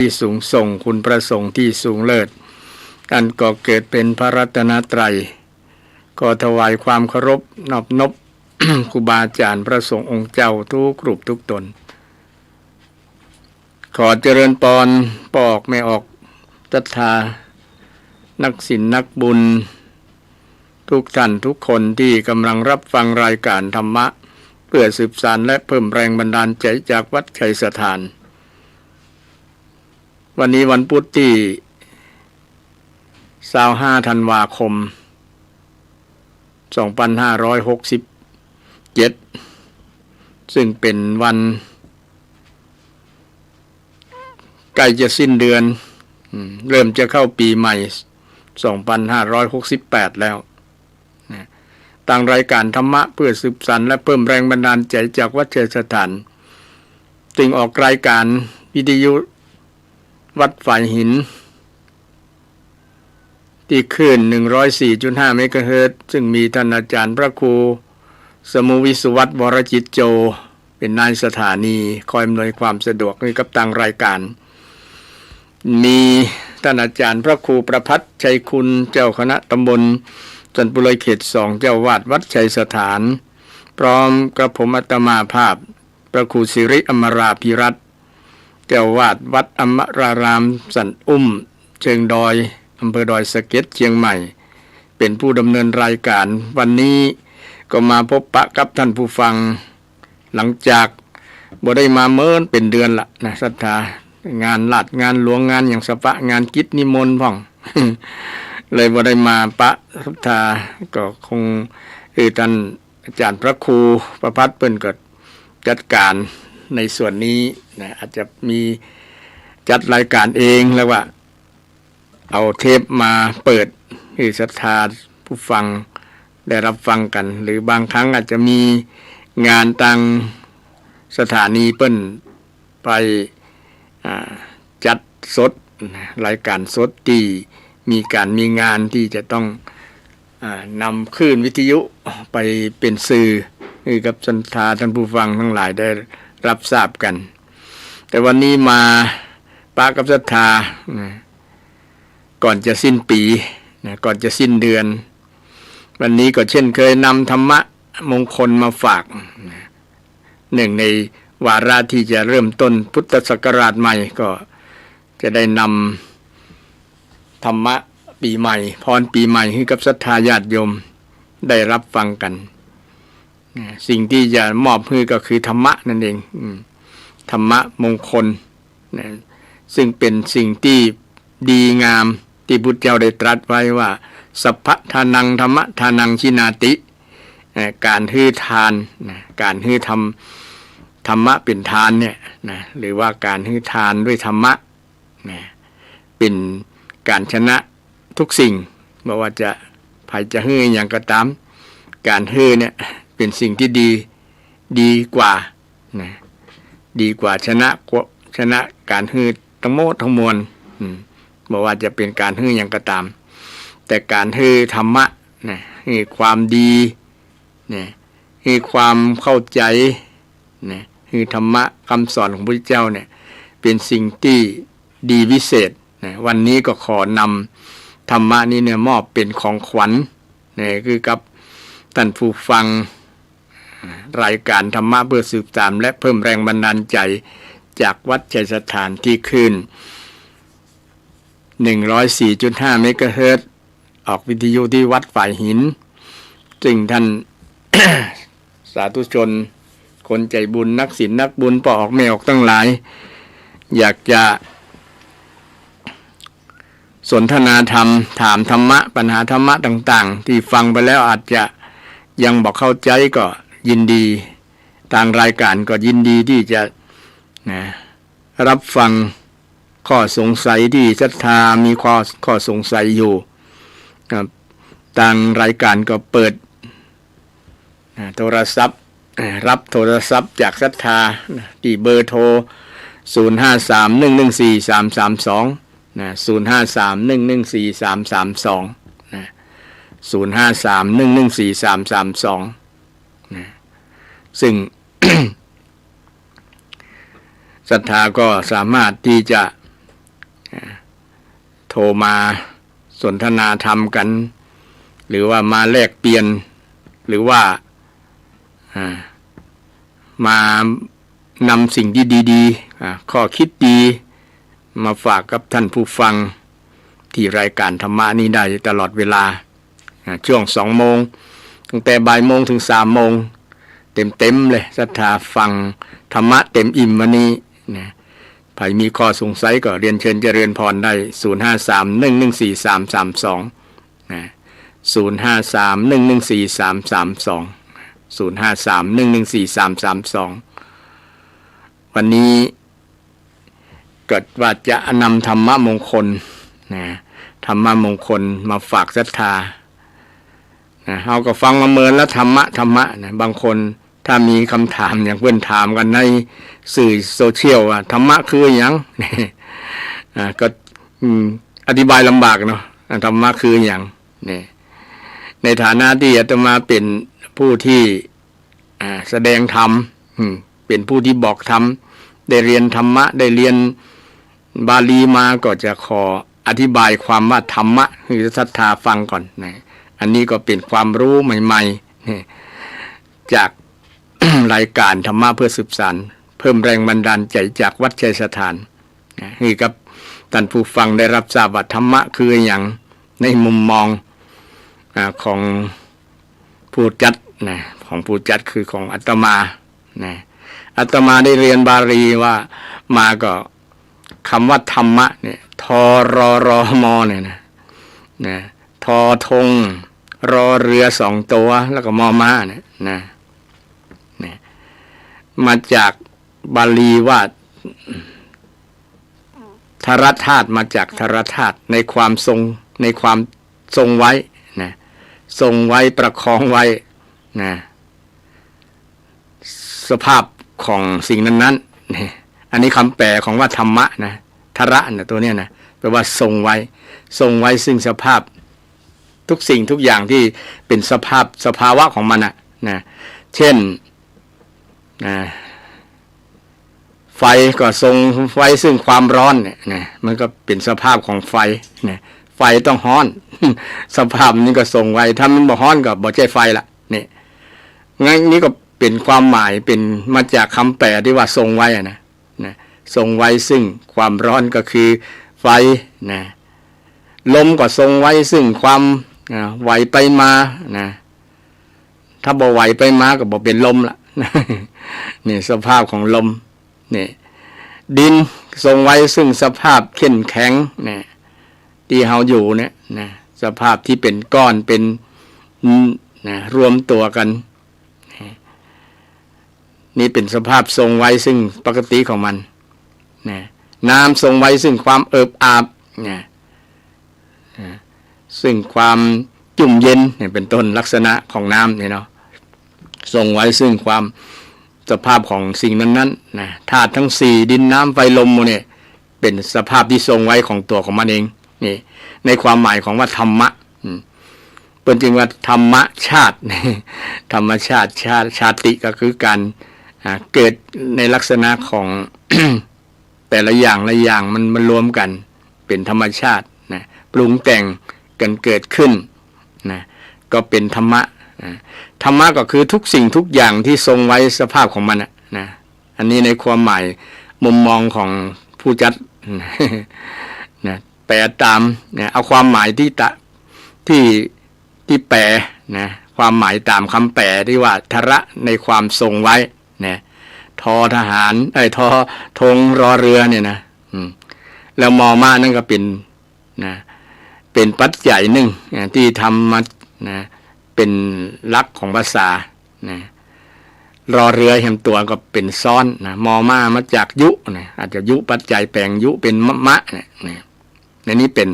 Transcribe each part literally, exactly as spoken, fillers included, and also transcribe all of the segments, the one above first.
ที่สูงส่ง คุณพระสงฆ์ที่สูงเลิศ อันก่อเกิดเป๋นพระรัตนตรัย ขอถวายความเคารพนอบนบ ครูบาอาจ๋ารย์พระสงฆ์องค์เจ้าทุกรูปทุกต๋น ขอเจริญปอนป้อออกแม่ออก ศรัทธา นักศีลนักบุญ ทุกท่านทุกคนตี้ก่ำลังฮับฟังรายก๋านธรรมะ เปื้อสืบสานและเพิ่มแรงบันดาลใจ๋จากวัดชัยสถาน วันนี้วันพุธตี้ ซาวห้า ธันวาคม สองปันห้าร้อยหกสิบเจ็ด ซึ่งเป๋นวันใก้จะสิ้นเดือน อืม เริ่มจะเข้าปี๋ใหม่ สองปันห้าร้อยหกสิบแปด แล้ว นะ ตางรายก๋านธรรมะเปื้อสืบสานและเพิ่มแรงบันดาลใจ๋จากวัดชัยสถาน ซึ่งออกรายก๋านวิทยุวัดฝายหิน ตี้คลื่น หนึ่งร้อยสี่จุดห้า เมกะเฮิรตซ์ ซึ่งมีต้านอาจ๋ารย์พระครูสมุห์วิศวัตร วรจิตโจ เป๋นนายสถานี คอยอำนวยความสะดวกหื้อกับตางรายก๋าน มีต้านอาจ๋ารย์พระครูประภัสชัยคุณ เจ้าคณะตำบลสันปุไรเขตสอง เจ้าอาวาสวัดชัยสถาน พร้อมกับผมอาตมาภาพ พระครูสิริอมราภิรัตน์ เจ้าอาวาสวัดอมรารามสันอุ้ม เชิงดอย อำเภอดอยสะเก็ด เชียงใหม่ เป๋นผู้ดำเนินรายก๋าน วันนี้ก็มาพบปะกับท่านผู้ฟัง หลังจากบ่ได้มาเมินเป๋นเดือนละนะ ศรัทธา งานราชงานหลวง งานหยังสะปะ งานกิจนิมนต์พ่อง เลยบ่ได้มาปะศรัทธา ก็คง เออ ต้านอาจ๋ารย์พระครูประภัสเปิ้นก็จัดก๋านในส่วนนี้นะ อาจจะมีจัดรายก๋านเอง แล้วว่า เอาเทปมาเปิดหื้อศรัทธาผู้ฟังได้ฮับฟังกั๋น หรือบางครั้งอาจจะมีงานตางสถานีเปิ้นไป อ่า จัดสดนะ รายก๋านสดตี้มีก๋านมีงานตี้จะต้อง อ่า นำคลื่นวิทยุไปเป๋นสื่อหื้อกับศรัทธาต้านผู้ฟังตังหลายได้ฮับทราบกั๋น แต่วันนี้มาปะกับศรัทธานะ ก่อนจะสิ้นปี๋นะ ก่อนจะสิ้นเดือน วันนี้ก็เช่นเคยนำธรรมะมงคลมาฝากนะ เนื่องในวาระตี้จะเริ่มต้นพุทธศักราชใหม่ ก็จะได้นำธรรมะปี๋ใหม่ พรปี๋ใหม่หื้อกับศรัทธาญาติโยมได้ฮับฟังกั๋นนะ สิ่งตี้จะมอบหื้อก็คือธรรมะนั่นเอง อืม ธรรมะมงคล นะ ซึ่งเป๋นสิ่งตี้ดีงาม ตี้พุทธเจ้าได้ตรัสไว้ว่า สัพพะทานัง ธัมมะทานัง ชินาติ เอ่อ ก๋านหื้อทานนะ ก๋านหื้อธรรม ธรรมะเป๋นทานเนี่ยนะ หรือว่าก๋านหื้อทานด้วยธรรมะนะ เป๋นก๋านชนะทุกสิ่ง บ่ว่าจะใผจะหื้อหยังก็ต๋าม ก๋านหื้อเนี่ยเป๋นสิ่งตี้ดี ดีกว่า นะ ดีกว่าชนะ กว่า ชนะก๋านหื้อตังหมดตังมวล อืม บ่ว่าจะเป๋นก๋านหื้อหยังก็ต๋าม แต่ก๋านหื้อธรรมะนะ หื้อความดีนะ หื้อความเข้าใจ๋นะ หื้อธรรมะกำสอนของพุทธเจ้าเนี่ย เป๋นสิ่งตี้ดีวิเศษนะ วันนี้ก็ขอนำธรรมะนี้เนี่ยมอบเป๋นของขวัญนะ หื้อกับต้านผู้ฟัง รายก๋านธรรมะเปื้อสืบสานและเพิ่มแรงบันดาลใจ๋จากวัดชัยสถานตี้คลื่น หนึ่งร้อยสี่จุดห้า เมกะเฮิรตซ์ ออกวิทยุตี้วัดฝายหิน ซึ่งต้าน สาธุชน คนใจ๋บุญ นักศีลนักบุญ ป้อออกแม่ออกตังหลาย อยากจะ สนทนาธรรม ถามธรรมะ ปัญหาธรรมะต่างๆ ตี้ฟังไปแล้วอาจจะยังบ่เข้าใจ๋ก็ยินดี ตางรายก๋านก็ยินดีตี้จะ นะ ฮับฟังข้อสงสัยตี้ศรัทธามีข้อ ข้อสงสัยอยู่ ครับ ตางรายก๋านก็เปิด อ่า โทรศัพท์ อ่า ฮับโทรศัพท์จากศรัทธานะ ตี้เบอร์โทร ศูนย์ห้าสาม หนึ่งหนึ่งสี่ สามสามสอง นะ ศูนย์ห้าสาม หนึ่งหนึ่งสี่ สามสามสอง นะ ศูนย์ห้าสาม หนึ่งหนึ่งสี่ สามสามสอง นะ ซึ่ง ศรัทธาก็สามารถตี้จะ อ่า โทรมาสนทนาธรรมกั๋น หรือว่ามาแลกเปลี่ยน หรือว่า อ่า มานำสิ่งที่ดีๆ อ่า ข้อคิดดี มาฝากกับท่านผู้ฟังตี้รายก๋านธรรมะนี้ได้ตลอดเวลา อ่า ช่วงสองโมง ตั้งแต่บ่ายโมงเถิงสามโมง เต๋มๆ เลย ศรัทธาฟังธรรมะเต๋มอิ่มวันนี้นะ ใผมีข้อสงสัยก็เรียนเชิญเจริญพรได้ ศูนย์ห้าสาม หนึ่งหนึ่งสี่ สามสามสอง นะ ศูนย์ห้าสาม หนึ่งหนึ่งสี่ สามสามสอง ศูนย์ห้าสาม หนึ่งหนึ่งสี่ สามสามสอง วันนี้ก็ว่าจะนำธรรมมงคลนะ ธรรมมงคลมาฝากศรัทธานะ เฮาก็ฟังมาเมินแล้ว ธรรมะ ธรรมะนะ บางคนถ้ามีกำถามอย่างเปิ้นถามกั๋นในสื่อโซเชียลว่า ธรรมะคืออะหยัง อ่า ก็ อืม อธิบายลำบากเนาะ อ่า ธรรมะคืออะหยัง นี่ ในฐานะตี้อาตมาเป๋นผู้ตี้ อ่า แสดงธรรม อืม เป๋นผู้ตี้บอกธรรม ได้เรียนธรรมะ ได้เรียนบาลีมา ก็จะขออธิบายความว่าธรรมะหื้อศรัทธาฟังก่อนนะ อันนี้ก็เป๋นความรู้ใหม่ๆ นี่ จาก รายก๋านธรรมะเพื่อสืบสาน เพิ่มแรงบันดาลใจ๋จากวัดชัยสถาน นะ หื้อกับต้านผู้ฟังได้ฮับทราบว่าธรรมะคืออะหยัง ในมุมมอง อ่า ของผู้จัดนะ ของผู้จัดคือของอาตมานะ อาตมาได้เรียนบาลีว่ามาก็ กำว่าธรรมะเนี่ย ทอ รอ รอ มอ เนี่ยนะ นะ ทอธง รอเรือสองตั๋ว แล้วก็มอม้าเนี่ยนะ เนี่ย มาจากบาลีว่า ทรธาตุ มาจากทรธาตุ ในความทรง ในความทรงไว้นะ ทรงไว้ ประคองไว้นะ สภาพของสิ่งนั้นๆ นี่ อันนี้กำแปลของว่าธรรมะนะ ทรนะ ตั๋วเนี้ยนะ แปลว่าทรงไว้ ทรงไว้ซึ่งสภาพ ทุกสิ่งทุกอย่างตี้เป๋นสภาพ สภาวะของมันน่ะนะ เช่น นะ ไฟก็ทรงไว้ซึ่งความร้อนเนี่ยนะ มันก็เป๋นสภาพของไฟนะ ไฟต้องฮ้อน สภาพนี้ก็ทรงไว้ ถ้ามันบ่ฮ้อนก็บ่ใจ้ไฟละ นี่ งั้นนี่ก็เป๋นความหมาย เป๋นมาจากกำแปลตี้ว่าทรงไว้อะนะ นะ ทรงไว้ซึ่งความร้อนก็คือไฟนะ ลมก็ทรงไว้ซึ่งความ อ่า ไหวไปมานะ ถ้าบ่ไหวไปมาก็บ่เป๋นลมละ นี่สภาพของลม นี่ ดินทรงไว้ซึ่งสภาพเข้มแข็ง นี่ ตี้เฮาอยู่เนี่ยนะ สภาพตี้เป๋นก้อน เป๋น อืม นะ รวมตั๋วกั๋น นี่ นี่เป๋นสภาพทรงไว้ซึ่งปกติของมันนะ น้ำทรงไว้ซึ่งความเอิบอาบนะ นะ ซึ่งความจุ่มเย็นเนี่ย เป๋นต้น ลักษณะของน้ำเนี่ยเนาะ ทรงไว้ซึ่งความ สภาพของสิ่งนั้นๆ นะ ธาตุทั้งสี่ ดิน น้ำ ไฟ ลม หมู่เนี่ย เป๋นสภาพตี้ทรงไว้ของตั๋วของมันเอง นี่ ในความหมายของว่าธรรมะ อืม เปิ้นจึงว่าธรรมชาติ ธรรมชาติ ชาติ ชาติก็คือการ อ่า เกิดในลักษณะของ แต่ละอย่างละอย่างมัน มันรวมกั๋นเป๋นธรรมชาตินะ ปรุงแต่งกั๋นเกิดขึ้นนะ ก็เป๋นธรรมะนะ ธรรมะก็คือทุกสิ่งทุกอย่างตี้ทรงไว้สภาพของมันน่ะนะ อันนี้ในความหมายมุมมองของผู้จัด นะ แปลต๋ามนะ เอาความหมายตี้ตะ ตี้ ตี้แปลนะ ความหมายต๋ามกำแปลตี้ว่าทรนะ ในความทรงไว้นะ ทอทหาร เอ้ย ทอธง รอเรือเนี่ยนะ อืม แล้วมอม้านั้นก็เป๋น นะ เป๋นปัจจัยนึ่งนะ ตี้ทำมา นะ เป๋นหลักของภาษานะ รอเรือแหมตั๋วก็เป๋นซ้อนนะ มอม้ามาจากยุนะ อาจจะยุปัจจัยแป๋งยุเป๋นมะ มะเนี่ย นะ ในนี้เป๋น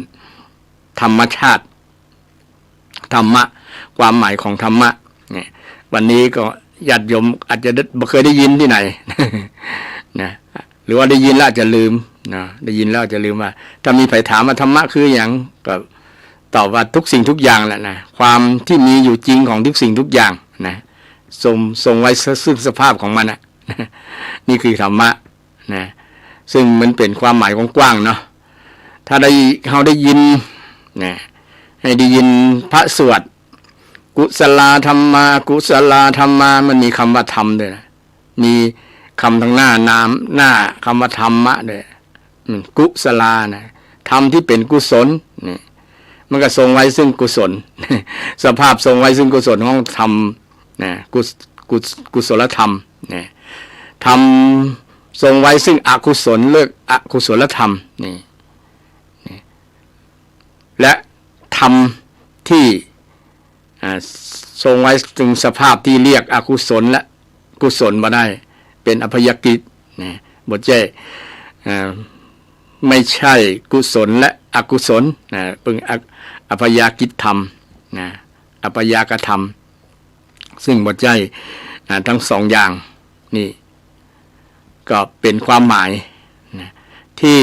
ธรรมชาติ ธรรมะ ความหมายของธรรมะเนี่ย วันนี้ก็ญาติโยมอาจจะได้ บ่เคยได้ยินตี้ไหน นะ หรือว่าได้ยินแล้วอาจจะลืมนะ ได้ยินแล้วอาจจะลืมว่า ถ้ามีใผถามว่าธรรมะคืออะหยัง ก็ตอบว่าทุกสิ่งทุกอย่างแหละนะ ความตี้มีอยู่จริงของทุกสิ่งทุกอย่างนะ ทรง ทรงไว้ซึ่งสภาพของมันน่ะ นี่คือธรรมะนะ ซึ่งมันเป๋นความหมายกว้างๆ เนาะ ถ้าได้ เฮาได้ยินนะ ให้ได้ยินพระสวด กุศลาธัมมา กุศลาธัมมา มันมีกำว่าธรรมด้วยนะ มีกำตางหน้านาม หน้ากำว่าธัมมะด้วย อืม กุศลานะ ธรรมตี้เป๋นกุศล นี่ มันก็ทรงไว้ซึ่งกุศล สภาพทรงไว้ซึ่งกุศลของธรรมนะ กุศ- กุศ- กุศลธรรมนะ ธรรมทรงไว้ซึ่งอกุศล เรียกอกุศลธรรม นี่ นี่ และธรรมตี้ อ่า ทรงไว้ซึ่งสภาพตี้เรียกอกุศลและกุศลบ่ได้ เป๋นอัพยากฤตนะ บ่ใจ้ อ่า ไม่ใช่กุศลและอกุศลนะ เป๋นอัพ- อัพยากฤตธรรมนะ อัพยากธรรม ซึ่งบ่ใจ้ อ่า ตึงสองอย่าง นี่ ก็เป๋นความหมายนะ ตี้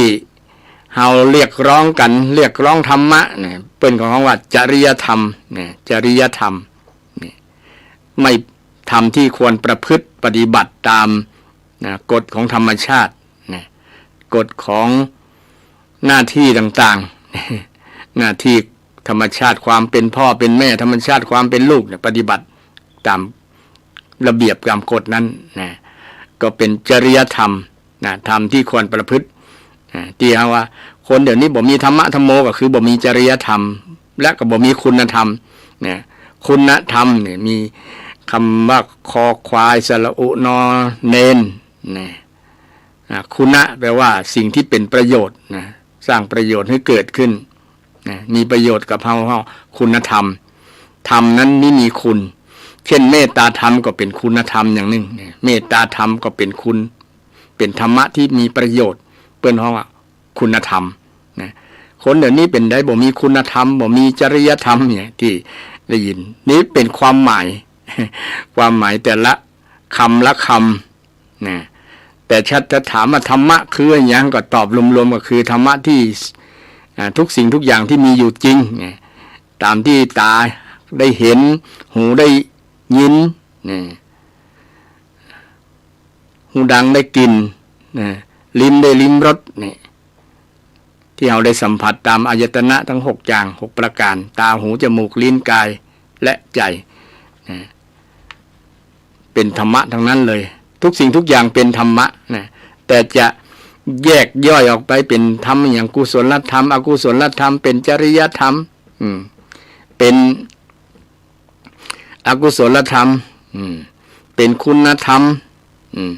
เฮาเรียกร้องกั๋น เรียกร้องธรรมะนะ เปิ้นก็ฮ้องว่าจริยธรรมนะ จริยธรรม นี่ ไม่ ธรรมตี้ควรประพฤติปฏิบัติตามนะ กฎของธรรมชาตินะ กฎของหน้าตี้ต่างๆ หน้าตี้ธรรมชาติความเป๋นพ่อเป๋นแม่ ธรรมชาติความเป๋นลูกเนี่ย ปฏิบัติตามระเบียบตามกฎนั้นนะ ก็เป๋นจริยธรรมนะ ธรรมตี้ควรประพฤตินะ ตี้เฮาว่า คนเดี๋ยวนี้บ่มีธรรมะธัมโม ก็คือบ่มีจริยธรรม และก็บ่มีคุณธรรมนะ คุณธรรมเนี่ยมีกำว่าคอควายสระอุนอเณรนะ อ่า คุณะ แปลว่าสิ่งตี้เป๋นประโยชน์นะ สร้างประโยชน์หื้อเกิดขึ้นนะ มีประโยชน์กับเฮา เฮา คุณธรรม ธรรมนั้นนี่มีคุณ เจ้นเมตตาธรรมก็เป๋นคุณธรรมอย่างนึ่งนะ เมตตาธรรมก็เป๋นคุณ เป๋นธรรมะตี้มีประโยชน์ เปิ้นฮ้องว่าคุณธรรมนะ คนเดี๋ยวนี้เป๋นใดบ่มีคุณธรรม บ่มีจริยธรรมเนี่ย ตี้ได้ยิน นี่เป๋นความหมาย ความหมายแต่ละกำละกำนะ แต่ถ้าจะถามว่าธรรมะคืออะหยัง ก็ตอบรวมๆ ก็คือธรรมะตี้ อ่า ทุกสิ่งทุกอย่างตี้มีอยู่จริงนะ ตามตี้ต๋าได้หัน หูได้ยินนะ ฮูดังได้กลิ่นนะ ลิ้นได้ลิ้มรสเนี่ย ตี้เฮาได้สัมผัสตามอายตนะตึงหกอย่าง หกประก๋าน ต๋า หู จมูก ลิ้น ก๋าย และใจ๋นะ เป๋นธรรมะตึงนั้นเลย ทุกสิ่งทุกอย่างเป๋นธรรมะนะ แต่จะแยกย่อยออกไปเป๋นธรรมอย่างกุศลธรรม อกุศลธรรม เป๋นจริยธรรม อืม เป๋น อกุศลธรรม อืม เป๋นคุณธรรม อืม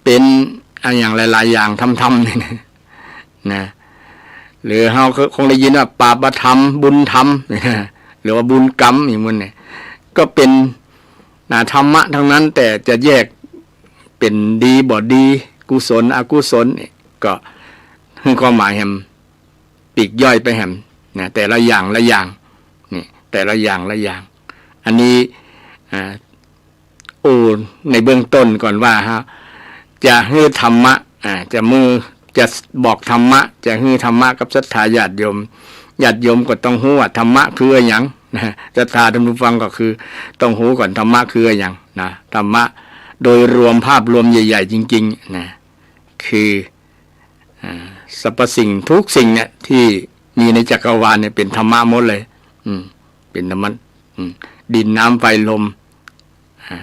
เป๋นอะหยังหลายๆ อย่าง ธรรมๆ นี่นะ นะ หรือเฮาคงได้ยินว่า บาปธรรม บุญธรรม หรือว่าบุญกรรม อย่างนี้เนี่ย ก็เป๋น นะ ธรรมะตึงนั้น แต่จะแยกเป๋นดีบ่ดี กุศลอกุศลเนี่ย ก็หื้อความหมายแหม ปลีกย่อยไปแหมนะ แต่ละอย่างละอย่าง นี่ แต่ละอย่างละอย่าง อันนี้ อ่า โอ้ ในเบื้องต้นก่อนว่าฮะ จะหื้อธรรมะ อ่า จะมือ จะบอกธรรมะ จะหื้อธรรมะกับศรัทธาญาติโยม ญาติโยมก็ต้องฮู้ว่าธรรมะคืออะหยังนะ ศรัทธาท่านผู้ฟังก็คือต้องฮู้ก่อนธรรมะคืออะหยังนะ ธรรมะโดยรวม ภาพรวมใหญ่ๆ จริงๆ นะ คือ อ่า สรรพสิ่งทุกสิ่งเนี่ยตี้มีในจักรวาลเนี่ยเป๋นธรรมะหมดเลย อืม เป๋นธรรมะ อืม ดิน น้ำ ไฟ ลม อ่า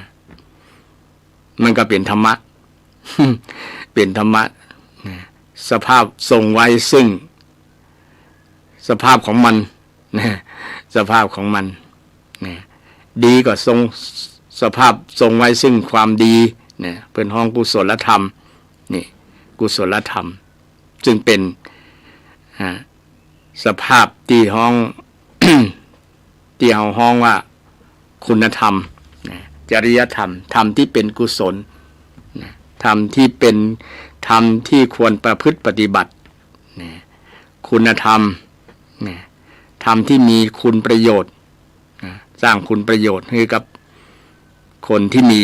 มันก็เป๋นธรรมะ เป๋นธรรมะนะ สภาพทรงไว้ซึ่ง สภาพของมันนะ สภาพของมันนะ ดีก็ทรง สภาพทรงไว้ซึ่งความดีนะ เปิ้นฮ้องกุศลธรรม นี่ กุศลธรรม ซึ่งเป๋น อ่า สภาพตี้ฮ้อง ตี้เฮาฮ้องว่าคุณธรรมนะ จริยธรรม ธรรมตี้เป๋นกุศลนะ ธรรมตี้เป๋น ธรรมตี้ควรประพฤติปฏิบัตินะ คุณธรรมนะ ธรรมตี้มีคุณประโยชน์นะ สร้างคุณประโยชน์หื้อกับคนตี้มี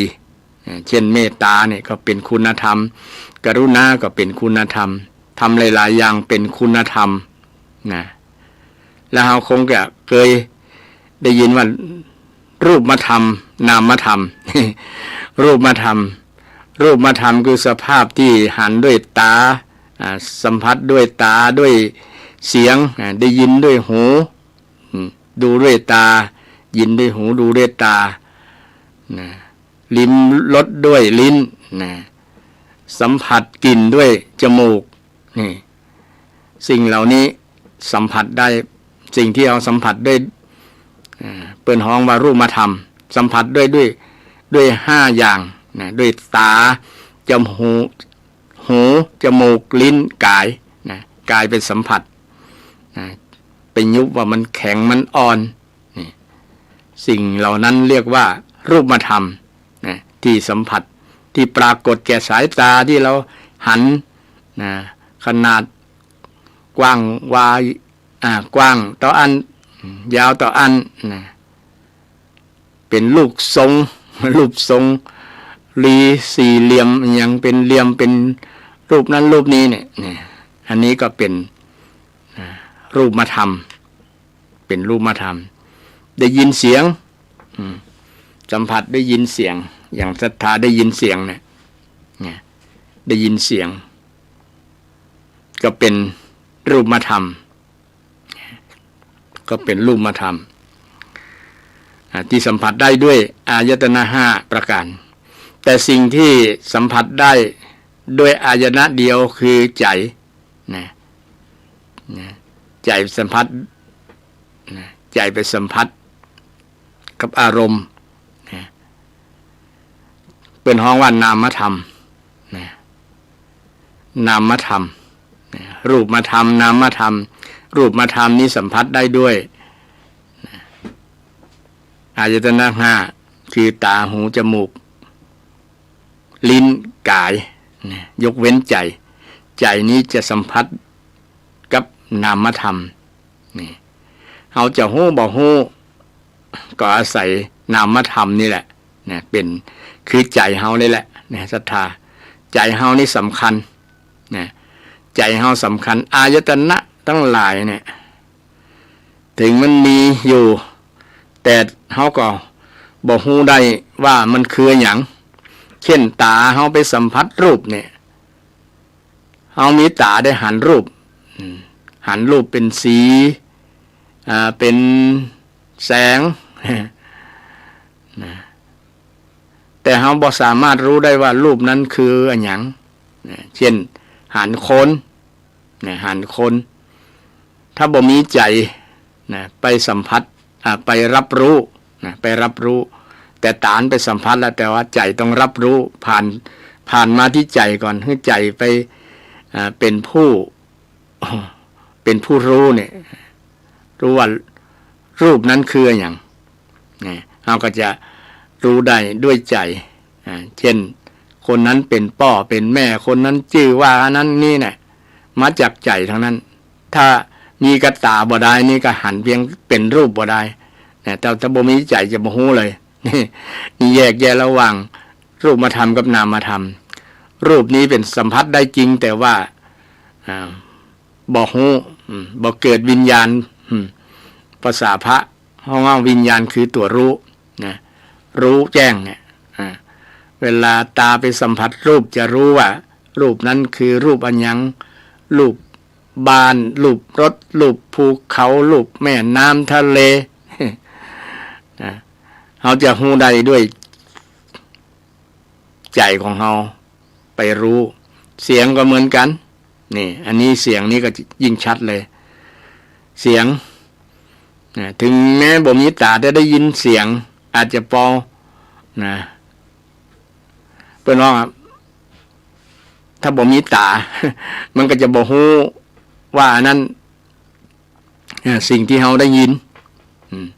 อ่า เจ้นเมตตาเนี่ยก็เป๋นคุณธรรม กรุณาก็เป๋นคุณธรรม ธรรมหลายๆ อย่างเป๋นคุณธรรมนะ แล้วเฮาคงจะเกยได้ยินว่า รูปธรรม นามธรรม รูปธรรม รูปธรรมคือสภาพตี้หันด้วยต๋า อ่า สัมผัสด้วยต๋า ด้วย เสียง อ่า ได้ยินด้วยหู อืม ดูด้วยตา ยินด้วยหู ดูด้วยตา นะ ลิ้มรสด้วยลิ้น นะ สัมผัสกลิ่นด้วยจมูก นี่ สิ่งเหล่านี้สัมผัสได้ สิ่งที่เฮาสัมผัสด้วย อ่า เปิ้นฮ้องว่ารูปธรรม สัมผัสด้วย ด้วย ด้วยห้าอย่าง นะ ด้วยตา จมูก หู จมูก ลิ้น กาย นะ กายไปสัมผัส นะ ไปยุบว่ามันแข็ง มันอ่อน นี่ สิ่งเหล่านั้นเรียกว่ารูปธรรม นะ ที่สัมผัส ที่ปรากฏแก่สายตา ที่เฮาหัน นะ ขนาดกว้างวาย อ่า กว้างเต้าอั้น ยาวเต้าอั้น นะ เป๋นรูปทรง รูปทรง รี สี่เหลี่ยม อะหยังเป๋นเหลี่ยม เป๋นรูปนั้นรูปนี้เนี่ย เนี่ย อันนี้ก็เป๋น อ่า รูปธรรม เป๋นรูปธรรม ได้ยินเสียง อืม สัมผัสได้ยินเสียง อย่างศรัทธาได้ยินเสียงเนี่ย เนี่ย ได้ยินเสียง ก็เป๋นรูปธรรม ก็เป๋นรูปธรรม อ่า ที่สัมผัสได้ด้วยอายตนะห้าประการ แต่สิ่งที่สัมผัสได้ด้วยอายตนะเดียวคือใจ๋ นะ นะ ใจ๋สัมผัส นะ ใจ๋ไปสัมผัสกับอารมณ์ นะ เปิ้นฮ้องว่านามธรรม นะ นามธรรม นะ รูปธรรม นามธรรม รูปธรรมนี้สัมผัสได้ด้วย นะ อายตนะห้า คือตา หู จมูก ลิ้น กาย นะ ยกเว้นใจ๋ ใจ๋นี้จะสัมผัสกับนามธรรม นี่ เฮาจะฮู้บ่ฮู้ ก็อาศัยนามธรรมนี่แหละ นะ เป๋น คือใจ๋เฮานี่แหละ นะ ศรัทธา ใจ๋เฮานี่สำคัญ นะ ใจ๋เฮาสำคัญ อายตนะตังหลายเนี่ย เถิงมันมีอยู่ แต่เฮาก็บ่ฮู้ได้ว่ามันคืออะหยัง เช่น ตาเฮาไปสัมผัสรูปเนี่ย เฮามีตาได้หันรูป อืม หันรูปเป๋นสี อ่า เป๋นแสง นะ แต่เฮาบ่สามารถฮู้ได้ว่ารูปนั้นคืออะหยัง นะ เช่น หันคน นะ หันคน ถ้าบ่มีใจ๋ นะ ไปสัมผัส อ่า ไปรับฮู้ นะ ไปรับฮู้ แต่ตาไปสัมผัสแล้ว แต่ว่าใจ๋ต้องรับฮู้ ผ่าน ผ่านมาตี้ใจ๋ก่อน หื้อใจ๋ไป อ่า เป๋นผู้ เป๋นผู้ฮู้เนี่ย ฮู้ว่ารูปนั้นคืออะหยัง นะ เฮาก็จะฮู้ได้ด้วยใจ๋ อ่า เช่น คนนั้นเป๋นป้อเป๋นแม่ คนนั้นจื้อว่าอันนั้นนี่เนี่ย มาจากใจ๋ตังนั้น ถ้ามีกระต๋าบ่ได้นี่ก็หันเปียงเป๋นรูปบ่ได้ นะ แต่ถ้าบ่มีใจ๋จะบ่ฮู้เลย นี่ นี่แยกแยะระหว่างรูปธรรมกับนามธรรม รูปนี้เป๋นสัมผัสได้จริง แต่ว่า อ่า บ่ฮู้ อืม บ่เกิดวิญญาณ อืม ภาษาพระฮ้องว่าวิญญาณคือตั๋วฮู้ นะ ฮู้แจ้งเนี่ย อ่า เวลาตาไปสัมผัสรูปจะฮู้ว่า รูปนั้นคือรูปอะหยัง รูปบ้าน รูปรถ รูปภูเขา รูปแม่น้ำทะเล นะ เฮาจะฮู้ได้ด้วยใจ๋ของเฮาไปฮู้ เสียงก็เหมือนกั๋น นี่ อันนี้เสียงนี่ก็ยิ่งชัดเลย เสียง นะ เถิงแม้บ่มีต๋าแต่ได้ยินเสียง อาจจะปอ นะ เปิ้นว่า ถ้าบ่มีต๋า มันก็จะบ่ฮู้ว่าอันนั้น เอ่อ สิ่งตี้เฮาได้ยิน อืม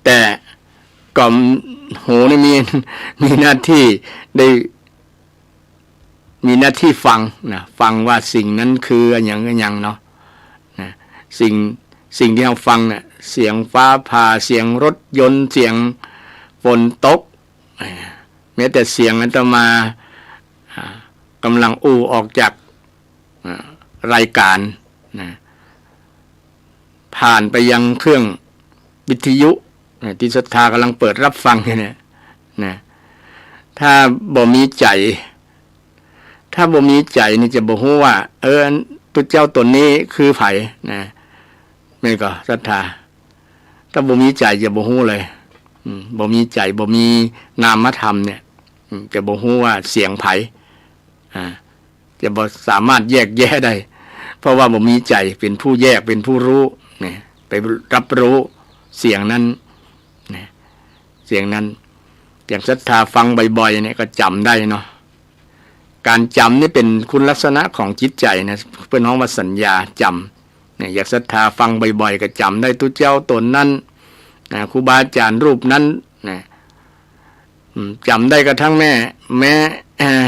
แต่ก็หูนี่มี มีหน้าตี้ได้ มีหน้าตี้ฟังนะ ฟังว่าสิ่งนั้นคืออะหยังอะหยังเนาะ นะ สิ่ง สิ่งตี้เฮาฟังเนี่ย เสียงฟ้าผ่า เสียงรถยนต์ เสียงฝนตก อ่า แม้แต่เสียงอาตมา อ่า ก่ำลังอู้ออกจาก อ่า รายก๋านนะ ผ่านไปยังเครื่องวิทยุนะ ตี้ศรัทธาก่ำลังเปิดรับฟังอยู่เนี่ยนะ ถ้าบ่มีใจ๋ ถ้าบ่มีใจ๋นี่จะบ่ฮู้ว่า เออ อัน ตุ๊เจ้าต๋นนี้คือใผ นะ แม่นก่อ ศรัทธา ถ้าบ่มีใจ๋จะบ่ฮู้เลย อืม บ่มีใจ๋ บ่มีนามธรรมเนี่ย อืม จะบ่ฮู้ว่าเสียงใผ อ่า จะบ่สามารถแยกแยะได้ เพราะว่าบ่มีใจ๋เป๋นผู้แยก เป๋นผู้ฮู้ เนี่ย ไปรับฮู้เสียงนั้น เนี่ย เสียงนั้น อย่างศรัทธาฟังบ่อยๆ เนี่ยก็จ๋ำได้เนาะ ก๋านจ๋ำนี่เป๋นคุณลักษณะของจิตใจ๋นะ เปิ้นฮ้องว่าสัญญาจ๋ำ เนี่ย อย่างศรัทธาฟังบ่อยๆ ก็จ๋ำได้ตุ๊เจ้าต๋นนั้น นะ ครูบาอาจ๋ารย์รูปนั้น นะ อืม จ๋ำได้กระทั่งแม้ แม้ เอ่อ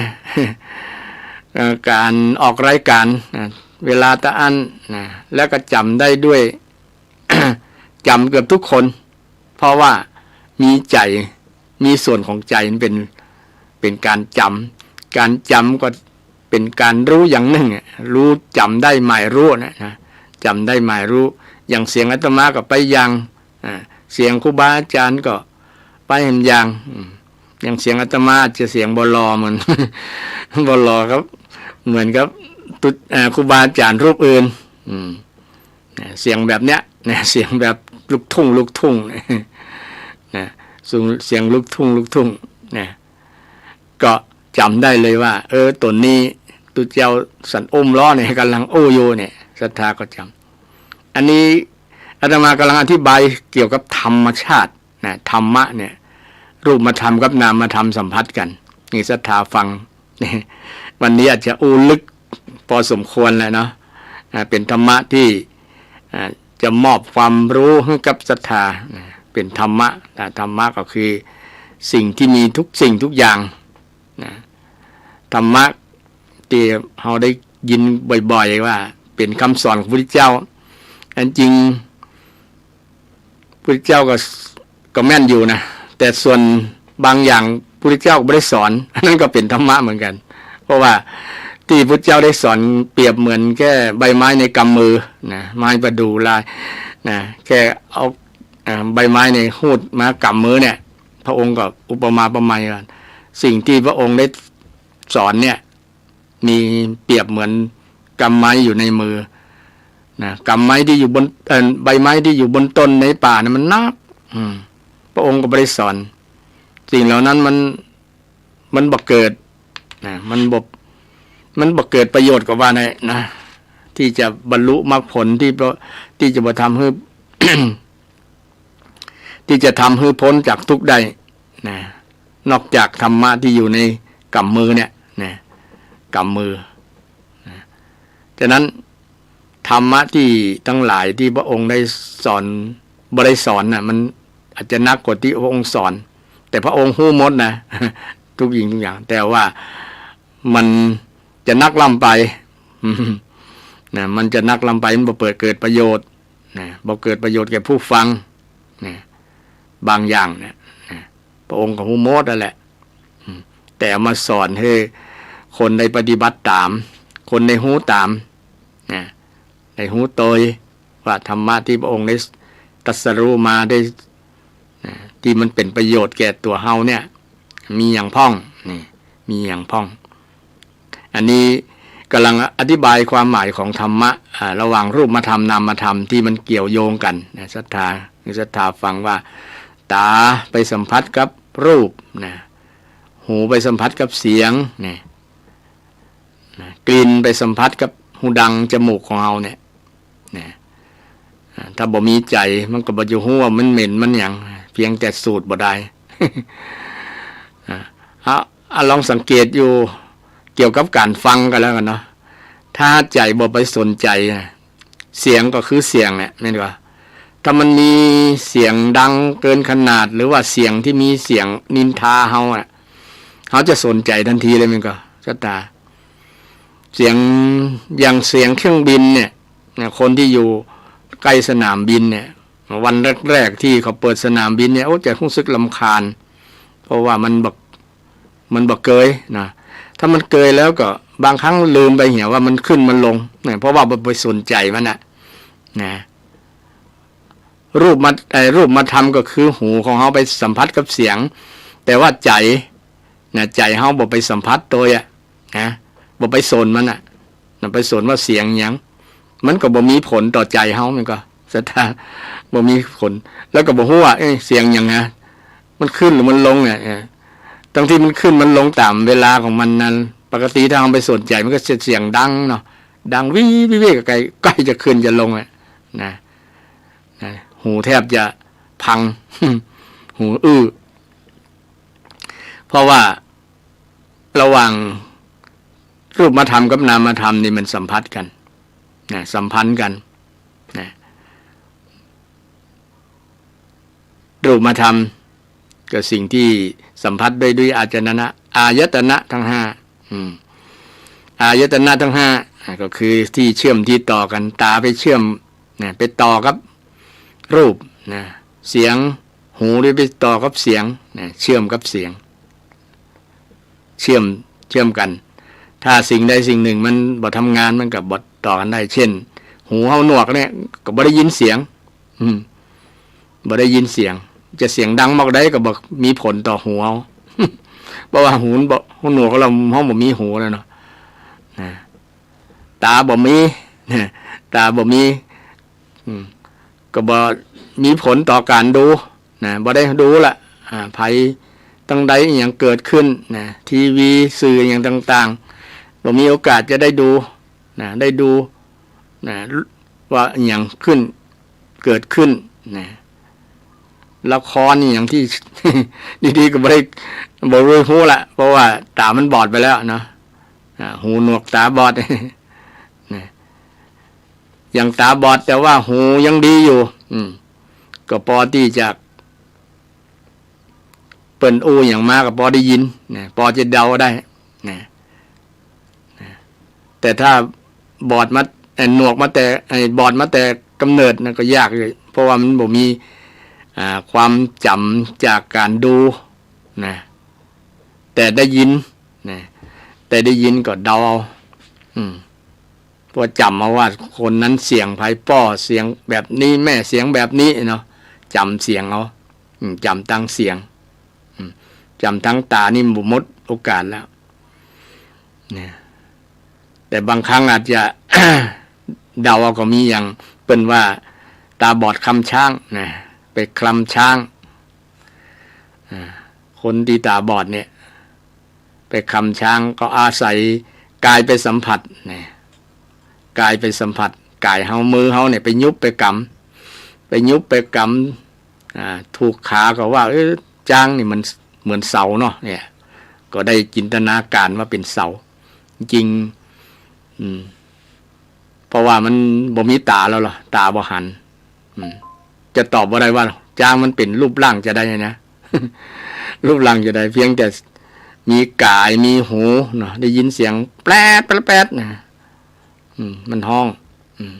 เอ่อ ก๋านออกรายก๋าน นะ เวลาตะอั้น นะ แล้วก็จ๋ำได้ด้วย จ๋ำเกือบทุกคน เพราะว่ามีใจ๋ มีส่วนของใจ๋มันเป๋น เป๋นก๋านจ๋ำ ก๋านจ๋ำก็เป๋นก๋านฮู้อย่างนึ่งอะ ฮู้จ๋ำได้หมายฮู้นะ นะ จ๋ำได้หมายฮู้ อย่างเสียงอาตมาก็ไปอย่าง อ่า เสียงครูบาอาจ๋ารย์ก็ไปหั้นอย่าง อืม อย่างเสียงอาตมาจะเสียงบ่หล่อเหมือน บ่หล่อกับ เหมือนกับตุ๊ อ่า ครูบาอาจ๋ารย์รูปอื่น อืม นะ เสียงแบบเนี้ย นะ เสียงแบบลูกทุ่ง ลูกทุ่ง นะ เสียง เสียงลูกทุ่ง ลูกทุ่ง นะ ก็จ๋ำได้เลยว่า เออ ต๋นนี้ตุ๊เจ้าสันอุ้มล้อเนี่ยก๋ำลังอู้อยู่เนี่ย ศรัทธาก็จ๋ำ อันนี้อาตมาก๋ำลังอธิบายเกี่ยวกับธรรมชาตินะ ธรรมะเนี่ย รูปธรรมกับนามธรรมสัมผัสกั๋น นี่ศรัทธาฟัง วันนี้อาจจะอู้ลึกพอสมควรแล้วเนาะ อ่า เป๋นธรรมะตี้ อ่า จะมอบความฮู้หื้อกับศรัทธา นะ เป๋นธรรมะ อ่า ธรรมะก็คือสิ่งตี้มีทุกสิ่งทุกอย่าง นะ ธรรมะตี้เฮาได้ยินบ่อยๆ ว่าเป๋นกำสอนของพระพุทธเจ้า อันจริง พุทธเจ้าก็ ก็แม่นอยู่นะ แต่ส่วนบางอย่างพุทธเจ้าก็บ่ได้สอน อันนั้นก็เป๋นธรรมะเหมือนกั๋น เพราะว่าตี้พุทธเจ้าได้สอนเปรียบเหมือนแค่ใบไม้ในกำมือนะ ไม้ประดู่ลายนะ แค่เอา อ่า ใบไม้ในหูดมากำมือเนี่ย พระองค์ก็อุปมาประไมยว่า สิ่งตี้พระองค์ได้สอนเนี่ย มีเปรียบเหมือนกำไม้อยู่ในมือนะ กำไม้ตี้อยู่บน เอ่อ ใบไม้ตี้อยู่บนต้นในป่าเนี่ยมันนัก อืม พระองค์ก็บ่ได้สอน สิ่งเหล่านั้นมัน มันบ่เกิดนะ มันบ่ มันบ่เกิดประโยชน์ก็ว่าได้นะ ตี้จะบรรลุมรรคผล ตี้บ่ ตี้จะบ่ทำหื้อ ตี้จะทำหื้อพ้นจากทุกข์ได้นะ นอกจากธรรมะตี้อยู่ในกำมือเนี่ยนะ กำมือนะ ฉะนั้นธรรมะตี้ตังหลายตี้พระองค์ได้สอน บ่ได้สอนน่ะ มันอาจจะนักกว่าตี้พระองค์สอน แต่พระองค์ฮู้หมดนะ ทุกสิ่งทุกอย่าง แต่ว่ามันจะนักล้ำไป นะ มันจะนักล้ำไป มันบ่เปิดเกิดประโยชน์ นะ บ่เกิดประโยชน์แก่ผู้ฟัง นะ บางอย่างเนี่ย นะ พระองค์ก็ฮู้หมดนั่นแหละ อืม แต่เอามาสอนหื้อคนได้ปฏิบัติต๋าม คนได้ฮู้ต๋าม นะ ได้ฮู้โตยว่าธรรมะตี้พระองค์ได้ตรัสรู้มาได้ นะ ตี้มันเป๋นประโยชน์แก่ตั๋วเฮาเนี่ย มีหยังพ่อง นี่ มีหยังพ่อง อันนี้ก๋ำลังอธิบายความหมายของธรรมะ อ่า ระหว่างรูปธรรมนามธรรมตี้มันเกี่ยวโยงกั๋นนะ ศรัทธา คือศรัทธาฟังว่า ต๋าไปสัมผัสกับรูปนะ หูไปสัมผัสกับเสียงนะ นะ กลิ่นไปสัมผัสกับฮูดังจมูกของเฮาเนี่ย นะ อ่า ถ้าบ่มีใจ๋มันก็บ่จะฮู้ว่ามันเหม็นมันหยัง เพียงแต่สูดบ่ได้ อ่า เอา เอาลองสังเกตอยู่เกี่ยวกับก๋านฟังก็แล้วกั๋นเนาะ ถ้าใจ๋บ่ไปสนใจ๋นะ เสียงก็คือเสียงแหละ แม่นบ่ ถ้ามันมีเสียงดังเกินขนาด หรือว่าเสียงตี้มีเสียงนินทาเฮาอะ เฮาจะสนใจ๋ตันทีเลย แม่นก่อ ศรัทธา เสียง อย่างเสียงเครื่องบินเนี่ย นะ คนตี้อยู่ใก้สนามบินเนี่ย วันแรกๆ ตี้เขาเปิดสนามบินเนี่ย โอ้ จะฮู้สึกรำคาญ เพราะว่ามันบ่ มันบ่เกยนะ ถ้ามันเกยแล้วก็บางครั้งลืมไปเหียว่ามันขึ้นมันลงนะ เพราะว่าบ่ไปสนใจ๋มันน่ะ นะ รูปมา ไอ้รูปธรรมก็คือหูของเฮาไปสัมผัสกับเสียง แต่ว่าใจ๋นะ ใจ๋เฮาบ่ไปสัมผัสโตยอะ นะ บ่ไปสนมันน่ะ นะ ไปสนว่าเสียงหยัง มันก็บ่มีผลต่อใจ๋เฮา มันก็ ศรัทธา บ่มีผล แล้วก็บ่ฮู้ว่า เอ๊ะ เสียงหยังนะ มันขึ้นหรือมันลงเนี่ย เออ ตังตี้มันขึ้นมันลงต๋ามเวลาของมันนั้น ปกติถ้าเฮาไปสนใจ๋ มันก็เสียงดังเนาะ ดังวิววิววิว ใก้ ใก้จะขึ้นจะลงอะนะ นะ หูแทบจะพัง หูอื้อ เพราะว่าระหว่างรูปธรรมกับนามธรรมนี่มันสัมพันธ์กั๋นนะ สัมพันธ์กั๋นนะ รูปธรรมก็สิ่งที่สัมผัสได้ด้วยอาจนะ อายตนะทั้งห้า อืม อายตนะทั้งห้า อ่ะ ก็คือที่เชื่อมที่ต่อกั๋น ต๋าไปเชื่อมนะ ไปต่อกับรูปนะ เสียง หูนี่ไปต่อกับเสียงนะ เชื่อมกับเสียง เชื่อม เชื่อมกั๋น ถ้าสิ่งใดสิ่งหนึ่งมันบ่ทำงาน มันก็บ่ต่อกั๋นได้ เช่น หูเฮาหนวกเนี่ย ก็บ่ได้ยินเสียง อืม บ่ได้ยินเสียง จะเสียงดังปานใดก็บ่มีผลต่อหูเฮา เพราะว่าหูบ่ หูหนวก เฮาบ่มีหูแล้วเนาะ นะ ต๋าบ่มี นะ ต๋าบ่มี อืม ก็บ่มีผลต่อก๋านดูนะ บ่ได้ดูละ อ่า ภัยตังใดอะหยังเกิดขึ้นนะ ทีวี สื่ออะหยังต่างๆ บ่มีโอกาสจะได้ดูนะ ได้ดูนะ ว่าอะหยังขึ้น เกิดขึ้นนะ ละครอะหยังตี้ ดีๆ ก็บ่ได้ บ่ได้ฮู้ละ เพราะว่าต๋ามันบอดไปแล้วเนาะ อ่า หูหนวกต๋าบอด นะ อย่างต๋าบอดแต่ว่าหูยังดีอยู่ อืม ก็ปอตี้จะ เปิ้นอู้อะหยังมาก็ปอได้ยินนะ ปอจะเดาได้นะ นะ แต่ถ้าบอดมา เอ่อ หนวกมาแต่ ไอ้ บอดมาแต่ก๋ำเนิดนะ ก็ยากอยู่ เพราะว่ามันบ่มี อ่า ความจ๋ำจากก๋านดูนะ แต่ได้ยินนะ แต่ได้ยินก็เดาเอา อืม เพราะจ๋ำเอาว่าคนนั้นเสียงใผ ป้อเสียงแบบนี้ แม่เสียงแบบนี้เนาะ จ๋ำเสียงเอา อืม จ๋ำตางเสียง อืม จ๋ำตางต๋านี่บ่หมดโอกาสแล้ว เนี่ย แต่บางครั้งอาจจะ เดาเอาก็มี อย่างเปิ้นว่าต๋าบอดคลำช้างนะ ไปคลำช้าง อ่า คนตี้ต๋าบอดเนี่ย ไปคลำช้างก็อาศัยก๋ายไปสัมผัสนะ ก๋ายไปสัมผัส ก๋ายเฮา มือเฮาเนี่ยไปหยุบไปกำ ไปหยุบไปกำ อ่า ถูกขาก็ว่า เอ้ย จ๊างนี่มันเหมือนเสาเนาะ เนี่ย ก็ได้จินตนาการว่าเป๋นเสา จริง อืม เพราะว่ามันบ่มีต๋าแล้วล่ะ ต๋าบ่หัน อืม จะตอบบ่ได้ว่าจ๊างมันเป๋นรูปร่างจาใดนะ รูปร่างจาใด เพียงแต่มีก๋าย มีหูเนาะ ได้ยินเสียงแปลดแปลดแปลดนะ อืม มันฮ้อง อืม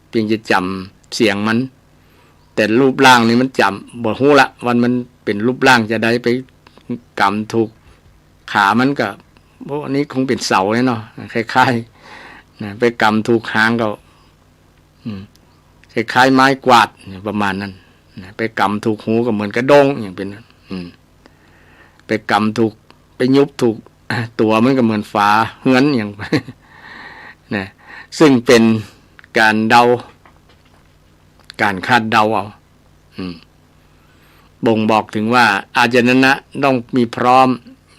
เพียงจะจ๋ำเสียงมัน แต่รูปร่างนี่มันจ๋ำบ่ฮู้ละ ว่ามันเป๋นรูปร่างจาใด ไปกำถูกขามันก็ โอ้ อันนี้คงเป๋นเสาแน่เนาะ คล้ายๆ นะ ไปกำถูกหางก็ อืม คล้ายๆ ไม้กวาดเนี่ย ประมาณนั้นนะ ไปกำถูกหูก็เหมือนกระด้ง อย่างเป๋น อืม ไปกำถูก ไปหยุบถูก ตั๋วมันก็เหมือนฝาเฮือนอย่าง นะ ซึ่งเป๋นก๋านเดา ก๋านคาดเดาเอา อืม บ่งบอกเถิงว่าอาจนะต้องมีพร้อม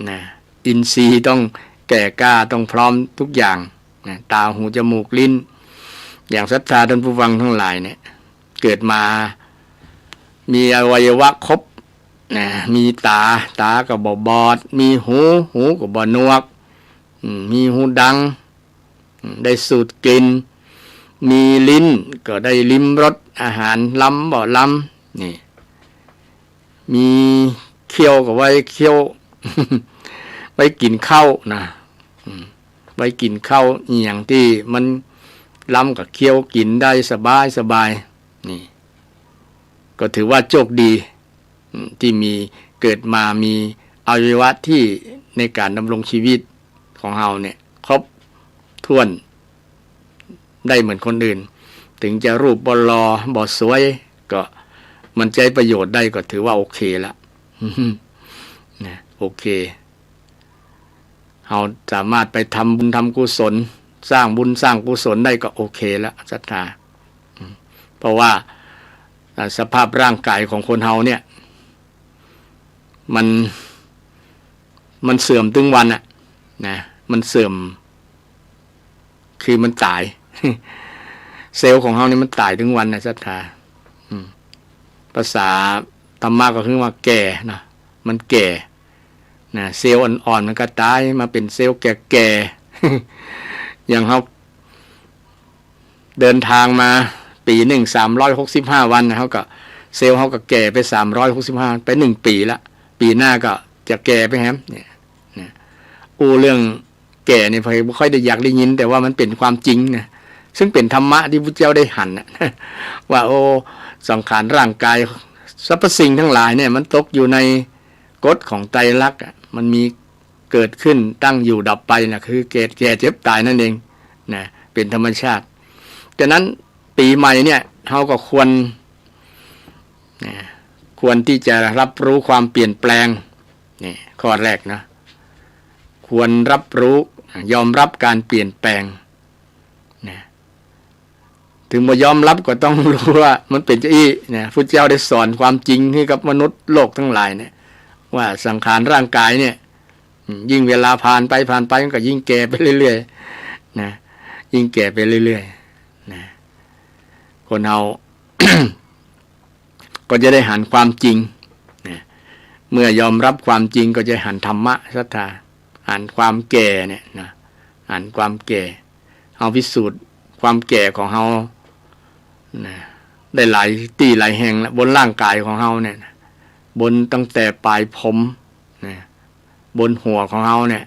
นะ อินทรีย์ต้องแก่กล้า ต้องพร้อมทุกอย่างนะ ต๋า หู จมูก ลิ้น อย่างศรัทธาต้านผู้ฟังตังหลายเนี่ย เกิดมามีอวัยวะครบนะ มีต๋า ต๋าก็บ่บอด มีหู หูก็บ่หนวก อืม มีฮูดัง อืม ได้สูดกลิ่น มีลิ้นก็ได้ลิ้มรสอาหาร ล้ำบ่ล้ำ นี่ มีเขี้ยวก็ไว้เคี้ยว ไว้กิ๋นข้าวนะ อืม ไว้กิ๋นข้าวอะหยังตี้มันล้ำก็เคี้ยวกิ๋นได้สบายสบาย นี่ ก็ถือว่าโชคดี อืม ตี้มี เกิดมามีอวัยวะตี้ในก๋านดำรงชีวิตของเฮาเนี่ย ครบถ้วน ได้เหมือนคนอื่น เถิงจะรูปบ่หล่อบ่สวย ก็มันใจ๊ประโยชน์ได้ก็ถือว่าโอเคละ นะ โอเค เฮาสามารถไปทำบุญทำกุศล สร้างบุญสร้างกุศลได้ก็โอเคละ ศรัทธา อืม เพราะว่า อ่า สภาพร่างกายของคนเฮาเนี่ย มัน มันเสื่อมตึงวันอะ นะ มันเสื่อม คือมันต๋าย เซลล์ของเฮานี่มันต๋ายตึงวันนะ ศรัทธา อืม ภาษาธรรมะก็คือว่าแก่นะ มันแก่ นะ เซลล์อ่อนๆ มันก็ต๋าย มาเป๋นเซลล์แก่ๆ อย่างเฮาเดินทางมาปี๋นึ่งสามร้อยหกสิบห้าวันนะ เฮาก็ เซลล์เฮาก็แก่ไปสามร้อยหกสิบห้า ไปหนึ่งปี๋ละ ปี๋หน้าก็จะแก่ไปแหม เนี่ย นะ อู้เรื่องแก่นี่ใผบ่ค่อยได้อยากได้ยิน แต่ว่ามันเป๋นความจริงนะ ซึ่งเป๋นธรรมะตี้พุทธเจ้าได้หันนะ ว่า โอ้ สังขารร่างกาย สรรพสิ่งทั้งหลายเนี่ย มันตกอยู่ในกฎของไตรลักษณ์อะ มันมีเกิดขึ้น ตั้งอยู่ ดับไปนะ คือเกิด แก่ เจ็บ ต๋ายนั่นเองนะ เป๋นธรรมชาติ ฉะนั้นปี๋ใหม่เนี่ย เฮาก็ควร นะ ควรตี้จะรับรู้ความเปลี่ยนแปลง นี่ข้อแรกนะ ควรรับรู้ ยอมรับการเปลี่ยนแปลง นะ ถึงบ่ยอมรับก็ต้องรู้ว่ามันเป๋นจะอี้นะ พุทธเจ้าได้สอนความจริงหื้อกับมนุษย์โลกทั้งหลายเนี่ย ว่าสังขารร่างกายเนี่ย อืม ยิ่งเวลาผ่านไปผ่านไปมันก็ยิ่งแก่ไปเรื่อยๆ นะ ยิ่งแก่ไปเรื่อยๆ นะ คนเฮา ก็จะได้หันความจริงนะ เมื่อยอมรับความจริงก็จะหันธรรมะ ศรัทธา หันความแก่เนี่ยนะ หันความแก่ เฮาพิสูจน์ความแก่ของเฮานะ ได้หลายตี้หลายแห่งแล้ว บนร่างกายของเฮาเนี่ยนะ บนตั้งแต่ป๋ายผมนะ บนหัวของเฮาเนี่ย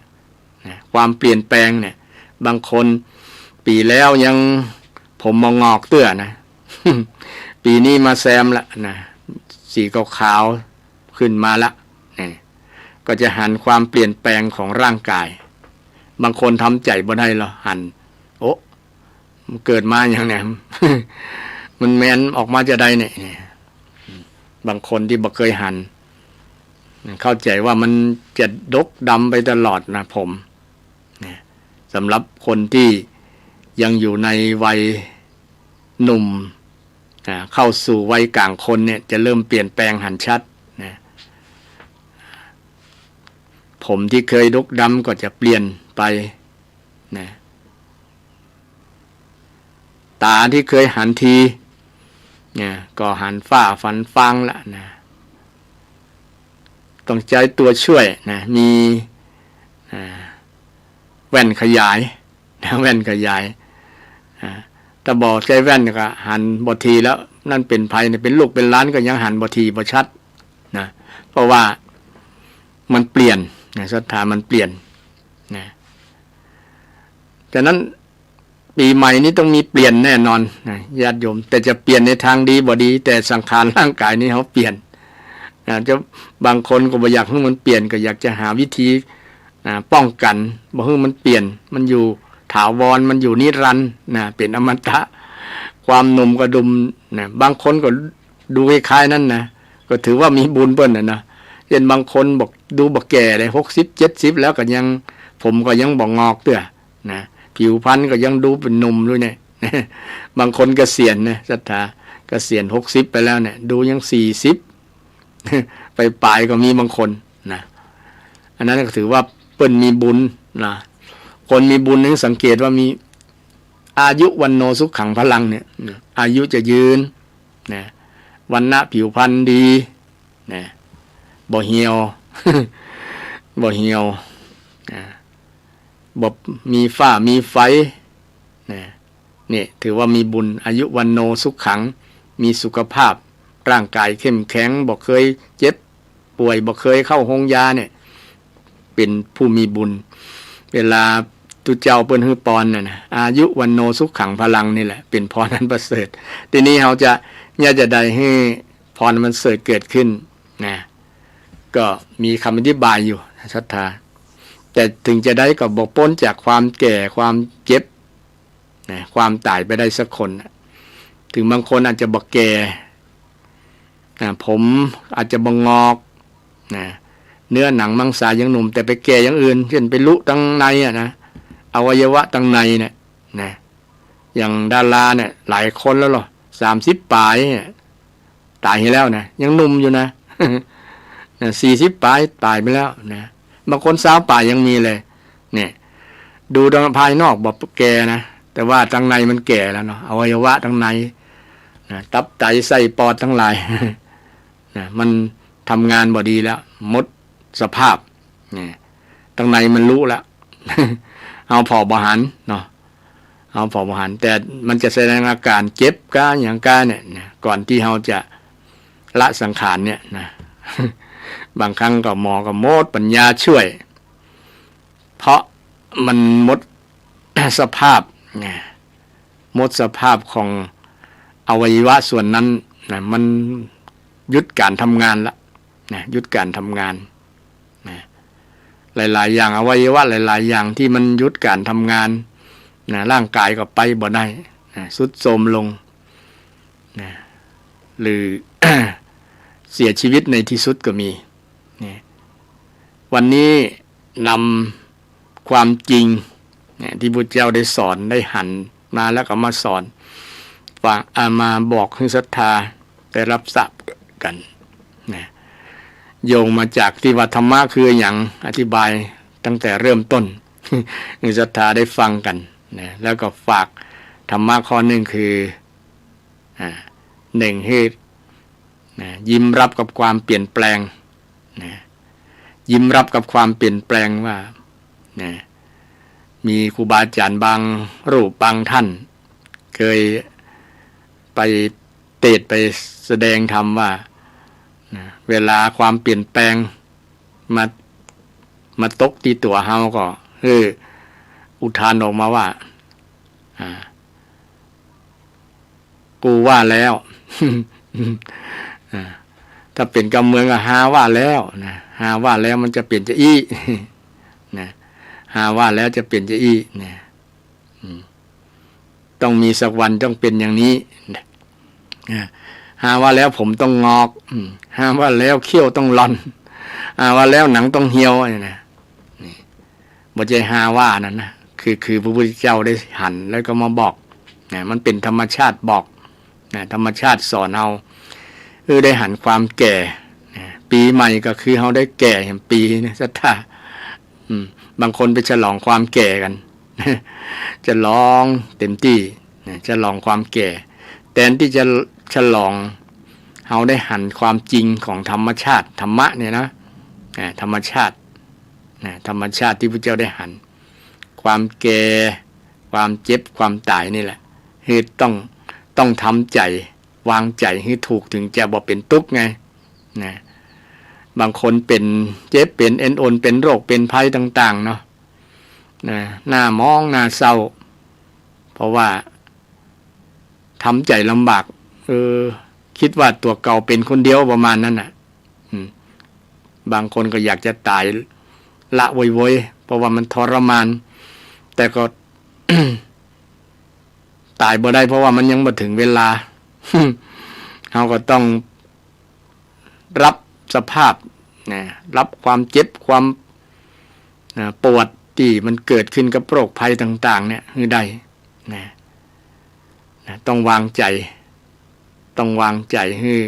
นะ ความเปลี่ยนแปลงเนี่ย บางคนปี๋แล้วยังผมบ่งอกเตื้อนะ ปี๋นี้มาแซมละนะ สีขาวๆ ขึ้นมาละ นี่ ก็จะหันความเปลี่ยนแปลงของร่างกาย บางคนทำใจ๋บ่ได้หรอก หัน โอ้ มันเกิดมาอย่างเนี่ย มันแมนออกมาจะใดเนี่ย นี่ บางคนตี้บ่เกยหัน เข้าใจ๋ว่ามันจะดกดำไปตลอดนะ ผม นะ สำหรับคนตี้ยังอยู่ในวัยหนุ่ม อ่า เข้าสู่วัยกลางคนเนี่ย จะเริ่มเปลี่ยนแปลงหันชัดนะ ผมตี้เกยดกดำก็จะเปลี่ยนไปนะ ต๋าตี้เกยหันทีเนี่ย ก็หันฟ้าหันฟางละนะ ต้องใจ๊ตั๋วช่วยนะ มี อ่า แว่นขยายนะ แว่นขยาย อ่า ถ้าบ่ใจ๊แว่นก็หันบ่ถี่แล้ว นั่นเป๋นใผเนี่ย เป๋นลูกเป๋นหลานก็ยังหันบ่ถี่บ่ชัดนะ เพราะว่ามันเปลี่ยนนะ ศรัทธามันเปลี่ยนนะ ฉะนั้นปี๋ใหม่นี้ต้องมีเปลี่ยนแน่นอนนะ ญาติโยม แต่จะเปลี่ยนในทางดีบ่ดี แต่สังขารร่างกายนี้เฮาเปลี่ยนนะ จะ บางคนก็บ่อยากหื้อมันเปลี่ยน ก็อยากจะหาวิธี อ่า ป้องกั๋น บ่หื้อมันเปลี่ยน มันอยู่ถาวร มันอยู่นิรันดร์นะ เป๋นอมตะ ความหนุ่มกระดุมนะ บางคนก็ดูคล้ายๆ นั้นนะ ก็ถือว่ามีบุญเปิ้นน่ะนะ เช่นบางคนบอกดูบ่แก่เลย หกสิบ เจ็ดสิบ แล้วก็ยัง ผมก็ยังบ่งอกเตื้อนะ ผิวพรรณก็ยังดูเป๋นหนุ่มอยู่เนี่ย บางคนเกษียณนะ ศรัทธา เกษียณ หกสิบ ไปแล้วเนี่ย ดูยัง สี่สิบ ไปป๋ายก็มีบางคนนะ อันนั้นก็ถือว่าเปิ้นมีบุญนะ คนมีบุญนี่สังเกตว่ามีอายุ วัณโณ สุขัง พลัง เนี่ยนะ อายุจะยืนนะ วรรณะผิวพรรณดีนะ บ่เหี่ยว บ่เหี่ยวนะ บ่มีฝ้ามีไฝนะ นี่ถือว่ามีบุญ อายุ วัณโณ สุขัง มีสุขภาพ ร่างกายเข้มแข็ง บ่เกยเจ็บป่วย บ่เกยเข้าโฮงยาเนี่ย เป๋นผู้มีบุญ เวลาตุ๊เจ้าเปิ้นหื้อปอนน่ะนะ อายุ วัณโณ สุขัง พลัง นี่แหละ เป๋นพรอันประเสริฐ ทีนี้เฮาจะ เยียะจะใดหื้อพรอันประเสริฐเกิดขึ้นนะ ก็มีกำอธิบายอยู่ ศรัทธา แต่ถึงจะใดก็บ่ป๊นจากความแก่ ความเจ็บ นะ ความต๋ายไปได้สักคนน่ะ ถึงบางคนอาจจะบ่แก่ อ่า ผมอาจจะบ่งอก นะ เนื้อหนังมังสายังหนุ่ม แต่ไปแก่อย่างอื่น เช่นไปลุตังในอะนะ อวัยวะตังในเนี่ย นะ อย่างดาราเนี่ยหลายคนแล้วเหรอ สามสิบป๋ายเนี่ย ต๋ายไปแล้วนะ ยังหนุ่มอยู่นะ นะ สี่สิบป๋ายต๋ายไปแล้วนะ บางคนซาวป๋ายยังมีเลย เนี่ย ดูตางภายนอกบอกแก่นะ แต่ว่าตางในมันแก่แล้วเนาะ อวัยวะตางในนะ ตับไตไส้ปอดตังหลาย นะ มันทำงานบ่ดีแล้ว หมดสภาพ นะ ตางในมันลุแล้ว เฮาผ่อบ่หันเนาะ เฮาผ่อบ่หัน แต่มันจะแสดงอาการเจ็บก้าหยังก้าเนี่ยนะ ก่อนตี้เฮาจะละสังขารเนี่ยนะ บางครั้งก็หมอก็หมดปัญญาช่วย เพราะมันหมด สภาพนะ หมดสภาพของอวัยวะส่วนนั้นนะ มันหยุดการทำงานละนะ หยุดการทำงานนะ หลายๆ อย่าง อวัยวะหลายๆ อย่างที่มันหยุดการทำงานนะ ร่างกายก็ไปบ่ได้นะ ทรุดโทรมลงนะ หรือ เสียชีวิตในที่สุดก็มีนะ วันนี้นำความจริงเนี่ย ที่พุทธเจ้าได้สอน ได้หันมาแล้วก็มาสอน ฝาก อ่า มาบอกหื้อศรัทธาได้รับทราบกั๋นนะ โยงมาจากตี้ว่าธรรมะคือหยัง อธิบายตั้งแต่เริ่มต้น หื้อศรัทธาได้ฟังกั๋นนะ แล้วก็ฝากธรรมะข้อนึ่งคือ อ่า นึ่ง หื้อ นะ ยิ้มรับกับความเปลี่ยนแปลงนะ ยิ้มรับกับความเปลี่ยนแปลงว่านะ มีครูบาอาจ๋ารย์บางรูปบางท่าน เกยไปเตสน์ไปแสดงธรรมว่านะ เวลาความเปลี่ยนแปลงมา มาตกตี้ตั๋วเฮาก็ เออ อุทานออกมาว่า อ่า กูว่าแล้ว อ่า ถ้าเป๋นกำเมืองก็ ฮาว่าแล้วนะ ฮาว่าแล้วมันจะเป๋นจาอี้ นะ ฮาว่าแล้วจะเป๋นจาอี้นะ อืม ต้องมีสักวันต้องเป๋นอย่างนี้นะ อ่า ฮาว่าแล้วผมต้องงอก อืม ฮาว่าแล้วเขี้ยวต้องหล่อน ฮาว่าแล้วหนังต้องเหี่ยว นี่นะ นี่ บ่ใจ้ฮาว่านั้นนะ คือ คือพระพุทธเจ้าได้หันแล้วก็มาบอกนะ มันเป๋นธรรมชาติบอกนะ ธรรมชาติสอนเฮา เออ ได้หันความแก่นะ ปี๋ใหม่ก็คือเฮาได้แก่แหมปี๋นะ ศรัทธา อืม บางคนไปฉลองความแก่กั๋น ฉลองเต็มตี้นะ ฉลองความแก่ แตนตี้จะฉลอง เฮาได้หันความจริงของธรรมชาติ ธรรมะเนี่ยนะ อ่า ธรรมชาติ นะ ธรรมชาติตี้พุทธเจ้าได้หัน ความแก่ ความเจ็บ ความต๋ายนี่แหละ คือต้อง ต้องทำใจ๋ วางใจ๋หื้อถูก ถึงจะบ่เป๋นตุ๊กข์ไง นะ บางคนเป๋น เจ็บเป๋นเอ็นอ่อน เป๋นโรค เป๋นภัยต่างๆ เนาะ นะ หน้าหมอง หน้าเศร้า เพราะว่าทำใจ๋ลำบาก เออ กึ๊ดว่าตั๋วเก่าเป๋นคนเดียวประมาณนั้นน่ะ อืม บางคนก็อยากจะต๋ายละโวยๆ เพราะว่ามันทรมาน แต่ก็ ต๋ายบ่ได้ เพราะว่ามันยังบ่ถึงเวลา เฮาก็ต้องรับสภาพนะ รับความเจ็บ ความ นะ ปวดตี้มันเกิดขึ้นกับโรคภัยต่างๆ เนี่ย หื้อได้นะ นะ ต้องวางใจ๋ ต้องวางใจ๋หื้อ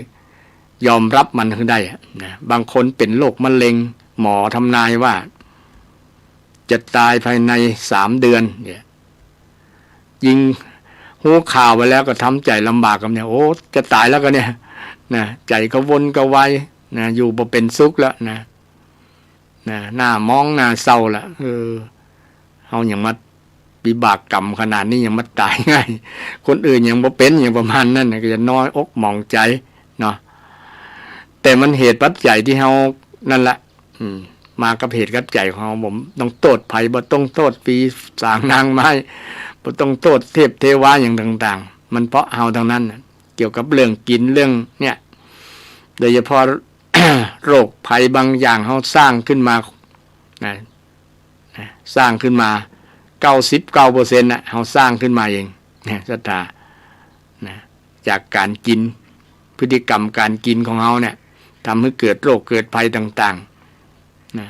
ยอมรับมันหื้อได้อะนะ บางคนเป๋นโรคมะเร็ง หมอทำนายว่า จะต๋ายภายในสามเดือน เนี่ย ยิ่งฮู้ข่าวไปแล้วก็ทำใจ๋ลำบากกำเนี่ย โอ้ จะต๋ายแล้วกำเนี่ย นะ ใจ๋กระวนกระวาย นะ อยู่บ่เป๋นสุขแล้วนะ นะ หน้าหมองหน้าเศร้าละ เออ เฮายังมาวิบากกรรมขนาดนี้ยังมาต๋ายง่าย คนอื่นยังบ่เป๋น ยังประมาณนั้นน่ะ ก็จะน้อยอกหมองใจ๋เนาะ แต่มันเหตุปัจจัยตี้เฮานั่นละ อืม มากับเหตุกับปัจจัยของเฮา บ่ต้องโต้ษใผ บ่ต้องโต้ษปีศาจนางไม้ บ่ต้องโต้ษเทพเทวาหยังต่างๆ มันเพราะเฮาตังนั้นน่ะ เกี่ยวกับเรื่องกิ๋น เรื่องเนี่ย โดยเฉพาะ โรคภัยบางอย่างเฮาสร้างขึ้นมา นะ นะ สร้างขึ้นมา เก้าสิบเก้าเปอร์เซ็นต์ น่ะ เฮาสร้างขึ้นมาเอง นะ ศรัทธา นะ จากก๋านกิ๋น พฤติกรรมก๋านกิ๋นของเฮาเนี่ย ทำหื้อเกิดโรคเกิดภัยต่างๆ นะ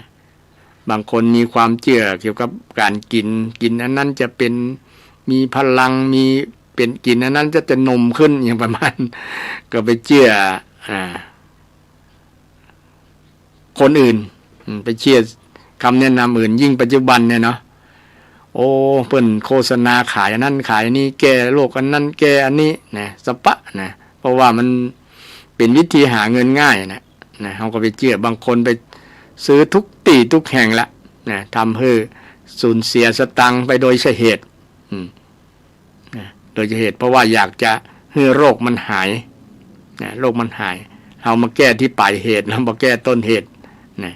บางคนมีความเจื้อเกี่ยวกับก๋านกิ๋น กิ๋นอันนั้นจะเป๋น มีพลัง มีเป๋นกิ๋นอันนั้นจะ จะหนุ่มขึ้น อย่างประมาณ ก็ไปเจื้อ อ่า คนอื่น อืม ไปเจื้อกำแนะนำอื่น ยิ่งปัจจุบันเนี่ยเนาะ โอ้ เปิ้นโฆษณาขายอันนั้นขายอันนี้ แก้โรคอันนั้น แก้อันนี้นะ สะปะนะ เพราะว่ามันเป๋นวิธีหาเงินง่ายนะ นะ เฮาก็ไปเจื้อ บางคนไปซื้อทุกตี้ทุกแห่งละนะ ทำหื้อสูญเสียสตางค์ไปโดยใช่เหตุ อืม นะ โดยใช่เหตุ เพราะว่าอยากจะหื้อโรคมันหาย นะ โรคมันหาย เฮามาแก้ตี้ป๋ายเหตุ เฮามาแก้ต้นเหตุ นะ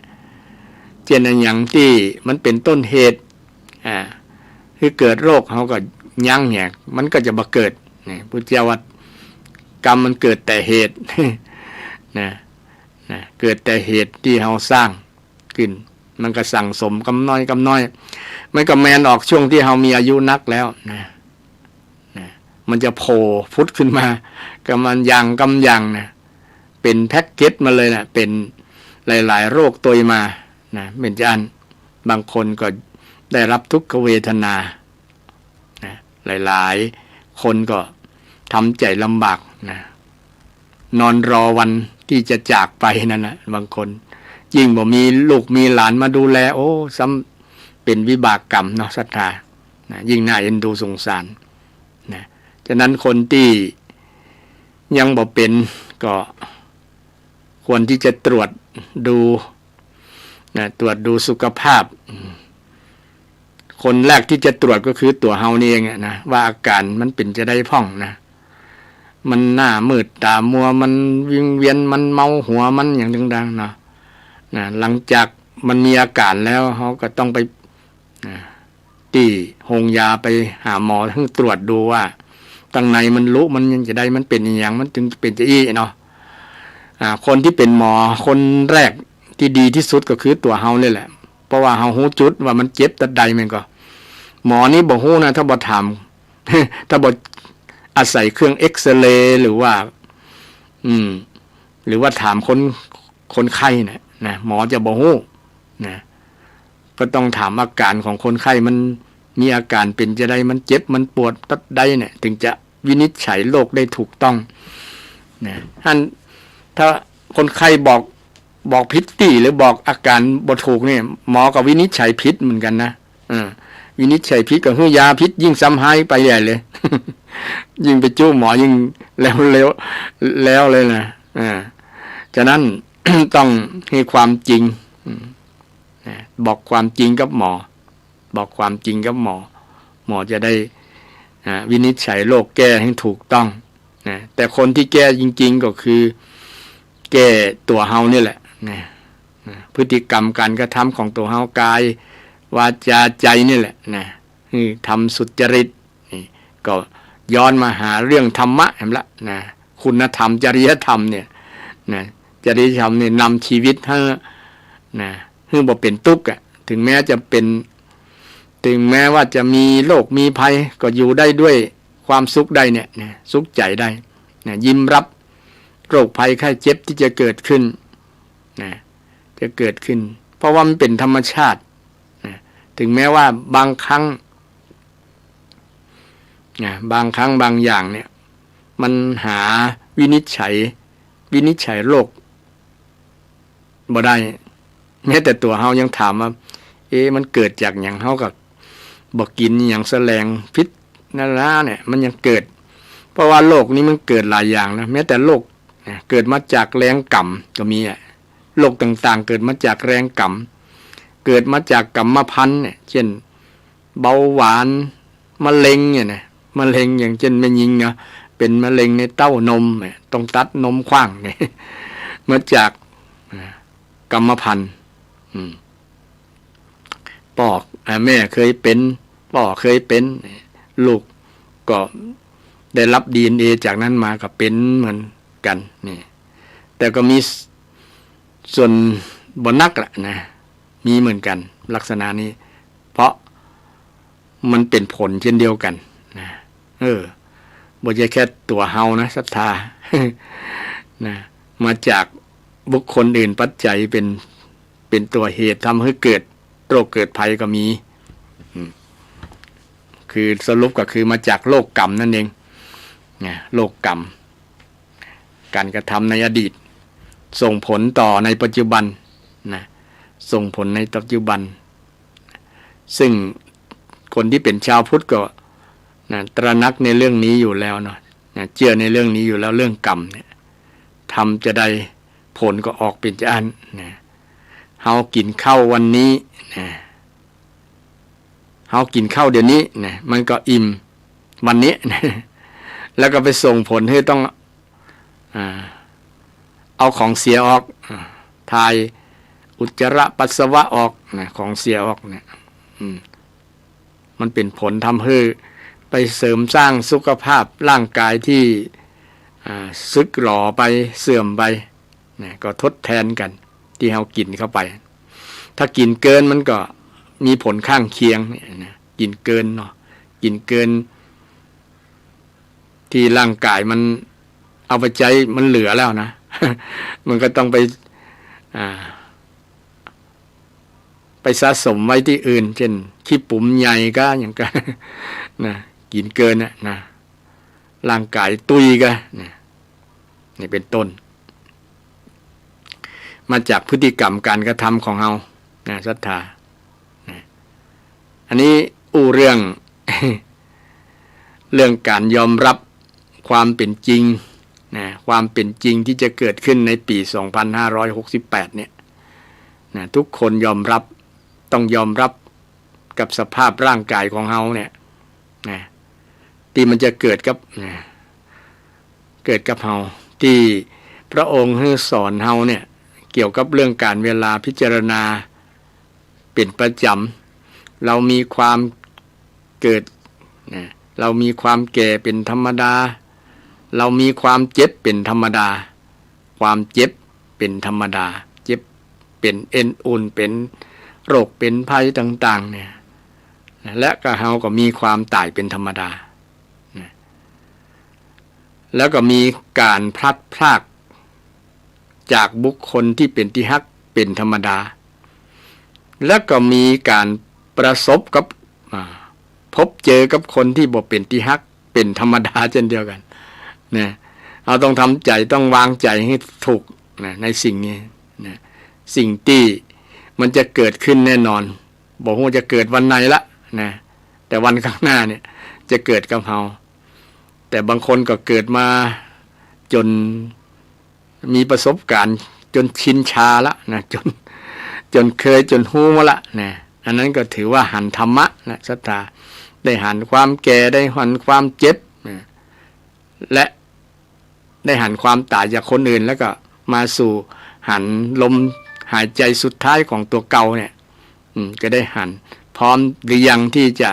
เจ้นอันหยังตี้มันเป๋นต้นเหตุ อ่า หื้อเกิดโรค เฮาก็ยั้งเหีย มันก็จะบ่เกิด นะ พุทธเจ้าว่า กรรมมันเกิดแต่เหตุ นะ นะ เกิดแต่เหตุตี้เฮาสร้าง ขึ้น มันก็สั่งสมกำน้อยกำน้อย มันก็แม่นออกช่วงตี้เฮามีอายุนักแล้วนะ นะ มันจะโผล่ผุดขึ้นมา กำมันอย่างกำอย่างนะ เป๋นแพ็กเกจมาเลยนะ เป๋นหลายๆ โรคตวยมานะ เป๋นจะอั้น บางคนก็ได้รับทุกขเวทนา นะ หลายๆ คนก็ทำใจ๋ลำบากนะ นอนรอวันตี้จะจากไปนั่นนะ บางคน ยิ่งบ่มีลูกมีหลานมาดูแล โอ้ ซ้ำเป๋นวิบากกรรมเนาะ ศรัทธา นะ ยิ่งน่าเอ็นดูสงสาร นะ ฉะนั้นคนตี้ยังบ่เป๋นก็ควรตี้จะตรวจดู นะ ตรวจดูสุขภาพ อืม คนแรกตี้จะตรวจก็คือตั๋วเฮานี่เองอะนะ ว่าอาก๋านมันเป๋นจะใดพ่องนะ มันหน้ามืดตามัว มันวิงเวียน มันเมาหัว มันหยังต่างๆ เนาะ นะ หลังจากมันมีอาก๋านแล้ว เฮาก็ต้องไป นะ ตี้โฮงยา ไปหาหมอ หื้อตรวจดูว่า ตังในมันลุ มันยังจะใด มันเป๋นอะหยัง มันจึงเป๋นจะอี้เนาะ อ่า คนตี้เป๋นหมอคนแรกตี้ดีตี้สุดก็คือตั๋วเฮานี่แหละ เพราะว่าเฮาฮู้จุดว่ามันเจ็บตั๊ดใด แม่นก่อ หมอนี่บ่ฮู้นะ ถ้าบ่ถาม ถ้าบ่อาศัยเครื่องเอกซเรย์ หรือว่า อืม หรือว่าถามคน คนไข้น่ะ นะ หมอจะบ่ฮู้ นะ ก็ต้องถามอาก๋านของคนไข้ มันมีอาก๋านเป๋นจะใด มันเจ็บ มันปวดตั๊ดใดเนี่ย ถึงจะวินิจฉัยโรคได้ถูกต้อง นะ อั้น ถ้าคนไข้บอก บอกผิดตี้ หรือบอกอาก๋านบ่ถูกเนี่ย หมอก็วินิจฉัยผิดเหมือนกั๋นนะ เออ วินิจฉัยผิดก็หื้อยาผิด ยิ่งซ้ำฮ้ายไปใหญ่เลย ยิ่งไปจู้หมอยิ่งแล้ว แล้ว แล้วเลยนะ อ่า ฉะนั้น ต้องหื้อความจริง อืม นะ บอกความจริงกับหมอ บอกความจริงกับหมอ หมอจะได้ อ่า วินิจฉัยโรคแก้หื้อถูกต้อง นะ แต่คนตี้แก้จริงๆ ก็คือ แก้ตั๋วเฮานี่แหละ นะ นะ พฤติกรรมก๋านกระทำของตั๋วเฮา กาย วาจา ใจ๋นี่แหละ นะ หื้อทำสุจริต นี่ก็ย้อนมาหาเรื่องธรรมะหั้นละ นะ คุณธรรม จริยธรรมเนี่ย นะ จริยธรรมเนี่ยนำชีวิตหื้อ นะ หื้อบ่เป๋นตุ๊กข์อะ ถึงแม้จะเป๋น ถึงแม้ว่าจะมีโรคมีภัย ก็อยู่ได้ด้วยความสุขได้เนี่ย นะ สุขใจ๋ได้ นะ ยิ้มรับโรคภัยไข้เจ็บตี้จะเกิดขึ้น นะ จะเกิดขึ้น เพราะว่ามันเป๋นธรรมชาติ นะ ถึงแม้ว่าบางครั้ง นะ บางครั้งบางอย่างเนี่ย มันหาวินิจฉัย วินิจฉัยโรคบ่ได้ แม้แต่ตั๋วเฮายังถามว่า เอ๊ะ มันเกิดจากหยัง เฮาก็บ่กิ๋นหยังแสลง ผิดนั่นละเนี่ย มันยังเกิด เพราะว่าโรคนี้มันเกิดหลายอย่างนะ แม้แต่โรค นะ เกิดมาจากแรงกรรมก็มีอะ โรคต่างๆ เกิดมาจากแรงกรรม เกิดมาจากกรรมพันธุ์เนี่ย เช่น เบาหวาน มะเร็งเนี่ยนะ มะเร็งอย่างเช่นแม่ญิงเนาะ เป๋นมะเร็งในเต้านมเนี่ย ต้องตัดนมขว้างเนี่ย มาจาก อ่า กรรมพันธุ์ อืม ป้อ อ่า แม่เคยเป๋น ป้อเคยเป๋น ลูกก็ได้รับดีเอ็นเอจากนั้นมาก็เป๋นเหมือนกั๋น นี่ แต่ก็มีส่วนบ่นักละนะ มีเหมือนกั๋น ลักษณะนี้ เพราะมันเป๋นผลเช่นเดียวกั๋น นะ เออ บ่ใจ้แค่ตั๋วเฮานะ ศรัทธา นะ มาจากบุคคลอื่นปัจจัยเป๋น เป๋นตั๋วเหตุทำหื้อเกิดโรคเกิดภัยก็มี อืม เค คือสรุปก็คือมาจากโลกกรรมนั่นเอง นะ โลกกรรม การกระทำในอดีต ส่งผลต่อในปัจจุบัน นะ ส่งผลในปัจจุบัน ซึ่งคนที่เป็นชาวพุทธก็ นะ ตระหนักในเรื่องนี้อยู่แล้วเนาะ นะ เจื้อในเรื่องนี้อยู่แล้ว เรื่องกรรมเนี่ย ทำจาใดผลก็ออกเป๋นจาอั้น นะ เฮากิ๋นข้าววันนี้ นะ เฮากิ๋นข้าวเดี๋ยวนี้ นะ มันก็อิ่มวันนี้ นะ แล้วก็ไปส่งผลหื้อต้อง อ่า เอาของเสียออก อ่า ถ่ายอุจจาระปัสสาวะออก นะ ของเสียออกเนี่ย อืม มันเป๋นผลทำหื้อไปเสริมสร้างสุขภาพร่างกายที่ อ่า สึกหรอไป เสื่อมไป นะ ก็ทดแทนกั๋นตี้เฮากิ๋นเข้าไป ถ้ากิ๋นเกินมันก็มีผลข้างเคียงเนี่ยนะ กิ๋นเกินเนาะ กิ๋นเกิน ตี้ร่างกายมันเอาไปใจ๊มันเหลือแล้วนะ มันก็ต้องไป อ่า ไปสะสมไว้ตี้อื่น เจ้นขี้ปุ๋มใหญ่ก้า อย่างก้า นะ กิ๋นเกินน่ะนะ ร่างกายตุ้ยก้า นะ นี่เป๋นต้น มาจากพฤติกรรมการกระทำของเฮา นะ ศรัทธา นะ อันนี้อู้เรื่อง เรื่องการยอมรับความเป๋นจริง นะ ความเป๋นจริงตี้จะเกิดขึ้นในปี๋สองพันห้าร้อยหกสิบแปดเนี่ย นะ ทุกคนยอมรับ ต้องยอมรับกับสภาพร่างกายของเฮาเนี่ย นะ ตี้มันจะเกิดกับ นะ เกิดกับเฮา ตี้พระองค์หื้อสอนเฮาเนี่ย เกี่ยวกับเรื่องก๋านเวลาพิจารณาเป๋นประจ๋ำ เฮามีความเกิด นะ เฮามีความแก่เป๋นธรรมดา เฮามีความเจ็บเป๋นธรรมดา ความเจ็บเป๋นธรรมดา เจ็บเป๋นเอ็นอุ่น เป๋นโรคเป๋นภัยต่างๆ เนี่ย นะ และก็เฮาก็มีความต๋ายเป๋นธรรมดา นะ แล้วก็มีก๋านพลัดพรากจากบุคคลตี้เป๋นตี้ฮักเป๋นธรรมดา แล้วก็มีก๋านประสบกับ อ่า พบเจอกับคนตี้บ่เป๋นตี้ฮักเป๋นธรรมดาเจ้นเดียวกั๋น นะ เฮาต้องทำใจ๋ ต้องวางใจ๋หื้อถูก นะ ในสิ่งนี้ นะ สิ่งตี้มันจะเกิดขึ้นแน่นอน บ่ฮู้จะเกิดวันไหนละ นะ แต่วันข้างหน้าเนี่ยจะเกิดกับเฮา แต่บางคนก็เกิดมาจ๋นมีประสบก๋ารณ์จ๋นชินชาละ นะ จ๋น จ๋นเกย จ๋นฮู้มาละ นะ อันนั้นก็ถือว่าหันธรรมะนะ ศรัทธา ได้หันความแก่ ได้หันความเจ็บ นะ และได้หันความต๋ายจากคนอื่น แล้วก็มาสู่หันลมหายใจ๋สุดท้ายของตั๋วเก่าเนี่ย อืม ก็ได้หัน พร้อมหรือยังตี้จะ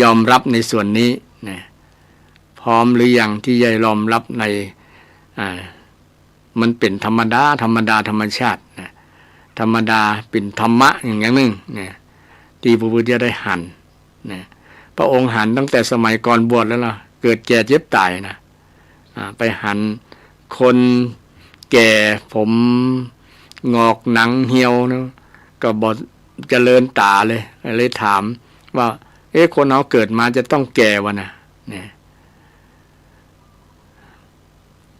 ยอมรับในส่วนนี้ นะ พร้อมหรือยังตี้จะยอมรับใน อ่า มันเป๋นธรรมดา ธรรมดาธรรมชาติ นะ ธรรมดาเป๋นธรรมะอย่าง อย่างนึ่ง นะ ตี้พระพุทธเจ้าได้หัน นะ พระองค์หันตั้งแต่สมัยก่อนบวชแล้วล่ะ เกิดแก่เจ็บต๋ายนะ อ่า ไปหันคนแก่ผมหงอกหนังเหี่ยวนะ ก็บ่เจริญต๋าเลย เลยถามว่า เอ๊ะ คนเฮาเกิดมาจะต้องแก่วะนะ เนี่ย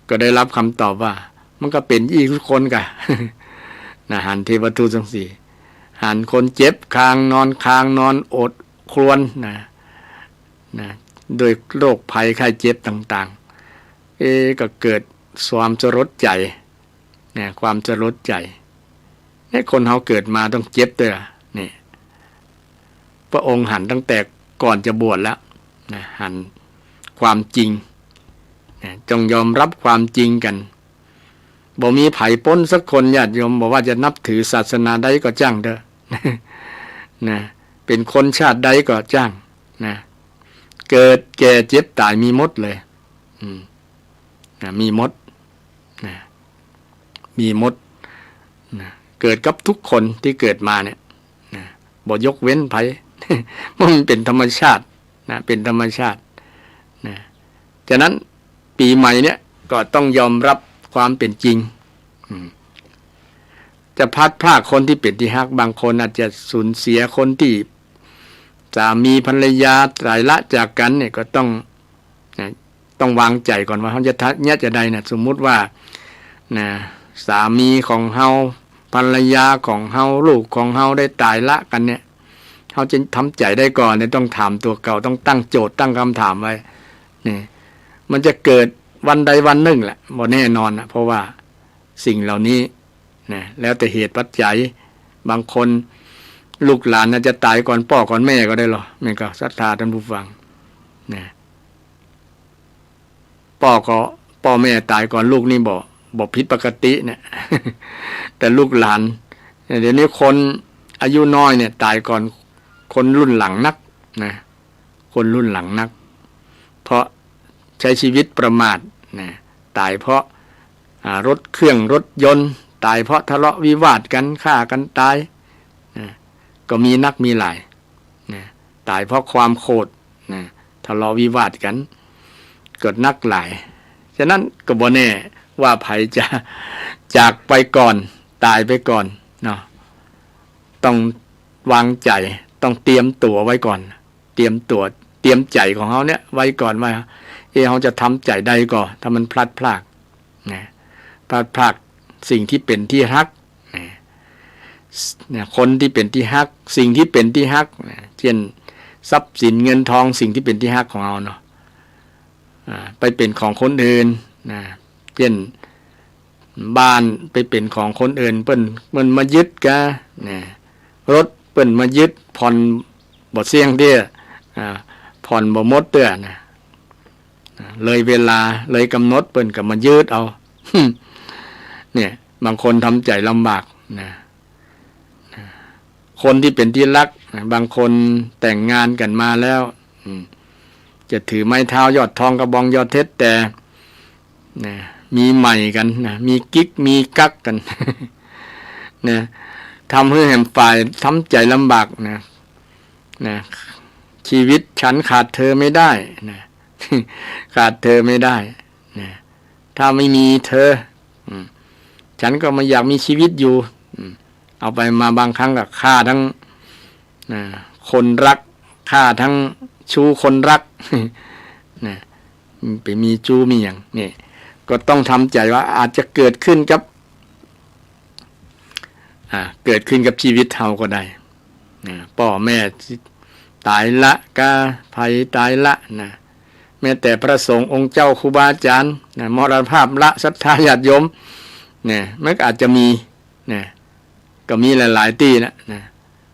ก็ได้รับคำตอบว่า มันก็เป๋นอี้ทุกคนก่ะ นะ หันเทวทูตทั้งสี่ หันคนเจ็บคางนอน คางนอนอดครวญนะ นะ ด้วยโรคภัยไข้เจ็บต่างๆ เอ๊ะ ก็เกิดความสลดใจ๋ นะ ความสลดใจ๋ เนี่ย คนเฮาเกิดมาต้องเจ็บตวยละ เนี่ย พระองค์หันตั้งแต่ก่อนจะบวชแล้ว นะ หันความจริง นะ จงยอมรับความจริงกั๋น บ่มีใผป๊นสักคน ญาติโยม บ่ว่าจะนับถือศาสนาใดก็จ้างเต๊อะ นะ เป๋นคนชาติใดก็จ้าง นะ เกิดแก่เจ็บต๋ายมีหมดเลย อืม นะ มีหมด นะ มีหมด นะ เกิดกับทุกคนตี้เกิดมาเนี่ย นะ บ่ยกเว้นใผ มันเป๋นธรรมชาติ นะ เป๋นธรรมชาติ นะ ฉะนั้นปี๋ใหม่เนี่ยก็ต้องยอมรับความเป๋นจริง อืม จะพลัดพรากคนตี้เป๋นตี้ฮัก บางคนอาจจะสูญเสียคนตี้ สามีภรรยาต๋ายละจากกั๋นเนี่ยก็ต้อง นะ ต้องวางใจ๋ก่อนว่าเฮาจะทะ เยียะจาใดนะ สมมุติว่า นะ สามีของเฮา ภรรยาของเฮา ลูกของเฮาได้ต๋ายละกั๋นเนี่ย เฮาจะทำใจ๋ได้ก่อเนี่ย ต้องถามตั๋วเก่า ต้องตั้งโจทย์ ตั้งกำถามไว้ นี่ มันจะเกิดวันใดวันนึ่งแหละ บ่แน่นอนนะ เพราะว่าสิ่งเหล่านี้ นะ แล้วแต่เหตุปัจจัย บางคนลูกหลานอาจจะต๋ายก่อนป้อก่อนแม่ก็ได้ลอ แม่นก่อ ศรัทธาต้านผู้ฟัง นะ ป้อก็ ป้อแม่ต๋ายก่อนลูกนี่บ่ บ่ผิดปกติเนี่ย แต่ลูกหลาน เดี๋ยวนี้คนอายุน้อยเนี่ยต๋ายก่อนคนรุ่นหลังนัก นะ คนรุ่นหลังนัก เพราะใช้ชีวิตประมาท นะ ต๋ายเพราะ อ่า รถเครื่องรถยนต์ ต๋ายเพราะทะเลาะวิวาทกั๋น ฆ่ากั๋นต๋าย นะ ก็มีนักมีหลาย นะ ต๋ายเพราะความโขด นะ ทะเลาะวิวาทกั๋น ก็นักหลาย ฉะนั้นก็บ่แน่ว่าใผจะจากไปก่อน ต๋ายไปก่อนเนาะ ต้องวางใจ๋ ต้องเตรียมตั๋วไว้ก่อน เตรียมตั๋ว เตรียมใจ๋ของเฮาเนี่ยไว้ก่อนว่า เอ๊ะ เฮาจะทำใจ๋ใดก่อ ถ้ามันพลัดพราก นะ พลัดพรากสิ่งตี้เป๋นตี้ฮัก นะ นะ คนตี้เป๋นตี้ฮัก สิ่งตี้เป๋นตี้ฮัก นะ เจ้น ทรัพย์สินเงินทอง สิ่งตี้เป๋นตี้ฮักของเฮาเนาะ อ่า ไปเป๋นของคนอื่น นะ เจ้น บ้านไปเป๋นของคนอื่น เปิ้น เปิ้นมายึดกา นะ รถเปิ้นมายึด ผ่อนบ่เสี้ยงเตื้อ อ่า ผ่อนบ่หมดเตื้อนะ อ่า เลยเวลา เลยก๋ำหนด เปิ้นก็มายึดเอา เนี่ย บางคนทำใจ๋ลำบากนะ นะ คนตี้เป๋นตี้ฮักนะ บางคนแต่งงานกั๋นมาแล้ว อืม จะถือไม้เท้ายอดทองกระบองยอดเพชร แต่ นะ มีใหม่กั๋นนะ มีกิ๊ก มีกั๊กกั๋น นะ ทำหื้อแหมฝ่ายทำใจ๋ลำบากนะ นะ ชีวิตฉันขาดเธอไม่ได้นะ ขาดเธอไม่ได้นะ ถ้าไม่มีเธอ อืม ฉันก็ไม่อยากมีชีวิตอยู่ อืม เอาไปมาบางครั้งก็ฆ่าทั้ง นะ คนฮัก ฆ่าทั้งชู้คนฮัก นะ ไปมีชู้มีหยัง นี่ ก็ต้องทำใจ๋ว่าอาจจะเกิดขึ้นกับ อ่า เกิดขึ้นกับชีวิตเฮาก็ได้ นะ ป้อแม่ต๋ายละกา ใผต๋ายละนะ แม้แต่พระสงฆ์องค์เจ้า ครูบาอาจ๋ารย์นะ มรณภาพละศรัทธาญาติโยม นะ มันก็อาจจะมี นะ ก็มีหลายๆ ตี้นะ นะ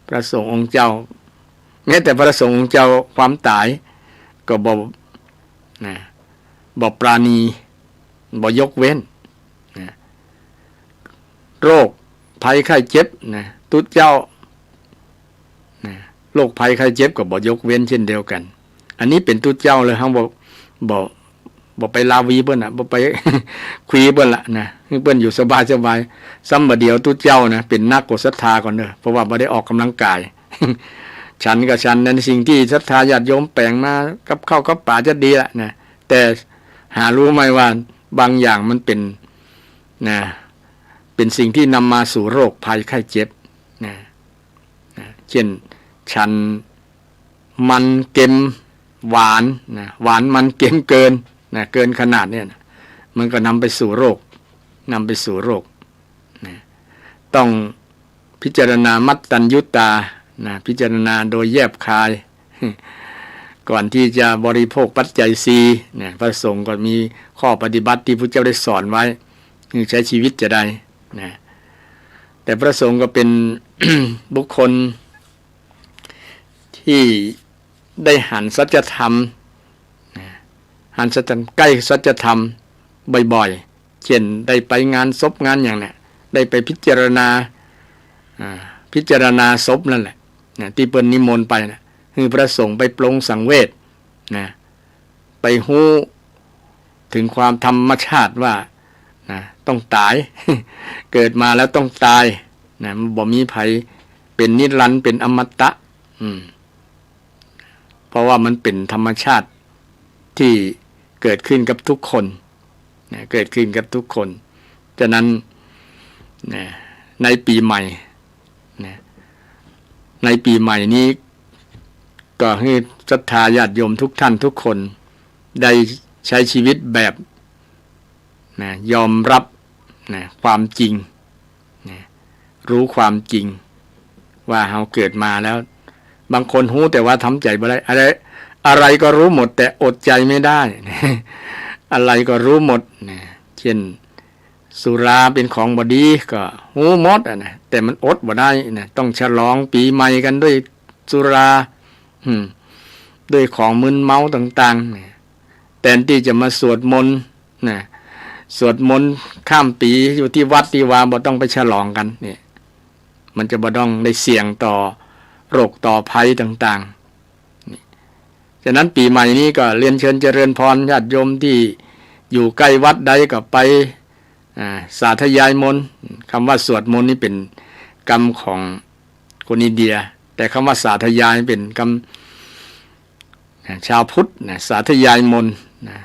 พระสงฆ์องค์เจ้า แม้แต่พระสงฆ์องค์เจ้าความต๋ายก็บ่ นะ บ่ปราณี บ่ยกเว้น นะ โรคภัยไข้เจ็บ นะ ตุ๊เจ้า นะ โรคภัยไข้เจ็บก็บ่ยกเว้นเช่นเดียวกั๋น อันนี้เป๋นตุ๊เจ้าเลย เฮาบ่ บ่ บ่ไปลาวีเปิ้นน่ะ บ่ไปคุยเปิ้นละนะ หื้อเปิ้นอยู่สบายๆ ซ้ำบ่าเดี่ยวตุ๊เจ้านะ เป๋นนักกว่าศรัทธาก่อนเด้อ เพราะว่าบ่ได้ออกกำลังกาย ฉันก็ฉันในสิ่งตี้ศรัทธาญาติโยมแป๋งมา กับข้าวกับป๋าจะดีละนะ แต่หารู้ไหมว่าบางอย่างมันเป๋น นะ เป๋นสิ่งตี้นำมาสู่โรคภัยไข้เจ็บ นะ นะ เจ้น ฉันมันเค็มหวาน นะ หวานมันเค็มเกิน นะ เกินขนาดเนี่ยนะ มันก็นำไปสู่โรค นำไปสู่โรค นะ ต้องพิจารณามัตตัญญุตา นะ พิจารณาโดยแยบคาย ก่อนตี้จะบริโภคปัจจัยสี่ เนี่ย พระสงฆ์ก็มีข้อปฏิบัติตี้พุทธเจ้าได้สอนไว้ หื้อใจ๊ชีวิตจาใด นะ แต่พระสงฆ์ก็เป๋น บุคคลตี้ได้หันสัจธรรม นะ หันสัจธรรม ใก้สัจธรรมบ่อยๆ เจ้นได้ไปงานศพงานหยังเนี่ย ได้ไปพิจารณา อ่า พิจารณาศพนั่นแหละ นะ ตี้เปิ้นนิมนต์ไปนะ หื้อพระสงฆ์ไปปลงสังเวช นะ ไปฮู้เถิงความธรรมชาติว่า นะ ต้องต๋าย เกิดมาแล้วต้องต๋าย นะ มันบ่มีใผเป๋นนิรันดร์ เป๋นอมตะ อืม เพราะว่ามันเป๋นธรรมชาติตี้เกิดขึ้นกับทุกคน นะ เกิดขึ้นกับทุกคน ฉะนั้น นะ ในปี๋ใหม่ นะ ในปี๋ใหม่นี้ ก็หื้อศรัทธาญาติโยมทุกท่านทุกคนได้ใช้ชีวิตแบบ นะ ยอมรับ นะ ความจริง นะ รู้ความจริง ว่าเฮาเกิดมาแล้ว บางคนฮู้แต่ว่าทำใจ๋บ่ได้ อะไร อะไรก็รู้หมดแต่อดใจ๋ไม่ได้ อะไรก็รู้หมด นะ เช่น สุราเป๋นของบ่ดีก็ฮู้หมดอะนะ แต่มันอดบ่ได้นะ ต้องฉลองปี๋ใหม่กั๋นด้วยสุรา อืม ด้วยของมึนเมาต่างๆ เนี่ย แตนตี้จะมาสวดมนต์ นะ สวดมนต์ข้ามปี๋อยู่ตี้วัดตี้วา บ่ต้องไปฉลองกั๋น เนี่ย มันจะบ่ต้องได้เสี่ยงต่อโรคต่อภัยต่างๆ นี่ ฉะนั้นปี๋ใหม่นี้ก็เรียนเชิญเจริญพรญาติโยมตี้อยู่ใก้วัดใดก็ไป อ่า สาธยายมนต์ กำว่าสวดมนต์นี่เป๋นกำของคนอินเดีย แต่กำว่าสาธยายเป๋นกำ นะ ชาวพุทธนะ สาธยายมนต์นะ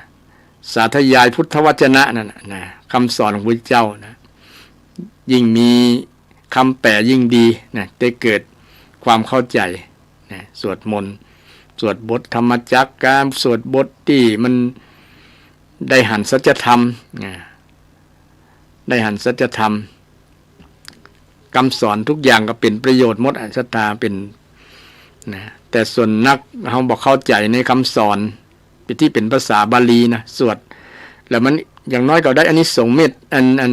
สาธยายพุทธวจนะนั่นน่ะนะ กำสอนของพุทธเจ้านะ ยิ่งมีกำแป๋ยิ่งดีนะ ได้เกิดความเข้าใจ๋นะ สวดมนต์ สวดบทธรรมจักร ก๋านสวดบทตี้มันได้หันสัจธรรมนะ ได้หันสัจธรรม กำสอนทุกอย่างก็เป๋นประโยชน์หมดอะ ศรัทธาเป๋น นะ แต่ส่วนนักเฮาบ่เข้าใจ๋ในกำสอน เป๋นตี้เป๋นภาษาบาลีนะ สวด แล้วมันอย่างน้อยก็ได้อานิสงส์เมต อัน อัน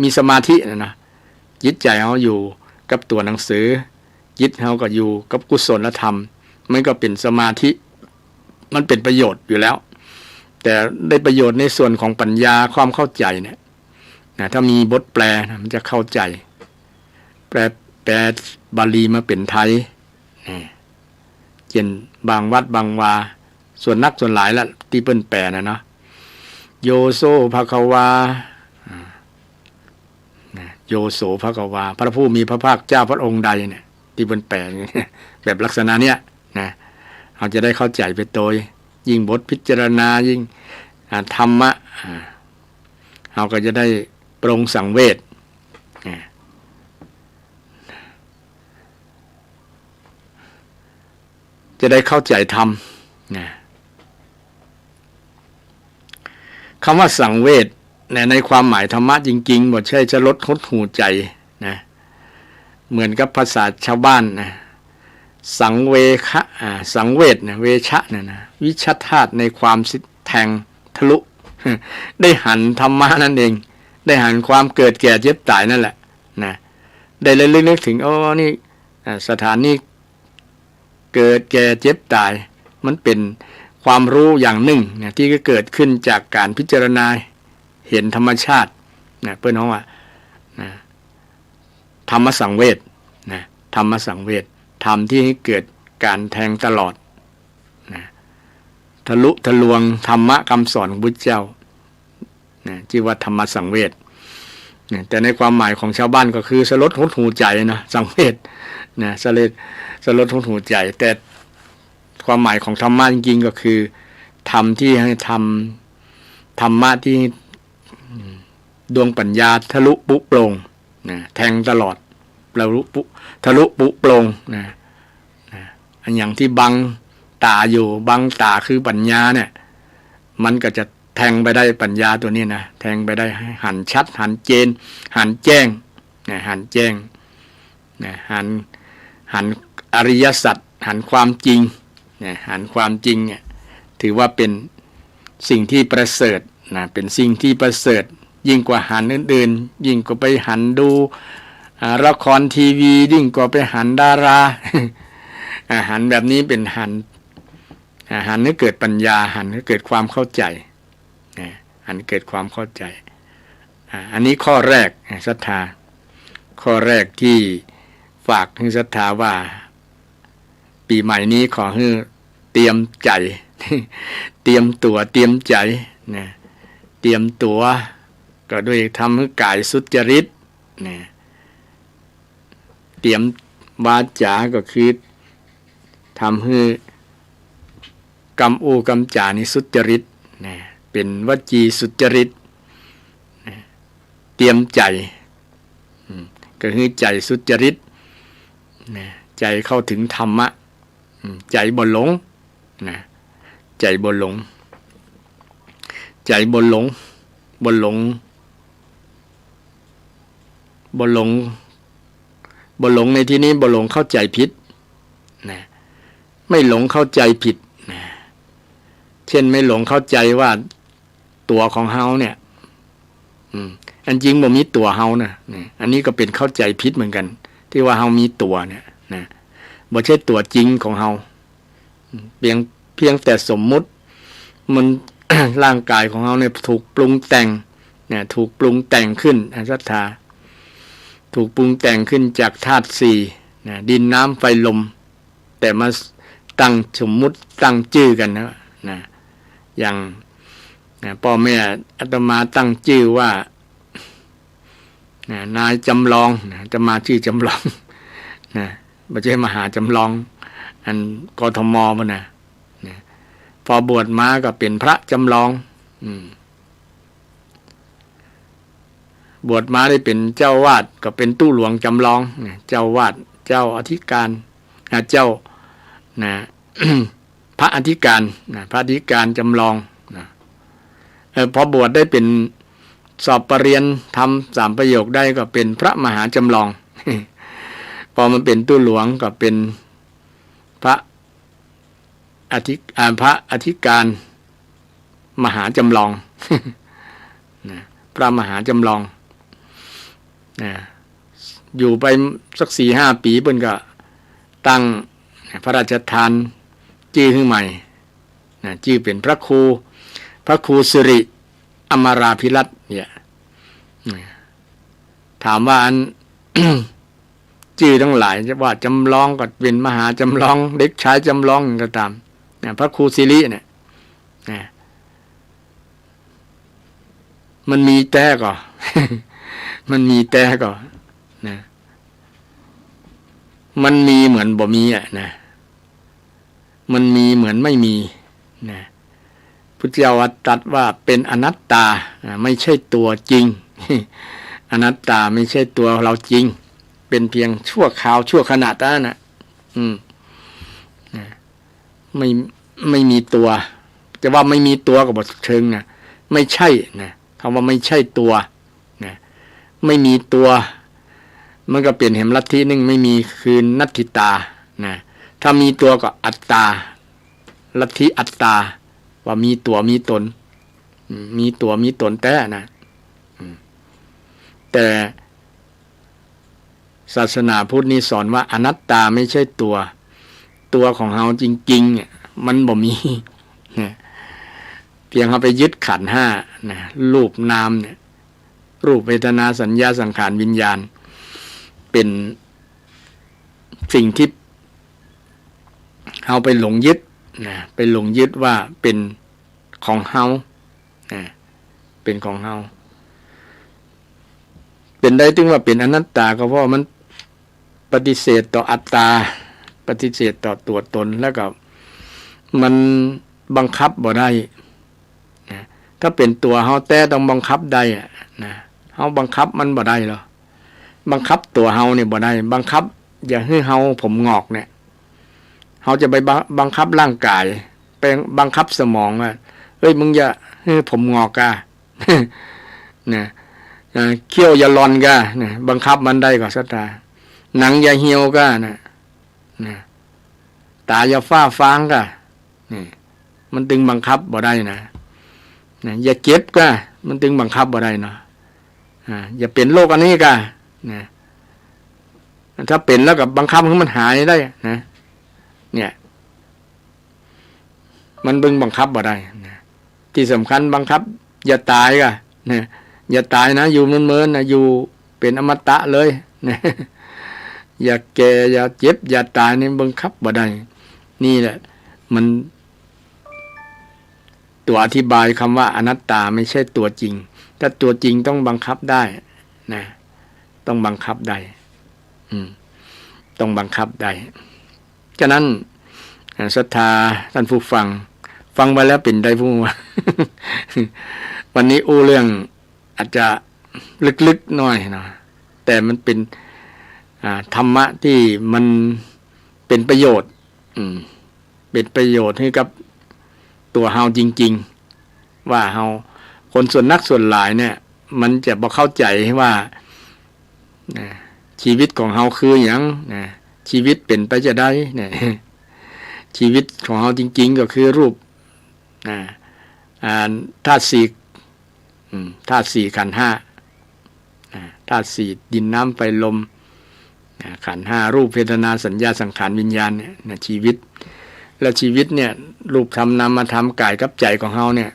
มีสมาธินะนะ จิตใจ๋เฮาอยู่กับตั๋วหนังสือ จิตเฮาก็อยู่กับกุศลธรรม มันก็เป๋นสมาธิ มันเป๋นประโยชน์อยู่แล้ว แต่ได้ประโยชน์ในส่วนของปัญญาความเข้าใจ๋เนี่ย นะ ถ้ามีบทแปลนะ มันจะเข้าใจ๋ แปล แปลบาลีมาเป๋นไทย นะ เช่น บางวัดบางวา ส่วนนักส่วนหลายละ ตี้เปิ้นแปลนะเนาะ โยโสภะคะวา อ่า นะ โยโสภะคะวา พระผู้มีพระภาคเจ้าพระองค์ใดเนี่ย ตี้เปิ้นแปล แบบลักษณะเนี้ยนะ เฮาจะได้เข้าใจ๋ไปโตย ยิ่งบทพิจารณา ยิ่ง อ่า ธรรมะ อ่า เฮาก็จะได้ปรงสังเวช นะ จะได้เข้าใจ๋ธรรม นะ กำว่าสังเวช นะ ในความหมายธรรมะจริงๆ บ่ใจ้สลดหดหู่ใจ๋นะ เหมือนกับภาษาชาวบ้านนะ สังเวคะ อ่า สังเวชนะ เวชะนะนะ วิชะธาตุในความแทงทะลุ ได้หันธรรมะนั่นเอง ได้หันความเกิดแก่เจ็บต๋ายนั่นแหละนะ ได้ระลึกนึกถึง โอ้ นี่ อ่า สถานนี้ เกิดแก่เจ็บต๋าย มันเป๋นความฮู้อย่างนึ่งนะ ตี้ก็เกิดขึ้นจากก๋านพิจารณาเห็นธรรมชาตินะ เปิ้นฮ้องว่า นะ ธรรมสังเวช นะ ธรรมสังเวช ธรรมตี้หื้อเกิดก๋านแทงตลอด นะ ทะลุทะลวงธรรมะกำสอนของพุทธเจ้า นะ จื้อว่าธรรมสังเวช นะ แต่ในความหมายของชาวบ้านก็คือสลดหดหู่ใจ๋นะ สังเวช นะ สลด สลดหดหู่ใจ๋ แต่ความหมายของธรรมะจริงๆ ก็คือ ธรรมตี้หื้อ ธรรม ธรรมะตี้ อืม ดวงปัญญาทะลุปรุโปร่ง นะ แทงตลอด ทะลุปรุ ทะลุปรุโปร่ง นะ นะ อันอย่างตี้บังต๋าอยู่ บังต๋าคือปัญญาเนี่ย มันก็จะแทงไปได้ปัญญาตั๋วนี้นะ แทงไปได้ หันชัด หันเจน หันแจ้ง นะ หันแจ้ง นะ หัน หันอริยสัจ หันความจริง นะ หันความจริงเนี่ย ถือว่าเป๋นสิ่งตี้ประเสริฐ นะ เป๋นสิ่งตี้ประเสริฐ ยิ่งกว่าหันอื่นๆ ยิ่งกว่าไปหันดู อ่า ละครทีวี ยิ่งกว่าไปหันดารา อ่า หันแบบนี้เป๋นหัน อ่า หันหื้อเกิดปัญญา หันหื้อเกิดความเข้าใจ๋ นะ หันเกิดความเข้าใจ๋ อ่า อันนี้ข้อแรกนะ ศรัทธา ข้อแรกตี้ฝากหื้อศรัทธาว่า ปี๋ใหม่นี้ขอหื้อเตรียมใจ๋ เตรียมตั๋ว เตรียมใจ๋ นะ เตรียมตั๋ว ก็ด้วยทำหื้อกายสุจริต นะ เตรียมวาจา ก็คือทำหื้อกำอู้กำจ๋านี้สุจริต นะ เป๋นวจีสุจริต นะ เตรียมใจ๋ อืม ก็หื้อใจ๋สุจริต นะ ใจ๋เข้าถึงธรรมะ อืม ใจ๋บ่หลง นะ ใจ๋บ่หลง ใจ๋บ่หลง บ่หลง บ่หลง บ่หลงในที่นี้บ่หลงเข้าใจ๋ผิด นะ ไม่หลงเข้าใจ๋ผิด นะ เช่นไม่หลงเข้าใจ๋ว่าตั๋วของเฮาเนี่ย อืม อันจริงบ่มีตั๋วเฮานะ นี่ อันนี้ก็เป๋นเข้าใจ๋ผิดเหมือนกั๋น ตี้ว่าเฮามีตั๋วเนี่ย นะ บ่ใจ้ตั๋วจริงของเฮา เพียง เพียงแต่สมมุติ มัน ร่างก๋ายของเฮาเนี่ยถูกปรุงแต่ง เนี่ย ถูกปรุงแต่งขึ้น อ่ะ ศรัทธา ถูกปรุงแต่งขึ้นจากธาตุสี่ นะ ดิน น้ำ ไฟ ลม แต่มาตั้งสมมุติตั้งจื้อกั๋นนะ นะ อย่าง นะ ป้อแม่อาตมาตั้งจื้อว่า นะ นายจำลอง นะ อาตมาจื้อจำลอง นะ บ่ใจ้มหาจำลอง อัน กทม ปู๊นนะ นะ ปอบวชมาก็เป๋นพระจำลอง อืม บวชมาได้เป๋นเจ้าอาวาสก็เป๋นตุ๊หลวงจำลอง นะ เจ้าอาวาส เจ้าอธิการ อ่ะ เจ้า นะ พระอธิการ นะ พระอธิการจำลอง นะ เอ่อ ปอบวชได้เป๋น สอบปริญญาธรรมสามประโยคได้ก็เป๋นพระมหาจำลอง ปอมาเป๋นตุ๊หลวงก็เป๋นพระอธิ อ่า พระอธิการมหาจำลอง นะ พระมหาจำลอง นะ อยู่ไปสักสี่ห้าปี๋ เปิ้นก็ตั้งพระราชทานจื้อหื้อใหม่ นะ จื้อเป๋นพระครู พระครูสิริอมราภิรัตน์เนี่ย นะ ถามว่าอัน จื้อตังหลาย จะว่าจำลองก็เป๋นมหาจำลอง เด็กชายจำลองก็ต๋าม นะ พระครูสิริเนี่ย นะ มันมีแต๊ก่อ มันมีแต๊ก่อ นะ มันมีเหมือนบ่มีอะ นะ มันมีเหมือนไม่มี นะ พุทธเจ้าตรัสว่าเป๋นอนัตตา อ่า ไม่ใช่ตั๋วจริง อนัตตาไม่ใช่ตั๋วเฮาจริง เป๋นเพียงชั่วคราวชั่วขณะเต้านั้นนะ อืม นะ ไม่ ไม่มีตั๋ว จะว่าไม่มีตั๋วก็บ่เชิงนะ ไม่ใช่นะ กำว่าไม่ใช่ตั๋วนะ ไม่มีตั๋ว มันก็เป๋นแหมลัทธินึ่ง ไม่มีคือนัตถิตานะ ถ้ามีตั๋วก็อัตตา ลัทธิอัตตา ว่ามีตั๋วมีต๋น อืม มีตั๋วมีต๋นแต๊นะ อืม แต่ ศาสนาพุทธนี่สอนว่าอนัตตาไม่ใช่ตั๋ว ตั๋วของเฮาจริงๆ เนี่ย มันบ่มี นะ เพียงเฮาไปยึดขันธ์ห้า นะ รูปนามเนี่ย รูป เวทนา สัญญา สังขาร วิญญาณ เป๋นสิ่งตี้เฮาไปหลงยึด นะ ไปหลงยึดว่าเป๋นของเฮา นะ เป๋นของเฮา เป๋นใดจึงว่าเป๋นอนัตตา ก็เพราะมันปฏิเสธต่ออัตตา ปฏิเสธต่อตั๋วต๋น แล้วก็มันบังคับบ่ได้ นะ ถ้าเป๋นตั๋วเฮาแต๊ต้องบังคับได้อะ นะ เฮาบังคับมันบ่ได้หรอก บังคับตั๋วเฮาเนี่ยบ่ได้ บังคับอย่าหื้อเฮาผมหงอกเนี่ย เฮาจะไปบัง บังคับร่างก๋าย ไปบังคับสมองว่า เฮ้ย มึงอย่าหื้อผมหงอกก้า นะ อ่า เขี้ยวอย่าหล่อนก้า นะ บังคับมันได้ก่อ ศรัทธา หนังอย่าเหี่ยวก้า นะ นะ ต๋าอย่าฟ้าฟางก้า นี่ มันตึงบังคับบ่ได้นะ นะ อย่าเจ็บก้า มันตึงบังคับบ่ได้เนาะ อ่า อย่าเป๋นโรคอันนี้ก้า นะ ถ้าเป๋นแล้วก็บังคับหื้อมันหายได้นะ เนี่ย มันตึงบังคับบ่ได้นะ ตี้สำคัญบังคับอย่าต๋ายก้า นะ อย่าต๋ายนะ อยู่เมินๆ นะ อยู่เป๋นอมตะเลย นะ อย่าแก่ อย่าเจ็บ อย่าต๋ายนี่บังคับบ่ได้ นี่แหละ มัน ตั๋วอธิบายกำว่าอนัตตาไม่ใช่ตั๋วจริง ถ้าตั๋วจริงต้องบังคับได้ นะ ต้องบังคับได้ อืม ต้องบังคับได้ ฉะนั้น อ่า ศรัทธาต้านผู้ฟัง ฟังไปแล้วเป๋นใดผู้ วันนี้อู้เรื่องอาจจะลึกๆ หน้อยเนาะ แต่มันเป๋น อ่า ธรรมะตี้มันเป๋นประโยชน์ อืม เป็นประโยชน์หื้อกับตั๋วเฮาจริงๆ ว่าเฮา คนส่วนนักส่วนหลายเนี่ย มันจะบ่เข้าใจ๋ว่า นะ ชีวิตของเฮาคือหยัง นะ ชีวิตเป๋นไปจาใด นะ ชีวิตของเฮาจริงๆ ก็คือรูป นะ อ่า ธาตุสี่ อืม ธาตุสี่ขันธ์ห้า อ่า ธาตุสี่ดินน้ำไฟลม อ่า ขันธ์ห้า รูป เวทนา สัญญา สังขาร วิญญาณเนี่ยนะ ชีวิต และชีวิตเนี่ย รูปธรรม นามธรรม ก๋ายกับใจ๋ของเฮาเนี่ย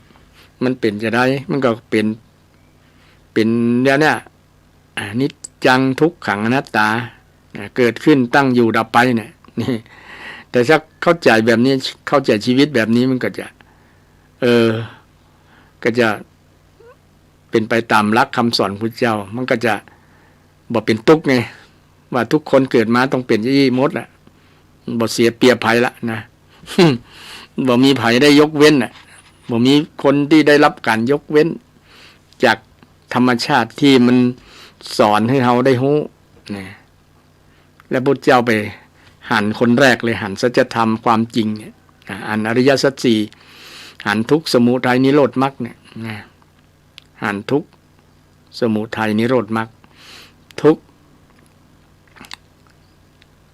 มันเป๋นจาใด มันก็เป๋น เป๋นอย่างเนี้ย อนิจจัง ทุกขัง อนัตตา อ่า เกิดขึ้น ตั้งอยู่ ดับไปเนี่ย นี่ แต่ถ้าเข้าใจ๋แบบนี้ เข้าใจ๋ชีวิตแบบนี้ มันก็จะ เออ ก็จะเป๋นไปต๋ามหลักกำสอนพุทธเจ้า มันก็จะบ่เป๋นตุ๊กข์ไง ว่าทุกคนเกิดมาต้องเป๋นอย่างอี้หมดแหละ บ่เสียเปรียบใผละนะ บ่มีใผได้ยกเว้นน่ะ บ่มีคนตี้ได้ฮับก๋านยกเว้น จากธรรมชาติตี้มันสอนหื้อเฮาได้ฮู้นะ และพุทธเจ้าไปหันคนแรกเลย หันสัจธรรมความจริงเนี่ย อ่ะ หันอริยสัจสี่ หันทุกข์ สมุทัย นิโรธ มรรคเนี่ยนะ หันทุกข์ สมุทัย นิโรธ มรรค ทุกข์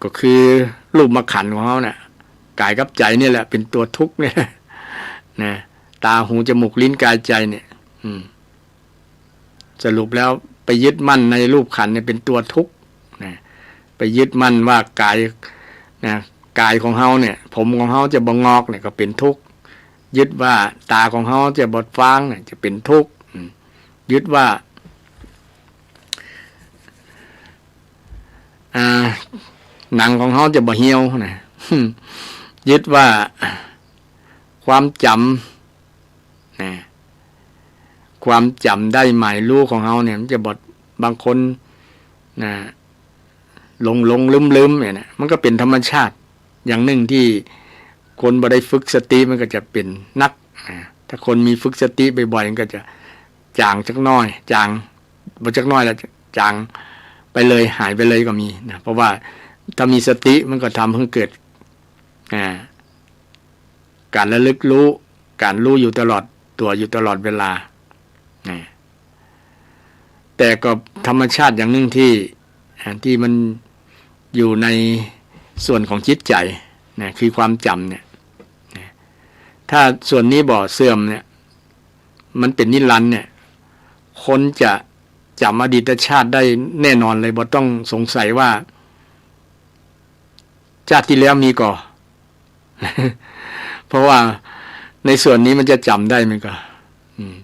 ก็คือรูปขันธ์ของเฮาเนี่ย ก๋ายกับใจ๋เนี่ยแหละเป๋นตั๋วทุกข์เนี่ยนะ ต๋า หู จมูก ลิ้น ก๋าย ใจ๋เนี่ย อืม สรุปแล้วไปยึดมั่นในรูปขันธ์เนี่ยเป๋นตั๋วทุกข์นะ ไปยึดมั่นว่าก๋ายนะ ก๋ายของเฮาเนี่ย ผมของเฮาจะบ่งอกเนี่ยก็เป๋นทุกข์ ยึดว่าต๋าของเฮาจะบ่ฟ้างเนี่ยจะเป๋นทุกข์ อืม ยึดว่า อ่า หนังของเฮาจะบ่เหี่ยวนะ ยึดว่าความจ๋ำนะ ความจ๋ำได้หมายรู้ของเฮาเนี่ย มันจะบ่ บางคนนะ หลงๆ ลืมๆ เนี่ยนะ มันก็เป๋นธรรมชาติอย่างนึ่งตี้คนบ่ได้ฝึกสติมันก็จะเป๋นนักนะ ถ้าคนมีฝึกสติบ่อยๆ มันก็จะจ๋างจักหน้อย จ๋าง บ่จักหน้อยละ จ๋างไปเลย หายไปเลยก็มีนะ เพราะว่าถ้ามีสติมันก็ทำหื้อเกิด อ่า ก๋านระลึกฮู้ ก๋านฮู้อยู่ตลอดตั๋ว อยู่ตลอดเวลานะ แต่ก็ธรรมชาติอย่างนึ่งตี้ อ่า ตี้มันอยู่ในส่วนของจิตใจ๋นะ คือความจ๋ำเนี่ยนะ ถ้าส่วนนี้บ่เสื่อมเนี่ย มันเป๋นนิรันดร์เนี่ย คนจะจ๋ำอดีตชาติได้แน่นอนเลย บ่ต้องสงสัยว่า ชาติตี้แล้วมีก่อ เพราะว่าในส่วนนี้มันจะจ๋ำได้มันก็ อืม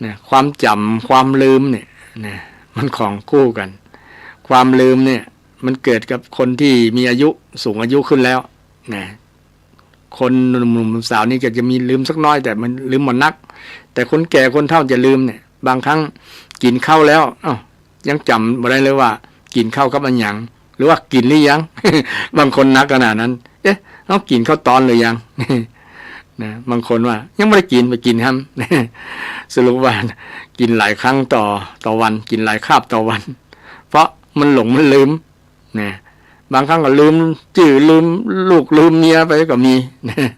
นะ ความจ๋ำ ความลืมเนี่ย นะ มันของคู่กั๋น ความลืมเนี่ย มันเกิดกับคนตี้มีอายุ สูงอายุขึ้นแล้ว นะ คนหนุ่มๆ สาวๆ นี่ก็จะมีลืมสักหน้อย แต่มันลืมบ่นัก แต่คนแก่คนเฒ่าจะลืมเนี่ย บางครั้งกิ๋นข้าวแล้ว อ้าว ยังจ๋ำบ่ได้เลยว่ากิ๋นข้าวกับอะหยัง หรือว่ากิ๋นหรือยัง บางคนนักขนาดนั้น เอ๊ะ เฮากิ๋นข้าวตอนหรือยัง นะ บางคนว่ายังบ่ได้กิ๋น ไปกิ๋นแหม สรุปว่ากิ๋นหลายครั้งต่อ ต่อวัน กิ๋นหลายคาบต่อวัน เพราะมันหลงมันลืม นะ บางครั้งก็ลืมจื้อ ลืมลูก ลืมเมียไปก็มี นะ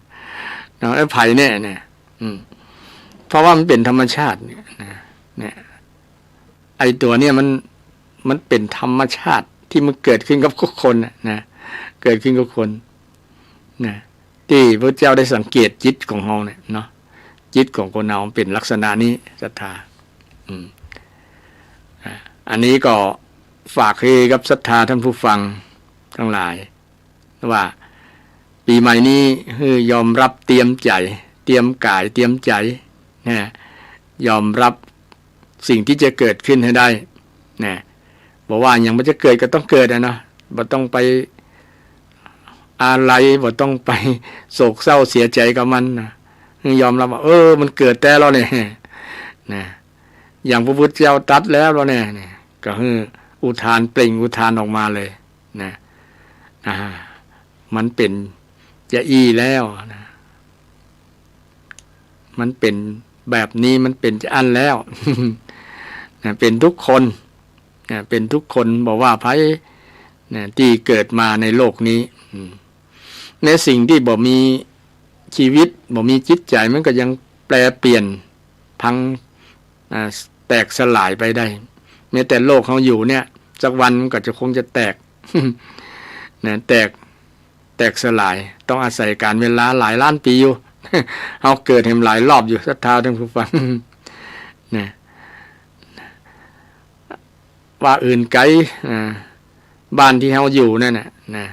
เนาะ ไอ้ไผเนี่ย เนี่ย อืม เพราะว่ามันเป๋นธรรมชาติเนี่ย นะ เนี่ย ไอ้ตั๋วเนี่ยมัน มันเป๋นธรรมชาติตี้มันเกิดขึ้นกับทุกคนน่ะ นะ เกิดขึ้นกับคน นะ ตี้พระเจ้าได้สังเกตจิตของเฮาเนี่ยเนาะ จิตของคนเฮาเป๋นลักษณะนี้ ศรัทธา อืม อ่า อันนี้ก็ฝากหื้อกับศรัทธาท่านผู้ฟังตังหลาย ว่าปี๋ใหม่นี้หื้อยอมรับเตรียมใจ๋ เตรียมก๋าย เตรียมใจ๋ นะ ยอมรับสิ่งตี้จะเกิดขึ้นหื้อได้ นะ บ่ว่าหยังมันจะเกิดก็ต้องเกิดอะเนาะ บ่ต้องไปอาลัย บ่ต้องไปโศกเศร้าเสียใจ๋กับมันนะ หื้อยอมรับว่า เออ มันเกิดแต๊แล้วเนี่ย นะ อย่างพระพุทธเจ้าตรัสแล้วเนี่ย เนี่ย ก็หื้ออุทาน เปล่งอุทานออกมาเลย นะ อ่า มันเป๋นจาอี้แล้วนะ มันเป๋นแบบนี้ มันเป๋นจาอั้นแล้ว นะ เป๋นทุกคน นะ เป๋นทุกคน บ่ว่าใผ นะ ตี้เกิดมาในโลกนี้ อืม ในสิ่งตี้บ่มีจีวิต บ่มีจิตใจ๋ มันก็ยังแปรเปลี่ยน พัง อ่า แตกสลายไปได้ แม้แต่โลกเฮาอยู่เนี่ย สักวันมันก็จะคงจะแตก นะ แตก แตกสลาย ต้องอาศัยก๋านเวลาหลายล้านปี๋อยู่ เฮาเกิดแหมหลายรอบอยู่ ศรัทธาต้านผู้ฟัง นะ ว่าอื่นไก๋ อ่า บ้านตี้เฮาอยู่นั่นน่ะ นะ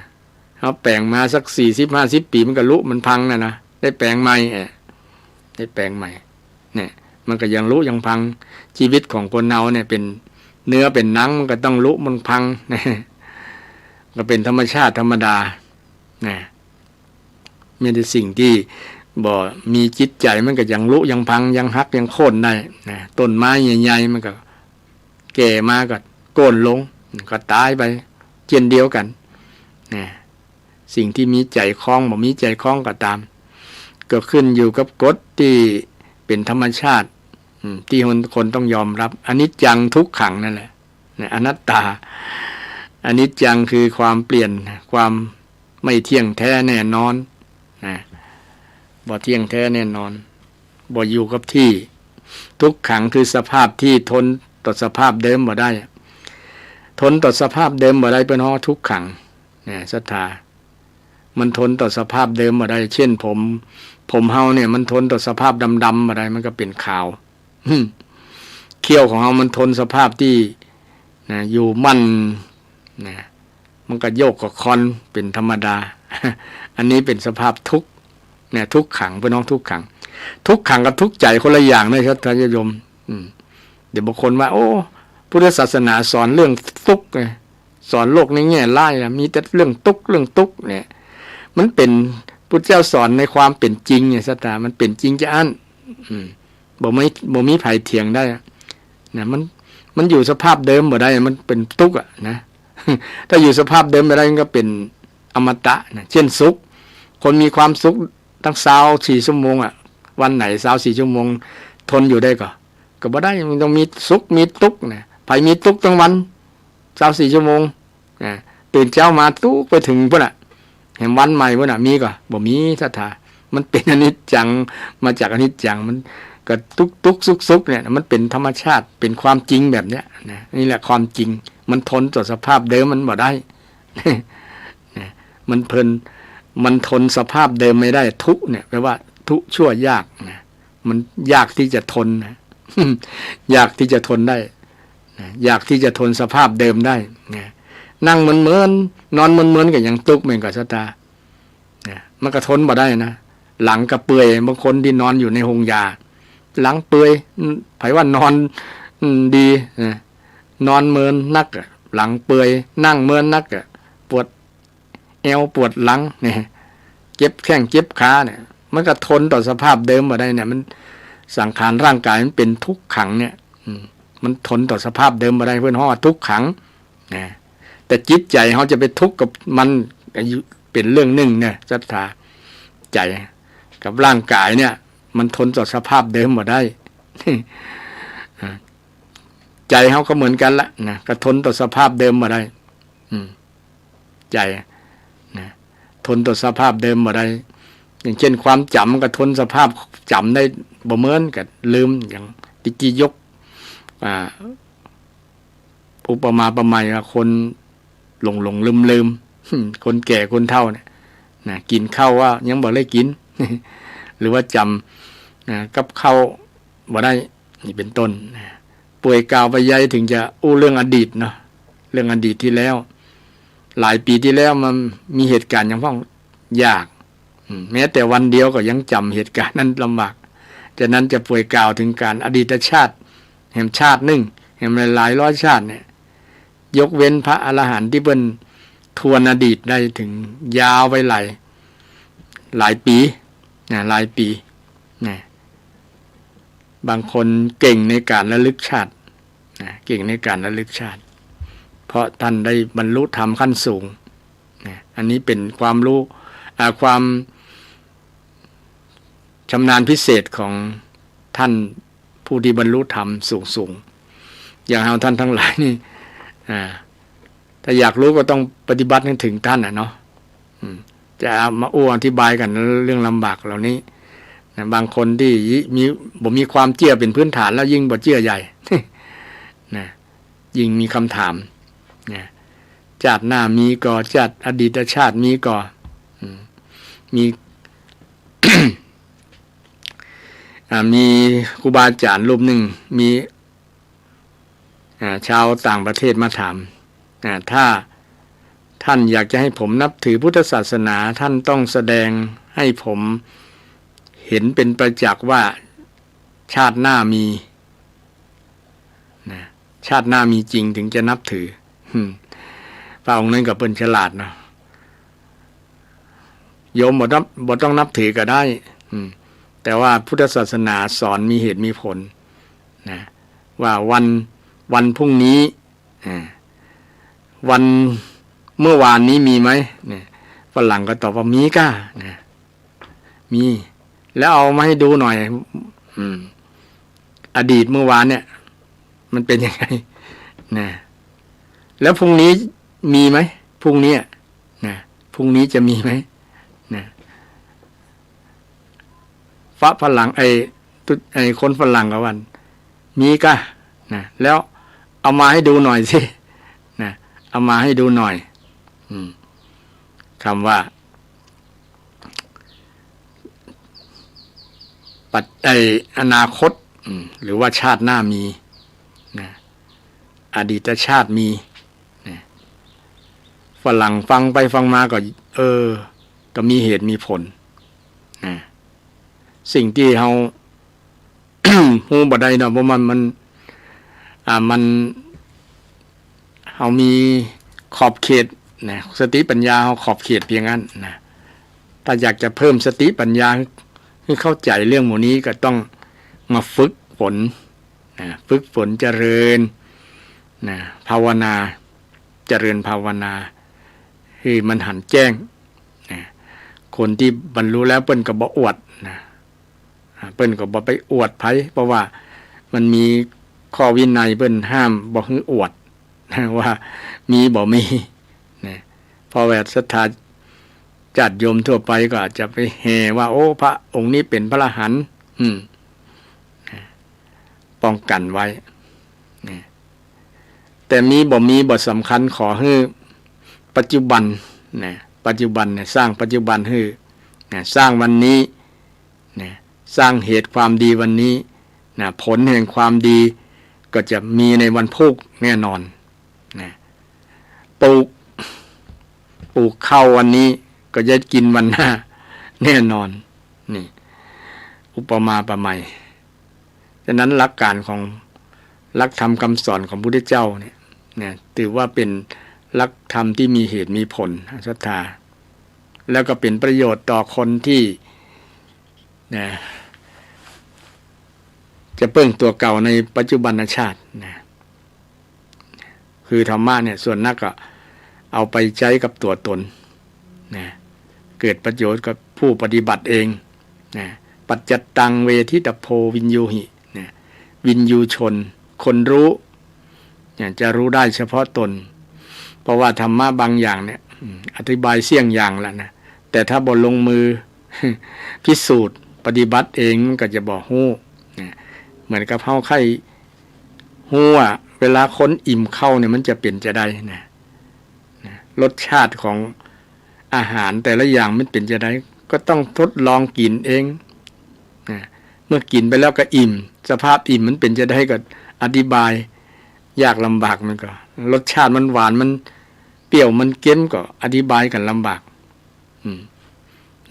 เฮาแป๋งมาสักสี่สิบห้าสิบปี๋ มันก็รุมันพังน่ะนะ ได้แป๋งใหม่ เอ่อ ได้แป๋งใหม่ เนี่ย มันก็ยังรุยังพัง จีวิตของคนเฮาเนี่ยเป๋นเนื้อเป๋นหนัง มันก็ต้องรุมันพัง นะ ก็เป๋นธรรมชาติธรรมดา นะ มีแต่สิ่งตี้บ่มีจิตใจ๋ มันก็ยังรุยังพัง ยังหักยังโค่นได้ นะ ต้นไม้ใหญ่ๆ มันก็แก่มาก็โค่นลง ก็ต๋ายไป เจ้นเดียวกั๋น นะ สิ่งตี้มีใจ๋คอง บ่มีใจ๋คองก็ต๋าม ก็ขึ้นอยู่กับกฎตี้เป๋นธรรมชาติ อืม ตี้คน คนต้องยอมรับ อนิจจังทุกขังนั่นแหละ นะ อนัตตา อนิจจังคือความเปลี่ยน ความไม่เที่ยงแท้แน่นอน นะ บ่เที่ยงแท้แน่นอน บ่อยู่กับตี้ ทุกขังคือสภาพตี้ทนต่อสภาพเดิมบ่ได้ ทนต่อสภาพเดิมบ่ได้ เปิ้นฮ้องทุกขัง นะ ศรัทธา มันทนต่อสภาพเดิมบ่ได้ เช่นผม ผมเฮาเนี่ยมันทนต่อสภาพดำๆ บ่ได้ มันก็เป๋นขาว เขี้ยวของเฮามันทนสภาพตี้ นะ อยู่มั่น นะ มันก็โยกก็คอนเป๋นธรรมดา อันนี้เป๋นสภาพทุกข์ เนี่ย ทุกขัง เปิ้นฮ้องทุกขัง ทุกขังกับทุกข์ใจ๋คนละอย่างนะ ศรัทธาญาติโยม อืม เดี๋ยวบ่างคนว่า โอ้ พุทธศาสนาสอนเรื่องตุ๊กข์ไง สอนโลกในแง่ร้ายนะ มีแต่เรื่องตุ๊กข์ เรื่องตุ๊กข์เนี่ย มันเป๋น พุทธเจ้าสอนในความเป๋นจริงไง ศรัทธา มันเป๋นจริงจาอั้น อืม บ่มี บ่มีใผเถียงได้อะ นะ มัน มันอยู่สภาพเดิมบ่ได้ มันเป๋นตุ๊กข์อะนะ ถ้าอยู่สภาพเดิมบ่ได้ มันก็เป๋นอมตะนะ เช่นสุข คนมีความสุขตั้งซาวสี่ชั่วโมงอะ วันไหนซาวสี่ชั่วโมง ทนอยู่ได้ก่อ ก็บ่ได้ มันต้องมีสุข มีตุ๊กข์นะ ใผมีตุ๊กข์ตั้งวัน ซาวสี่ชั่วโมง นะ ตื่นเจ๊ามาตุ๊กข์ไปเถิงปู๊นน่ะ แหมวันใหม่ปู๊นน่ะ มีก่อ บ่มี ศรัทธา มันเป๋นอนิจจัง มาจากอนิจจัง มันก็ตุ๊กๆ สุขๆ เนี่ย มันเป๋นธรรมชาติ เป๋นความจริงแบบเนี้ยนะ นี่แหละความจริง มันทนต่อสภาพเดิมมันบ่ได้ นะ มันเพลิน มันทนสภาพเดิมไม่ได้ ทุเนี่ย แปลว่าทุชั่วยากนะ มันยากตี้จะทนนะ ยากตี้จะทนได้นะ ยากตี้จะทนสภาพเดิมได้นะ นั่งเมินๆ นอนเมินๆ ก็ยังตุ๊กข์เหมือนกั๋น ศรัทธา นะ มันก็ทนบ่ได้นะ หลังก็เปื่อย บางคนตี้นอนอยู่ในโฮงยา หลังเปื่อย อืม ใผว่านอน อืม ดีนะ นอนเมินนักอะ หลังเปื่อย นั่งเมินนักอะ ปวดแอวปวดหลังเนี่ย เจ็บแข้งเจ็บขาเนี่ย มันก็ทนต่อสภาพเดิมบ่ได้เนี่ย มัน สังขารร่างกายมันเป๋นทุกขังเนี่ย อืม มันทนต่อสภาพเดิมบ่ได้ เปิ้นฮ้องว่าทุกขัง นะ แต่จิตใจ๋เฮาจะไปทุกข์กับมัน เป๋นเรื่องนึ่งเนี่ย ศรัทธา ใจ๋กับร่างกายเนี่ย มันทนต่อสภาพเดิมบ่ได้ ใจ๋เฮาก็เหมือนกั๋นละนะ ก็ทนต่อสภาพเดิมบ่ได้ อืม ใจ๋นะ ทนต่อสภาพเดิมบ่ได้ อย่างเช่นความจ๋ำก็ทนสภาพจ๋ำได้บ่เหมือนกั๋น ลืม อย่างตี้กี้ยก อ่า อุปมาอุปไมยว่าคนหลงๆ ลืมๆ คนแก่คนเฒ่าเนี่ยนะ กิ๋นข้าวว่ายังบ่ได้กิ๋น หรือว่าจ๋ำนะ กับข้าวบ่ได้ นี่เป๋นต้นนะ ป่วยกาวไปใยเถิงจะอู้เรื่องอดีตเนาะ เรื่องอดีตตี้แล้ว หลายปี๋ตี้แล้วมันมีเหตุก๋ารณ์หยังพ่อง ยาก อืม แม้แต่วันเดียวก็ยังจ๋ำเหตุก๋ารณ์นั้นลำบาก ฉะนั้นจะป่วยกาวเถิงก๋านอดีตชาติ แหมชาตินึ่ง แหมหลายๆ ร้อยชาติเนี่ย ยกเว้นพระอรหันต์ตี้เปิ้นทวนอดีตได้เถิงยาวไปหลาย หลายปี๋นะ หลายปี๋นะ บางคนเก่งในก๋านระลึกชาตินะ เก่งในก๋านระลึกชาติ เพราะท่านได้บรรลุธรรมขั้นสูงนะ อันนี้เป๋นความรู้ อ่า ความชำนาญพิเศษของท่านผู้ตี้บรรลุธรรมสูงๆ อย่างเฮาท่านตังหลายนี่ อ่า ถ้าอยากรู้ก็ต้องปฏิบัติให้เถิงต้านน่ะเนาะ อืม จะมาอู้อธิบายกั๋นเรื่องลำบากเหล่านี้นะ บางคนตี้มี บ่มีความเจื้อเป๋นพื้นฐานแล้วยิ่งบ่เจื้อใหญ่ นะ ยิ่งมีคำถามนะ จาติหน้ามีก่อ จาติอดีตชาติมีก่อ อืม มี อ่า มีครูบาอาจ๋ารย์รูปนึ่ง มี อ่า ชาวต่างประเทศมาถาม อ่า ถ้าท่านอยากจะให้ผมนับถือพุทธศาสนา ท่านต้องแสดงให้ผมเห็นเป็นประจักษ์ว่าชาติหน้ามี นะ ชาติหน้ามีจริงถึงจะนับถือ อืม พระองค์นั้นก็เปิ้นฉลาดเนาะ โยมบ่ต้อง บ่ต้องนับถือก็ได้ อืม แต่ว่าพุทธศาสนาสอนมีเหตุมีผลนะ ว่าวัน วันพรุ่งนี้ อ่า วันเมื่อวานนี้มีไหม เนี่ย ฝรั่งก็ตอบว่ามีก้า นะ มี แล้วเอามาให้ดูหน่อย อืม อดีตเมื่อวานเนี่ย มันเป็นยังไง นะ แล้วพรุ่งนี้มีไหม พรุ่งนี้ นะ พรุ่งนี้จะมีไหม นะ ฝะฝรั่ง ไอ้ตุ๊ ไอ้คนฝรั่งก็ว่า มีก้า นะ แล้วเอามาให้ดูหน่อยสิ นะ เอามาให้ดูหน่อย อืม คำว่า ปัจ ไอ้อนาคต อืม หรือว่าชาติหน้ามี นะ อดีตชาติมี นะ ฝรั่งฟังไปฟังมาก็ เออ ก็มีเหตุมีผล นะ สิ่งตี้เฮา ฮู้บ่ได้เนาะ เพราะมัน มัน อ่า มัน เฮามีขอบเขตนะ สติปัญญาเฮาขอบเขตเพียงอั้นนะ ถ้าอยากจะเพิ่มสติปัญญาให้เข้าใจ๋เรื่องหมู่นี้ก็ต้องมาฝึกฝนนะ ฝึกฝนเจริญนะ ภาวนา เจริญภาวนา หื้อมันหันแจ้งนะ คนตี้บรรลุแล้วเปิ้นก็บ่อวดนะ อ่า เปิ้นก็บ่ไปอวดใผ เพราะว่ามันมีข้อวินัยเปิ้นห้ามบ่หื้ออวด ว่ามีบ่มี นะ เพราะว่าศรัทธาญาติโยมทั่วไปก็อาจจะไปแห่ว่า โอ้ พระองค์นี้เป๋นพระอรหันต์ อืม นะ ป้องกันไว้ นะ แต่มีบ่มีบ่สำคัญ ขอหื้อปัจจุบันนะ ปัจจุบันเนี่ย สร้างปัจจุบันหื้อนะ สร้างวันนี้นะ สร้างเหตุความดีวันนี้นะ ผลแห่งความดีก็จะมีในวันพูกแน่นอนนะ ปลูก ปลูกข้าววันนี้ก็จะกินวันหน้าแน่นอน นี่ อุปมาประไมย ฉะนั้นหลักการของหลักธรรมคำสอนของพุทธเจ้าเนี่ย เนี่ย ถือว่าเป๋นหลักธรรมที่มีเหตุมีผล ศรัทธา แล้วก็เป๋นประโยชน์ต่อคนที่ นะ จะเปิ้งตั๋วเก่าในปัจจุบันชาตินะ คือธรรมะเนี่ยส่วนนักก็เอาไปใจ๊กับตั๋วตนนะ เกิดประโยชน์กับผู้ปฏิบัติเองนะ ปัจจัตตังเวทิตาโพวิญญูหินะ วิญญูชน คนรู้เนี่ยจะรู้ได้เฉพาะตน เพราะว่าธรรมะบางอย่างเนี่ย อืม อธิบายเสี้ยงอย่างละนะ แต่ถ้าบ่ลงมือ พิสูจน์ปฏิบัติเองมันก็จะบ่ฮู้นะ เหมือนกับเฮาใค่ฮู้ว่าเวลาคนอิ่มข้าวเนี่ยมันจะเป๋นจะใดนะ นะ รสชาติของอาหารแต่ละอย่างมันเป๋นจะใด ก็ต้องทดลองกิ๋นเองนะ เมื่อกิ๋นไปแล้วก็อิ่ม สภาพอิ่มมันเป๋นจะใดก็อธิบายยากลำบากมันก็ รสชาติมันหวาน มันเปรี้ยว มันเค็มก็อธิบายกั๋นลำบาก อืม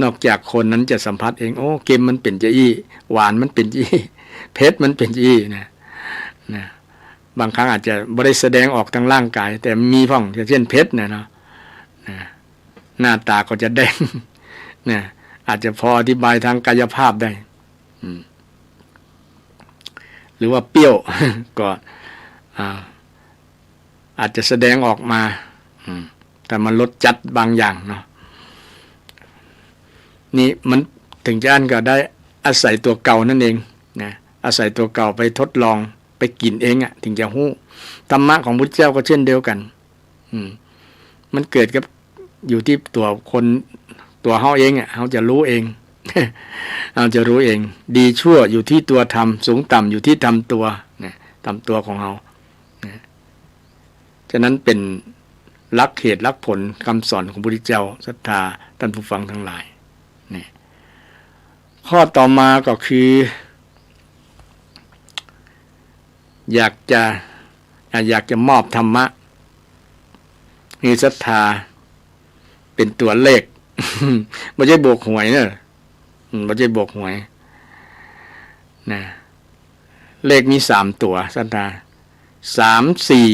นอกจากคนนั้นจะสัมผัสเอง โอ้ เค็มมันเป๋นจะอี้ หวานมันเป๋นจะอี้ เผ็ดมันเป๋นจะอี้นะ นะ บางครั้งอาจจะบ่ได้แสดงออกตางร่างกาย แต่มีพ่อง อย่างเช่นเผ็ดเนี่ยเนาะ นะ หน้าตาก็จะแดง นะ อาจจะพออธิบายทางกายภาพได้ อืม หรือว่าเปรี้ยว ก็ อ่า อาจจะแสดงออกมา อืม แต่มันรสจัดบางอย่างเนาะ นี่มันถึงจะอั้นก็ได้อาศัยตั๋วเก่านั่นเองนะ อาศัยตั๋วเก่าไปทดลอง ไปกิ๋นเองอะ ถึงจะฮู้ ธรรมะของพุทธเจ้าก็เช่นเดียวกั๋น อืม มันเกิดกับ อยู่ตี้ตั๋วคน ตั๋วเฮาเองอะ เฮาจะฮู้เอง เฮาจะฮู้เอง ดีชั่วอยู่ที่ตัวทำ สูงต่ำอยู่ที่ทำตั๋ว นะ ทำตั๋วของเฮา นะ ฉะนั้นเป๋นหลักเหตุหลักผลกำสอนของพระพุทธเจ้า ศรัทธาต้านผู้ฟังตังหลาย นี่ ข้อต่อมาก็คือ อยากจะ อ่ะ อยากจะมอบธรรมะหื้อศรัทธาเป๋นตั๋วเลข บ่ใจ้บวกหวยเนาะ อืม บ่ใจ้บวกหวย นะ เลขมีสามตั๋ว ศรัทธา สามสี่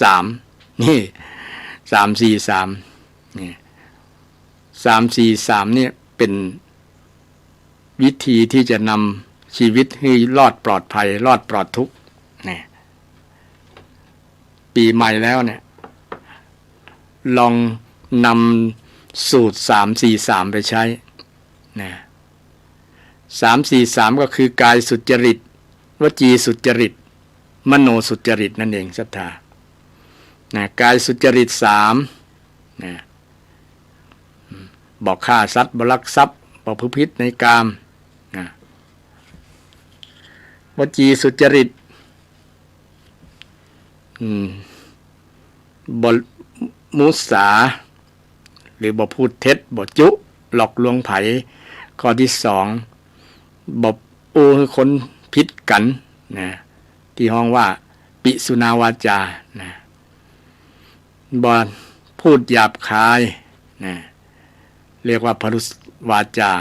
สาม นี่ สามสี่สาม นี่ สามสี่สาม เนี่ย เป๋นวิธีที่จะนำชีวิตหื้อรอดปลอดภัย รอดปลอดทุกข์ นี่ ปี๋ใหม่แล้วเนี่ย ลองนำสูตรสามสี่สามไปใช้ นะ สามสี่สาม ก็คือกายสุจริต วจีสุจริต มโนสุจริตนั่นเอง ศรัทธา นะ กายสุจริตสาม นะ บ่ฆ่าสัตว์ บ่ลักทรัพย์ บ่ประพฤติผิดในกาม นะ วจีสุจริต อืม บ่มุสา หรือบ่พูดเท็จ บ่จุ หลอกลวงใผ ข้อที่สอง บ่อู้หื้อคนผิดกั๋น นะ ตี้ฮ้องว่าปิสุนาวาจา นะ บ่พูดหยาบคาย นะ เรียกว่าพรุสวาจา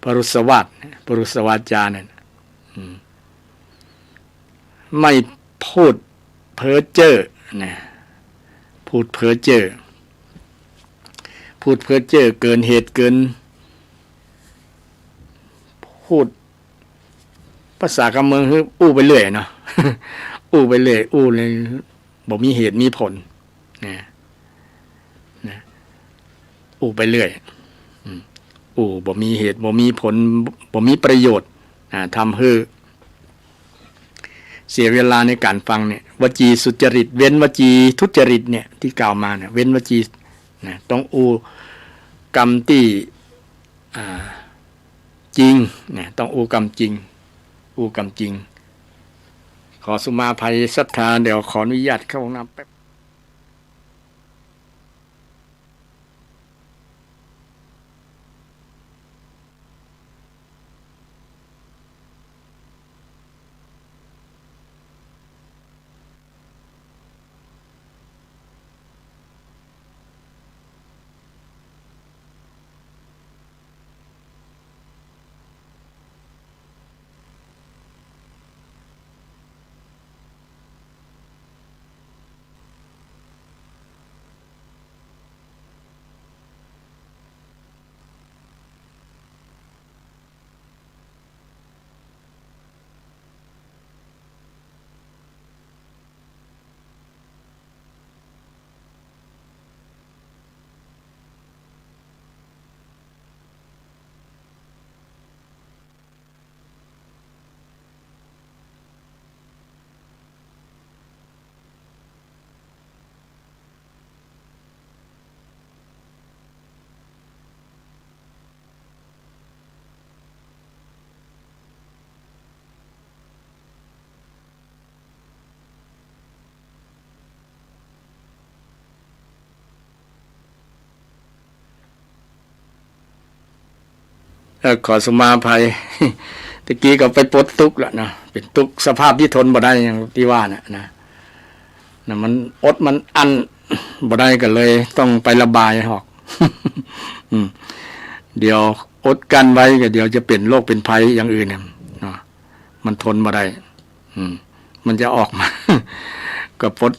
พรุสวาท พรุสวาจาเนี่ย อืม ไม่พูดเพ้อเจ้อ นะ พูดเพ้อเจ้อ พูดเพ้อเจ้อเกินเหตุเกิน พูดภาษากำเมืองคืออู้ไปเรื่อยเนาะ อู้ไปเรื่อย อู้เลย บ่มีเหตุมีผล นะ นะ อู้ไปเรื่อย อืม อู้บ่มีเหตุ บ่มีผล บ่มีประโยชน์ อ่า ทำหื้อเสียเวลาในก๋านฟังเนี่ย วจีสุจริต เว้นวจีทุจริตเนี่ย ตี้กล่าวมาเนี่ย เว้นวจี นะ ต้องอู้กำตี้ อ่า จริง นะ ต้องอู้กำจริง อู้กำจริง ขอสุมาภัยศรัทธา เดี๋ยวขออนุญาตเข้าห้องน้ำแป๊บเอ่อ ขอสุมาภัย ตะกี้ก็ไปปลดตุ๊กข์ละนะ เป๋นตุ๊กข์สภาพตี้ทนบ่ได้อย่างตี้ว่าน่ะ นะ นะ มันอดมันอั้นบ่ได้ก็เลยต้องไประบายออก อืม เดี๋ยวอดกลั้นไว้ก็เดี๋ยวจะเป๋นโรคเป๋นภัยอย่างอื่นเนี่ย เนาะ มันทนบ่ได้ อืม มันจะออกมา ก็ปลด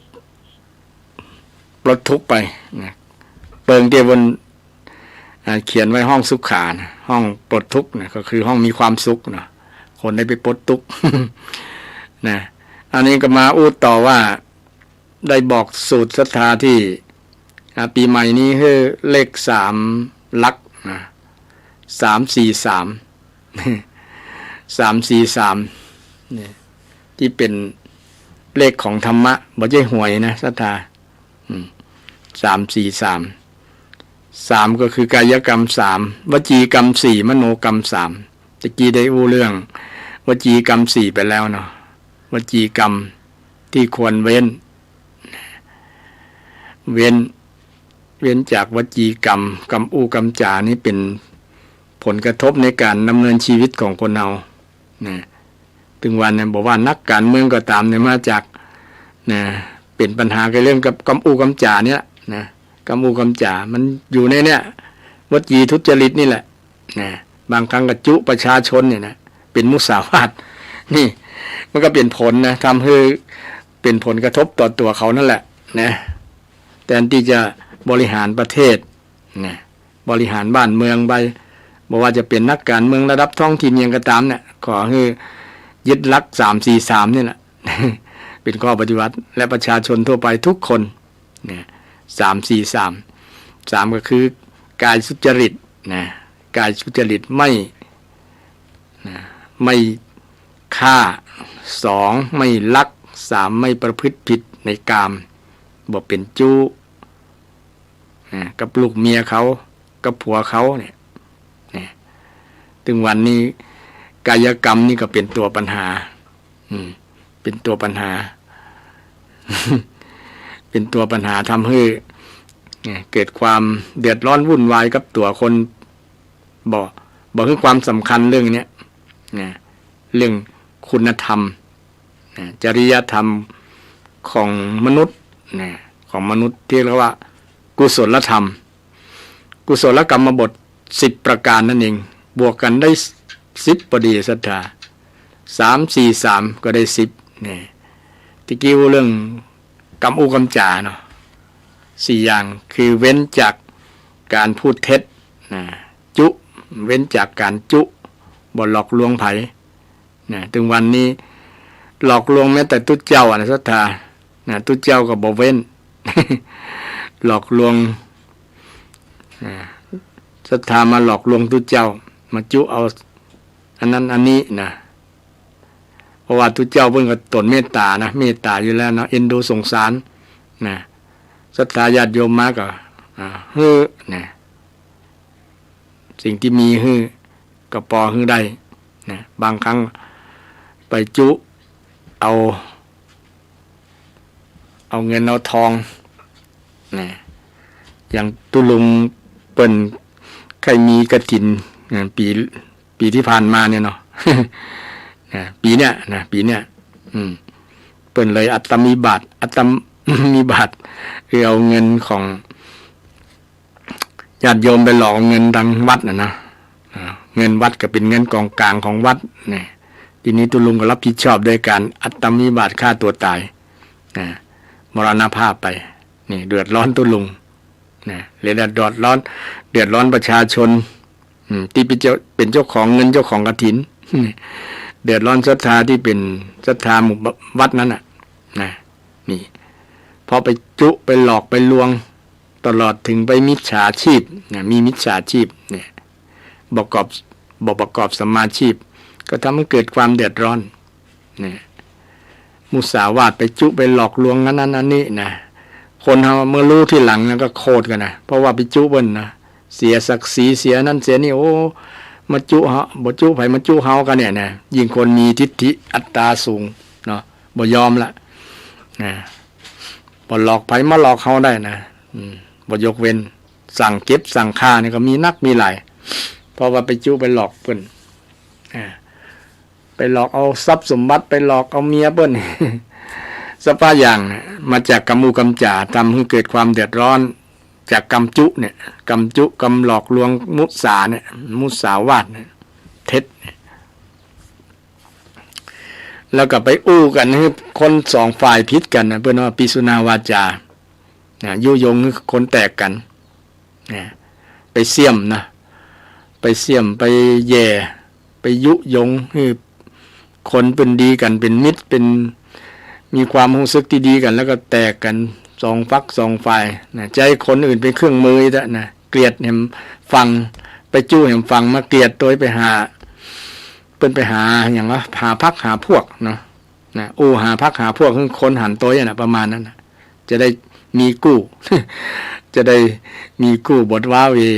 ปลดทุกข์ไปนะ เปิงตี้บน อ่า เขียนไว้ห้องสุขานะ ห้องปลดทุกข์นะ ก็คือห้องมีความสุขเนาะ คนได้ไปปลดตุ๊กข์ นะ อันนี้ก็มาอู้ต่อว่า ได้บอกสูตรศรัทธาตี้ อ่า ปี๋ใหม่นี้หื้อเลขสามหลักนะ สามสี่สาม สามสี่สาม นี่ ตี้เป๋นเลขของธรรมะ บ่ใจ้หวยนะ ศรัทธา อืม สามสี่สาม สามก็คือกายกรรมสาม วจีกรรมสี่ มโนกรรมสาม ตะกี้ได้อู้เรื่องวจีกรรมสี่ไปแล้วเนาะ วจีกรรมที่ควรเว้น เว้น เว้นจากวจีกรรม กำอู้กำจ๋านี่เป๋นผลกระทบในก๋านดำเนินชีวิตของคนเฮา นะ ตึงวันเนี่ย บ่ว่านักก๋านเมืองก็ต๋ามเนี่ย มาจาก นะ เป๋นปัญหากับเรื่องกับกำอู้กำจ๋าเนี่ยนะ กำอู้กำจ๋า มันอยู่ในเนี่ย วจีทุจริตนี่แหละ นะ บางครั้งก็จุประชาชนเนี่ยนะ เป๋นมุสาวาท นี่ มันก็เป๋นผลนะ ทำหื้อเป๋นผลกระทบต่อตั๋วเขานั่นแหละ นะ แทนตี้จะบริหารประเทศ นะ บริหารบ้านเมืองไป บ่ว่าจะเป๋นนักก๋านเมืองระดับท้องถิ่นหยังก็ต๋ามเนี่ย ขอหื้อยึดหลักสามสี่สามนี่แหละ เป๋นข้อปฏิบัติ และประชาชนทั่วไปทุกคน เนี่ย สามสี่สาม สามก็คือ กายสุจริต นะ กายสุจริต ไม่ นะ ไม่ฆ่า สอง ไม่ลัก สาม ไม่ประพฤติผิดในกาม บ่เป๋นจู๊ นะ กับลูกเมียเขา กับผัวเขาเนี่ย นะ ตึงวันนี้กายกรรมนี่ก็เป๋นตั๋วปัญหา อืม เป๋นตั๋วปัญหา เป๋นตั๋วปัญหาทำหื้อ นะ เกิดความเดือดร้อนวุ่นวายกับตั๋วคน บ่ บ่หื้อความสำคัญเรื่องเนี้ย นะ เรื่องคุณธรรม นะ จริยธรรมของมนุษย์ นะ ของมนุษย์ที่เรียกว่ากุศลธรรม กุศลกรรมบทสิบประการนั่นเอง บวกกันได้สิบพอดีศรัทธา สามสี่สาม ก็ได้สิบ นี่ ตะกี้อู้เรื่องกำอู้กำจ๋าเนาะ สี่อย่าง คือเว้นจากก๋านพูดเท็จ นะ จุ เว้นจากก๋านจุ บ่หลอกลวงใผ นะ ตึงวันนี้หลอกลวงแม้แต่ตุ๊เจ้าอะนะศรัทธา นะ ตุ๊เจ้าก็บ่เว้น หลอกลวง นะ ศรัทธามาหลอกลวงตุ๊เจ้า มาจุเอาอันนั้นอันนี้นะ เพราะว่าตุ๊เจ้าเปิ้นก็ตนเมตต๋านะ เมตต๋าอยู่แล้วเนาะ เอ็นดูสงสาร นะ ศรัทธาญาติโยมมาก็ อ่า หื้อ นะ สิ่งตี้มีหื้อ ก็ปอหื้อได้ นะ บางครั้งไปจุเอา เอาเงินเอาทอง นะ อย่างตุ๊ลุงเปิ้นใค่มีกฐิน นะ ปี๋ ปี๋ตี้ผ่านมาเนี่ยเนาะ นะ ปี๋เนี้ย นะ ปี๋เนี้ย อืม เปิ้นเลยอัตตมิบาต อัตตมิบาต คือเอาเงินของ ญาติโยมไปหลอกเอาเงินตังวัดน่ะนะ อ่า เงินวัดก็เป๋นเงินกองกลางของวัด นี่ ทีนี้ตุ๊ลุงก็รับผิดชอบโดยก๋านอัตตมิบาตฆ่าตั๋วต๋าย นะ มรณภาพไป นี่ เดือดร้อนตุ๊ลุง นะ และเดือดร้อน เดือดร้อนประชาชน อืม ตี้เป๋นเจ้า เป๋นเจ้าของเงินเจ้าของกฐิน เดือดร้อนศรัทธาตี้เป๋นศรัทธาหมู่วัดนั้นน่ะ นะ นี่ เพราะไปจุไปหลอกไปลวง ตลอดถึงไปมิจฉาชีพนะ มีมิจฉาชีพเนี่ย ประกอบ บ่ประกอบสัมมาชีพ ก็ทำให้เกิดความเดือดร้อนเนี่ย มุสาวาทไปจุไปหลอกลวงอันนั้นอันนี้นะ คนเฮาเมื่อฮู้ทีหลังนะก็โขดกั๋นนะ เพราะว่าไปจุเปิ้นนะ เสียศักดิ์ศรี เสียนั้นเสียนี่ โอ้ มาจุเฮา บ่จุใผ มาจุเฮากั๋นเนี่ยนะ ยิ่งคนมีทิฏฐิอัตตาสูงเนาะ บ่ยอมละ นะ บ่หลอกใผ มาหลอกเฮาได้นะ อืม บ่ยกเว้น สั่งเก็บสั่งฆ่านี่ก็มีนักมีหลาย เพราะว่าไปจุไปหลอกเปิ้น อ่า ไปหลอกเอาทรัพย์สมบัติ ไปหลอกเอาเมียเปิ้น สะพาอย่างนะ มาจากกำอู้กำจ๋า ทำให้เกิดความเดือดร้อน จากกำจุเนี่ย กำจุ กำหลอกลวง มุสาเนี่ย มุสาวาทเนี่ย เท็จเนี่ย แล้วก็ไปอู้กั๋นหื้อคนสองฝ่ายผิดกั๋นนะ เปิ้นว่าปิสุนาวาจา นะ ยุยงหื้อคนแตกกั๋น นะ ไปเสี้ยมนะ ไปเสี้ยม ไปแหย่ ไปยุยงหื้อคนเปิ้นดีกั๋น เป๋นมิตร เป๋น มีความฮู้สึกตี้ดีกั๋น แล้วก็แตกกั๋นสองฝักสองฝ่ายนะ ใจ๊คนอื่นเป๋นเครื่องมืออีกแล้วนะ เกลียดแหมฟั่ง ไปจุแหมฟั่งมาเกลียดตวย ไปหา เปิ้นไปหาหยังวะ หาพรรคหาพวกเนาะ นะ อู้หาพรรคหาพวกหื้อคนหันตวยอะนะ ประมาณนั้นนะ จะได้มีกู้ จะได้มีกู้บ่ว้าเหว่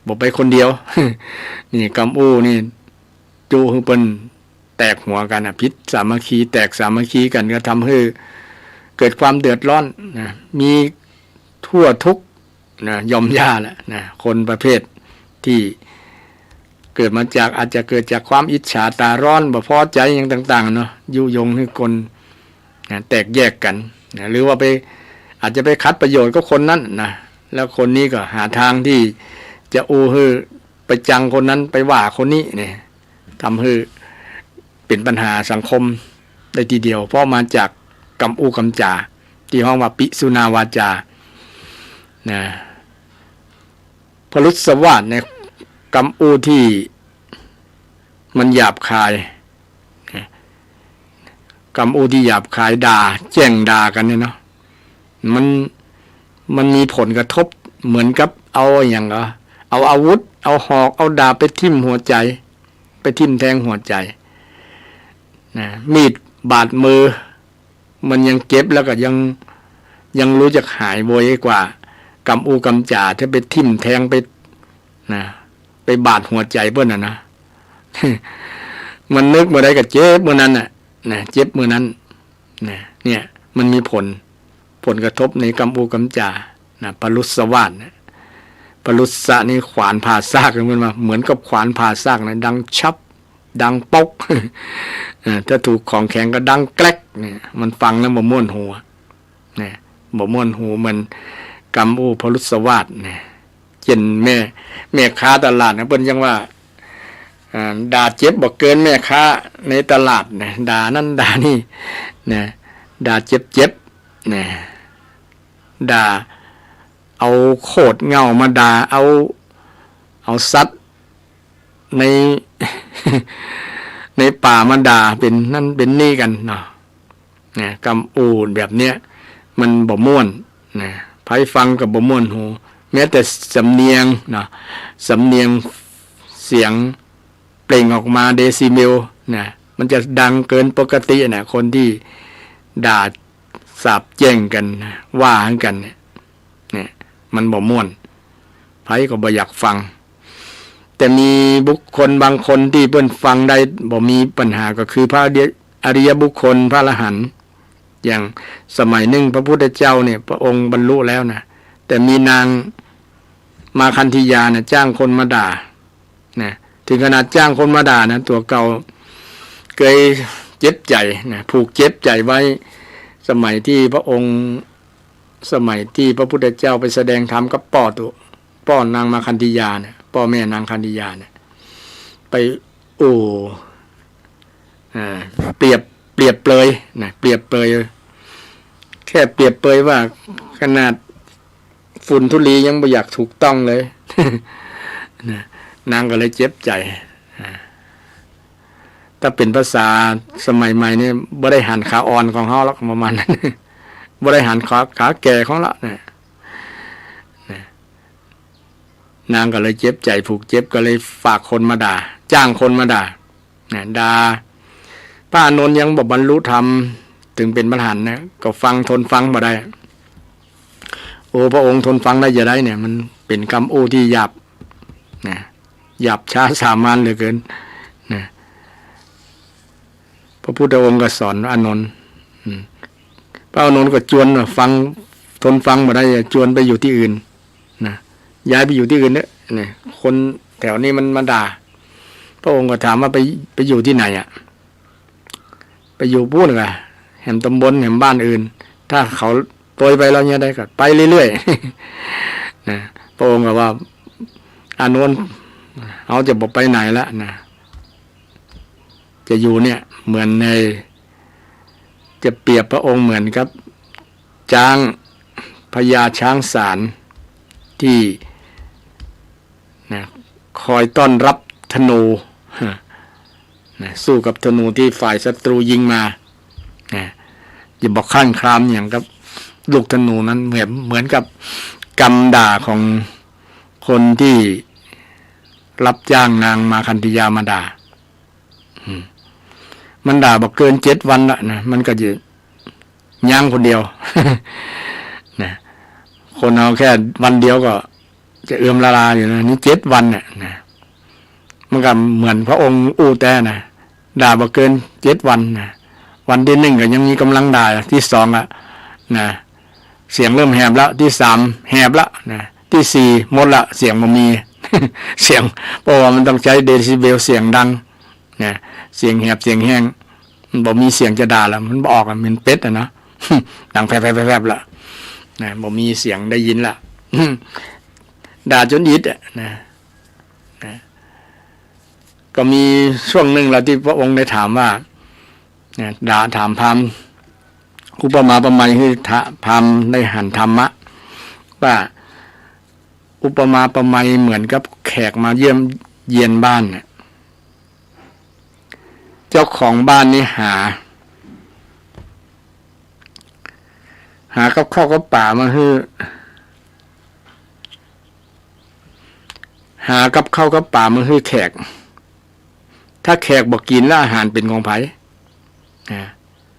บ่ไปคนเดียว นี่กำอู้นี่ จุหื้อเปิ้นแตกหัวกั๋นน่ะ ผิดสามัคคี แตกสามัคคีกั๋น ก็ทำหื้อเกิดความเดือดร้อนนะ มีทั่วทุกข์นะ ย่อมย่าแหละนะ คนประเภทตี้เกิดมาจาก อาจจะเกิดจากความอิจฉาต๋าฮ้อน บ่พอใจ๋หยังต่างๆ เนาะ ยุยงหื้อคนนะ แตกแยกกั๋นนะ หรือว่าไป อาจจะไปขัดประโยชน์กับคนนั้นนะ แล้วคนนี้ก็หาทางตี้จะอู้หื้อไปจังคนนั้น ไปว่าคนนี้เนี่ย ทำหื้อเป๋นปัญหาสังคมได้ทีเดียว เพราะมาจากกำอู้กำจ๋า ตี้ฮ้องว่าปิสุนาวาจา นะ พรุสวาทเนี่ย กำอู้ตี้มันหยาบคาย นะ กำอู้ตี้หยาบคาย ด่า แจ้งด่ากั๋นเนี่ยเนาะ มัน มันมีผลกระทบเหมือนกับเอาอะหยังเหรอ เอาอาวุธ เอาหอก เอาดาบไปทิ่มหัวใจ๋ ไปทิ่มแทงหัวใจ๋ นะ มีดบาดมือ มันยังเจ็บแล้วก็ยัง ยังฮู้จักหายโวยกว่า กำอู้กำจ๋า ถ้าไปทิ่มแทงไป นะ ไปบาดหัวใจ๋เปิ้นน่ะนะ มันนึกเมื่อใดก็เจ็บเมื่อนั้นน่ะ นะ เจ็บเมื่อนั้น นะ เนี่ย มันมีผล ผลกระทบในกำอู้กำจ๋า นะ พรุสวาทนะ พรุสะนี่ขวานผ่าซาก เปิ้นว่า เหมือนกับขวานผ่าซากนะ ดังชับ ดังป๊อก เออ ถ้าถูกของแข็งก็ดังแกรกเนี่ย มันฟังแล้วบ่ม่วนหู นะ บ่ม่วนหูเหมือนกำอู้พรุสวาทนะ เจ้นแม่ แม่ค้าตลาดนะ เปิ้นยังว่า อ่า ด่าเจ็บบ่เกินแม่ค้าในตลาดนะ ด่านั่นด่านี่นะ ด่าเจ็บๆ นะ ด่า เอาโคตรเหง้ามาด่า เอา เอาสัตว์ใน ในป่ามาด่า เป๋นนั่นเป๋นนี่กั๋นเนาะ นะ กำอู้แบบเนี้ย มันบ่ม่วนนะ ใผฟังก็บ่ม่วนหู แม้แต่สำเนียงเนาะ สำเนียงเสียงเปล่งออกมา เดซิเบลนะ มันจะดังเกินปกตินะ คนตี้ด่าสาปแจ้งกั๋นนะ ว่ากั๋นเนี่ย เนี่ย มันบ่ม่วน ใผก็บ่อยากฟัง แต่มีบุคคลบางคนตี้เปิ้นฟังได้บ่มีปัญหา ก็คือพระอริย อริยบุคคล พระอรหันต์ อย่างสมัยนึ่งพระพุทธเจ้าเนี่ย พระองค์บรรลุแล้วนะ แต่มีนางมาคันธียานะ จ้างคนมาด่า นะ ถึงขนาดจ้างคนมาด่านะ ตั๋วเก่าเกยเจ็บใจ๋นะ ผูกเจ็บใจ๋ไว้ สมัยตี้พระองค์ สมัยตี้พระพุทธเจ้าไปแสดงธรรมกับป้อตั๋ว ป้อนางมาคันธียาเนี่ย ป้อแม่นางคันธียาเนี่ย ไปอู้ อ่า เปรียบ เปรียบเปรยนะ เปรียบเปรย แค่เปรียบเปรยว่าขนาดฝุ่นธุลียังบ่อยากถูกต้องเลย นะ นางก็เลยเจ็บใจ๋ อ่า ถ้าเป๋นภาษาสมัยใหม่นี่ บ่ได้หันขาอ่อนของเฮาหรอก ประมาณนั้น บ่ได้หันขา ขาแก่ของเฮาละนะ นะ นางก็เลยเจ็บใจ๋ ผูกเจ็บ ก็เลยฝากคนมาด่า จ้างคนมาด่า นะ ด่า พระอานนท์ยังบ่บรรลุธรรม ถึงเป๋นพระอรหันต์นะ ก็ฟัง ทนฟังบ่ได้ โอ้ พระองค์ทนฟังได้จะใดเนี่ย มันเป๋นกำอู้ตี้หยาบนะ หยาบช้าสามัญเหลือเกินนะ พระพุทธองค์ก็สอนอานนท์ อืม พระอานนท์ก็จวนว่าฟัง ทนฟังบ่ได้ จวนไปอยู่ตี้อื่นนะ ย้ายไปอยู่ตี้อื่นเต๊อะ เนี่ย คนแถวนี้มันมาด่า พระองค์ก็ถามว่าไป ไปอยู่ตี้ไหนอะ ไปอยู่ปู๊นกะ แหมต๋ำบล แหมบ้านอื่น ถ้าเขาโตยไปแล้วเนี่ยได้ก็ไปเรื่อยๆ นะ พระองค์ก็ว่า อานนท์ เฮาจะบ่ไปไหนละนะ จะอยู่เนี่ย เหมือนใน จะเปรียบพระองค์เหมือนกับ จ๊าง พญาจ๊างสารตี้ นะ คอยต้อนรับธนู นะ สู้กับธนูตี้ฝ่ายศัตรูยิงมา นะ อย่าบอกคลั่งคลามอย่างกับลูกธนูนั้น เหมือน เหมือนกับกำด่าของคนตี้รับจ้างนางมาคันธียามาด่า อืม มันด่าบ่เกินเจ็ดวันละนะ มันก็จะยั้งคนเดียว นะ คนเฮาแค่วันเดียวก็จะเอือมละอาอยู่นะ นี่เจ็ดวันเนี่ยนะ มันก็เหมือนพระองค์อู้แต๊นะ ด่าบ่เกินเจ็ดวันนะ วันตี้นึ่งก็ยังมีก๋ำลังด่า ตี้สองอะนะ เสียงเริ่มแหบละ ตี้สามแหบละนะ ตี้สี่หมดละ เสียงบ่มี เสียง เพราะว่ามันต้องใจ๊เดซิเบลเสียงดังนะ เสียงแหบเสียงแห้ง มันบ่มีเสียงจะด่าละ มันบ่ออกอะ เหมือนเป็ดอะนะ ดังแผบๆๆๆละนะ บ่มีเสียงได้ยินละ ด่าจ๋นอิดอะนะ นะ ก็มีช่วงนึ่งละตี้พระองค์ได้ถามว่า นะ ด่า ถามพราหมณ์ อุปมาอุปไมยหื้อทะ พราหมณ์ได้หันธรรมะ ว่า อุปมาอุปไมยเหมือนกับแขกมาเยี่ยมเยียนบ้านน่ะ เจ้าของบ้านนี่หา หากับข้าวกับป๋ามาหื้อ หากับข้าวกับป๋ามาหื้อแขก ถ้าแขกบ่กิ๋นแล้วอาหารเป๋นของใผ นะ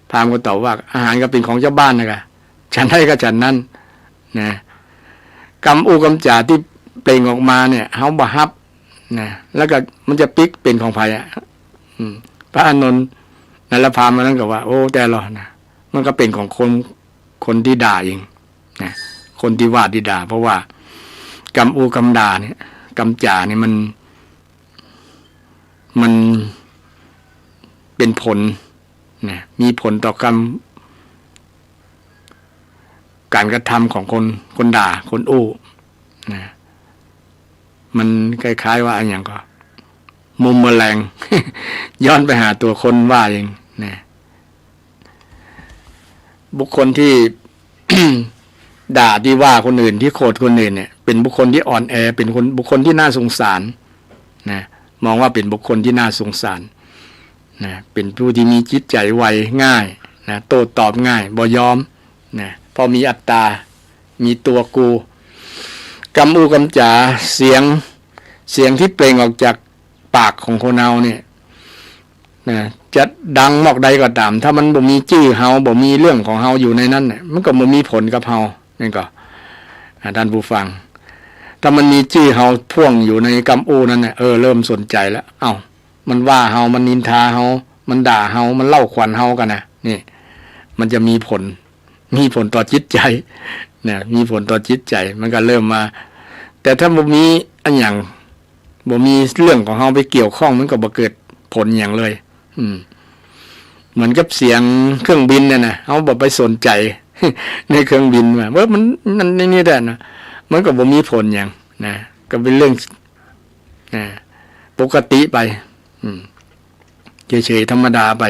พราหมณ์ก็ตอบว่า อาหารก็เป๋นของเจ้าบ้านนะก่ะ ฉันใดก็ฉันนั้น นะ กำอู้กำจ๋าตี้เปล่งออกมาเนี่ย เฮาบ่ฮับ นะ แล้วก็มันจะปิ๊กเป๋นของใผอะ อืม พระอานนท์ นั่นละพราหมณ์อันนั้นก็ว่า โอ้ แต๊ลอนะ มันก็เป๋นของคน คนตี้ด่าเองนะ คนตี้ว่าตี้ด่า เพราะว่ากำอู้กำด่าเนี่ย กำจ๋าเนี่ยมัน มันเป๋นผลนะ มีผลต่อกำ ก๋านกระทำของคน คนด่า คนอู้นะ มันคล้ายๆ ว่าอะหยังก็ บูมเมอแรง ย้อนไปหาตั๋วคนว่าเองนะ บุคคลตี้ ด่าตี้ว่าคนอื่น ตี้โขดคนอื่นเนี่ย เป๋นบุคคลตี้อ่อนแอ เป๋นคน บุคคลตี้น่าสงสารนะ มองว่าเป๋นบุคคลตี้น่าสงสารนะ เป๋นผู้ตี้มีจิตใจ๋ไวง่ายนะ โต้ตอบง่าย บ่ยอมนะ เพราะมีอัตตา มีตั๋วกู กำอู้กำจ๋า เสียง เสียงตี้เปล่งออกจากปากของคนเฮาเนี่ย นะ จะดังมอกใดก็ต๋าม ถ้ามันบ่มีจื้อเฮา บ่มีเรื่องของเฮาอยู่ในนั้นน่ะ มันก็บ่มีผลกับเฮา นี่ก็ อ่า ท่านผู้ฟัง ถ้ามันมีจื้อเฮาพ่วงอยู่ในกำอู้นั้นน่ะ เออ เริ่มสนใจ๋แล้ว เอ้า มันว่าเฮา มันนินทาเฮา มันด่าเฮา มันเล่าขวัญเฮาก่ะนะ นี่ มันจะมีผล มีผลต่อจิตใจ๋นะ มีผลต่อจิตใจ๋ มันก็เริ่มมา แต่ถ้าบ่มีอะหยัง บ่มีเรื่องของเฮาไปเกี่ยวข้อง มันก็บ่เกิดผลหยังเลย อืม เหมือนกับเสียงเครื่องบินเนี่ยนะ เฮาบ่ไปสนใจ๋ ในเครื่องบินว่า เออ มันนั่นนี่นี่แหละนะ มันก็บ่มีผลหยังนะ ก็เป๋นเรื่อง อ่า ปกติไป อืม เฉยๆ ธรรมดาไป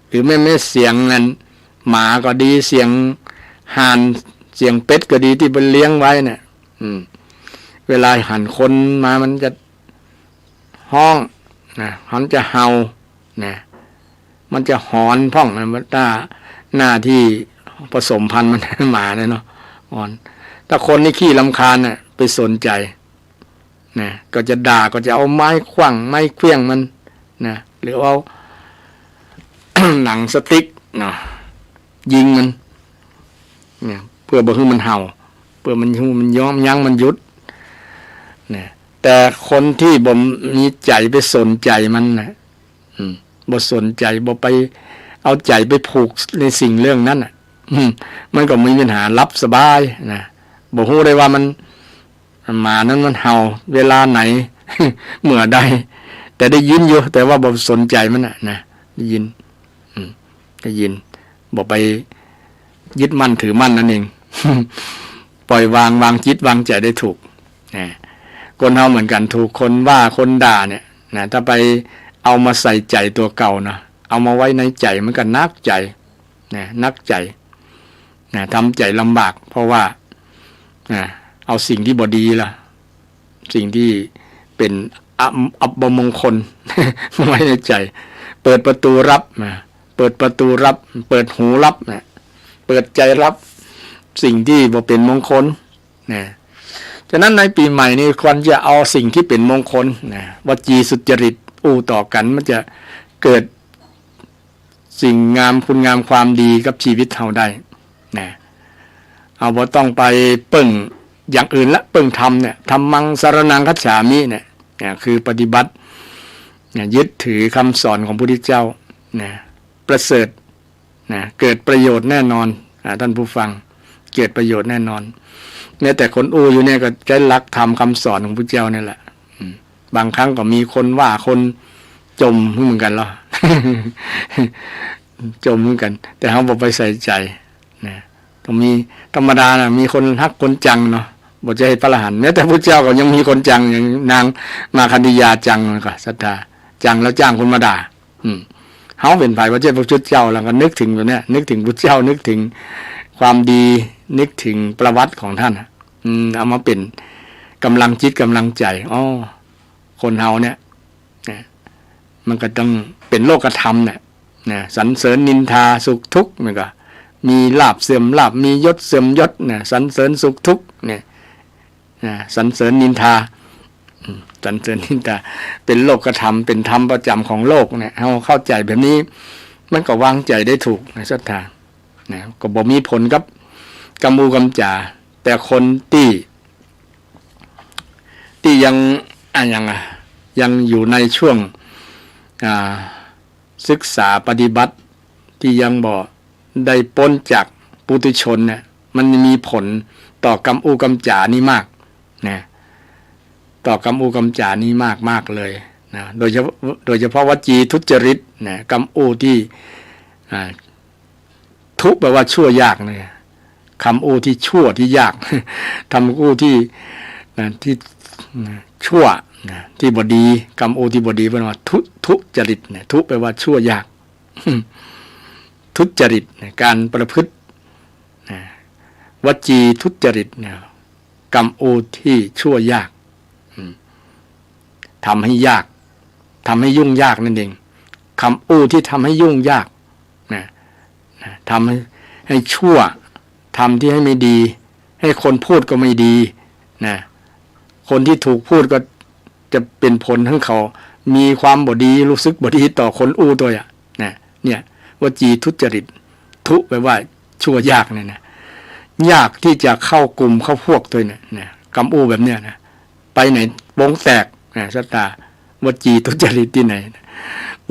หรือแม้ แม้เสียงอันหมาก็ดี เสียงห่าน เสียงเป็ดก็ดี ตี้เปิ้นเลี้ยงไว้เนี่ย อืม เวลาหันคนมามันจะฮ้องนะ มันจะเห่านะ มันจะหอนพ่องนะ หน้า หน้าตี้ผสมพันธุ์มัน หมาเนี่ยเนาะ หอน ถ้าคนนี่ขี้รำคาญน่ะ ไปสนใจ๋ นะ ก็จะด่า ก็จะเอาไม้ขว้าง ไม้เควี้ยงมันนะ หรือเอา หนังสติ๊กเนาะ ยิงมันนะ เปื้อบ่หื้อมันเห่า เปื้อมันหื้อมันย้อมยั้งมันหยุดนะ แต่คนตี้บ่มีใจ๋ไปสนใจ๋มันนะ อืม บ่สนใจ๋ บ่ไปเอาใจ๋ไปผูกในสิ่งเรื่องนั้นน่ะ อืม มันก็มีปัญหา หลับสบายนะ บ่ฮู้ได้ว่ามัน หมานั้นมันเห่าเวลาไหน เมื่อใด แต่ได้ยินอยู่ แต่ว่าบ่สนใจ๋มันน่ะนะ ได้ยิน อืม ได้ยิน บ่ไปยึดมั่นถือมั่นนั่นเอง ปล่อยวาง วางจิตวางใจ๋ได้ถูกนะ คนเฮาเหมือนกั๋น ถูกคนว่าคนด่าเนี่ยนะ ถ้าไปเอามาใส่ใจ๋ตั๋วเก่านะ เอามาไว้ในใจ๋ มันก็หนักใจ๋นะ หนักใจ๋นะ ทำใจ๋ลำบาก เพราะว่า นะ เอาสิ่งตี้บ่ดีละ สิ่งตี้เป๋นอัป อัปมงคล มาไว้ในใจ๋ เปิดประตูรับนะ เปิดประตูรับ เปิดหูรับนะ เปิดใจ๋รับ สิ่งตี้บ่เป๋นมงคลนะ ฉะนั้นในปี๋ใหม่นี่ควรจะเอาสิ่งตี้เป๋นมงคลนะ วจีสุจริต อู้ต่อกั๋น มันจะเกิด สิ่งงาม คุณงามความดีกับชีวิตเฮาได้นะ เฮาบ่ต้องไปเปิ้งอย่างอื่นละ เปิ้งธรรมเนี่ย ธัมมังสรณังคัจฉามิเนี่ย เนี่ย คือปฏิบัติ เนี่ย ยึดถือคำสอนของพระพุทธเจ้า เนี่ย ประเสริฐ นะ เกิดประโยชน์แน่นอน อ่า ท่านผู้ฟัง เกิดประโยชน์แน่นอน แม้แต่คนอู้อยู่เนี่ยก็ใจ๊หลักธรรมคำสอนของพระพุทธเจ้านี่แหละ อืม บางครั้งก็มีคนว่าคนจ่มเหมือนกั๋นเนาะ จ่มเหมือนกั๋น แต่เฮาบ่ไปใส่ใจ๋ นะ ต้องมี ธรรมดาน่ะ มีคนฮักคนจังเนาะ บ่ใจ้พระอรหันต์ แม้แต่พระพุทธเจ้าก็ยังมีคนจัง อย่างนางมาคันธยาจัง ก็ศรัทธา จังแล้วจ้างคนมาด่า อืม เฮาเป๋นใผ บ่ใจ้พระพุทธเจ้า แล้วก็นึกเถิงตรงเนี้ย นึกเถิงพุทธเจ้า นึกเถิงความดี นึกเถิงประวัติของท่านน่ะ อืม เอามาเป๋นก๋ำลังจิตก๋ำลังใจ๋ อ้อ คนเฮาเนี่ย นะ มันก็ต้องเป๋นโลกธรรมเนี่ย นะ สรรเสริญนินทาสุขทุกข์ มันก็มีลาภเสื่อมลาภ มียศเสื่อมยศ นะ สรรเสริญสุขทุกข์เนี่ย นะ สรรเสริญนินทา อืม สรรเสริญนินทา เป๋นโลกธรรม เป๋นธรรมประจ๋ำของโลกเนี่ย เฮาเข้าใจ๋แบบนี้ มันก็วางใจ๋ได้ถูกนะศรัทธา นะ ก็บ่มีผลกับกำอู้กำจ๋า แต่คนตี้ ตี้ยัง อะ ยังอะ ยังอยู่ในช่วง อ่า ศึกษาปฏิบัติ ตี้ยังบ่ได้ป๊นจากปุถุชนเนี่ย มันมีผลต่อกำอู้กำจ๋านี่มากนะ ต่อกำอู้กำจ๋านี่มากๆ เลยนะ โดยเฉพาะ โดยเฉพาะวจีทุจริตนะ กำอู้ตี้ อ่า ทุ แปลว่าชั่วยากนะ กำอู้ตี้ชั่วตี้ยาก กำอู้ตี้ นะ ตี้ นะ ชั่ว นะ ตี้บ่ดี กำอู้ตี้บ่ดี เปิ้นว่าทุ ทุจริตนะ ทุ แปลว่าชั่วยาก ทุจริตนะ ก๋านประพฤตินะ วจีทุจริตนะ กำอู้ตี้ชั่วยาก อืม ทำให้ยาก ทำให้ยุ่งยากนั่นเอง กำอู้ตี้ทำให้ยุ่งยากนะ นะ ทำให้ ให้ชั่ว ทำตี้ให้ไม่ดี ให้คนพูดก็ไม่ดีนะ คนตี้ถูกพูดก็จะเป๋นผลหื้อเขามีความบ่ดี รู้สึกบ่ดีต่อคนอู้ตวยอะนะ เนี่ย วจีทุจริต ทุ แปลว่าชั่วยากเนี่ยนะ ยากตี้จะเข้ากุมเข้าพวกตวยเนี่ยนะ กำอู้แบบเนี้ยนะ ไปไหนวงแตกนะศรัทธา วจีทุจริตตี้ไหน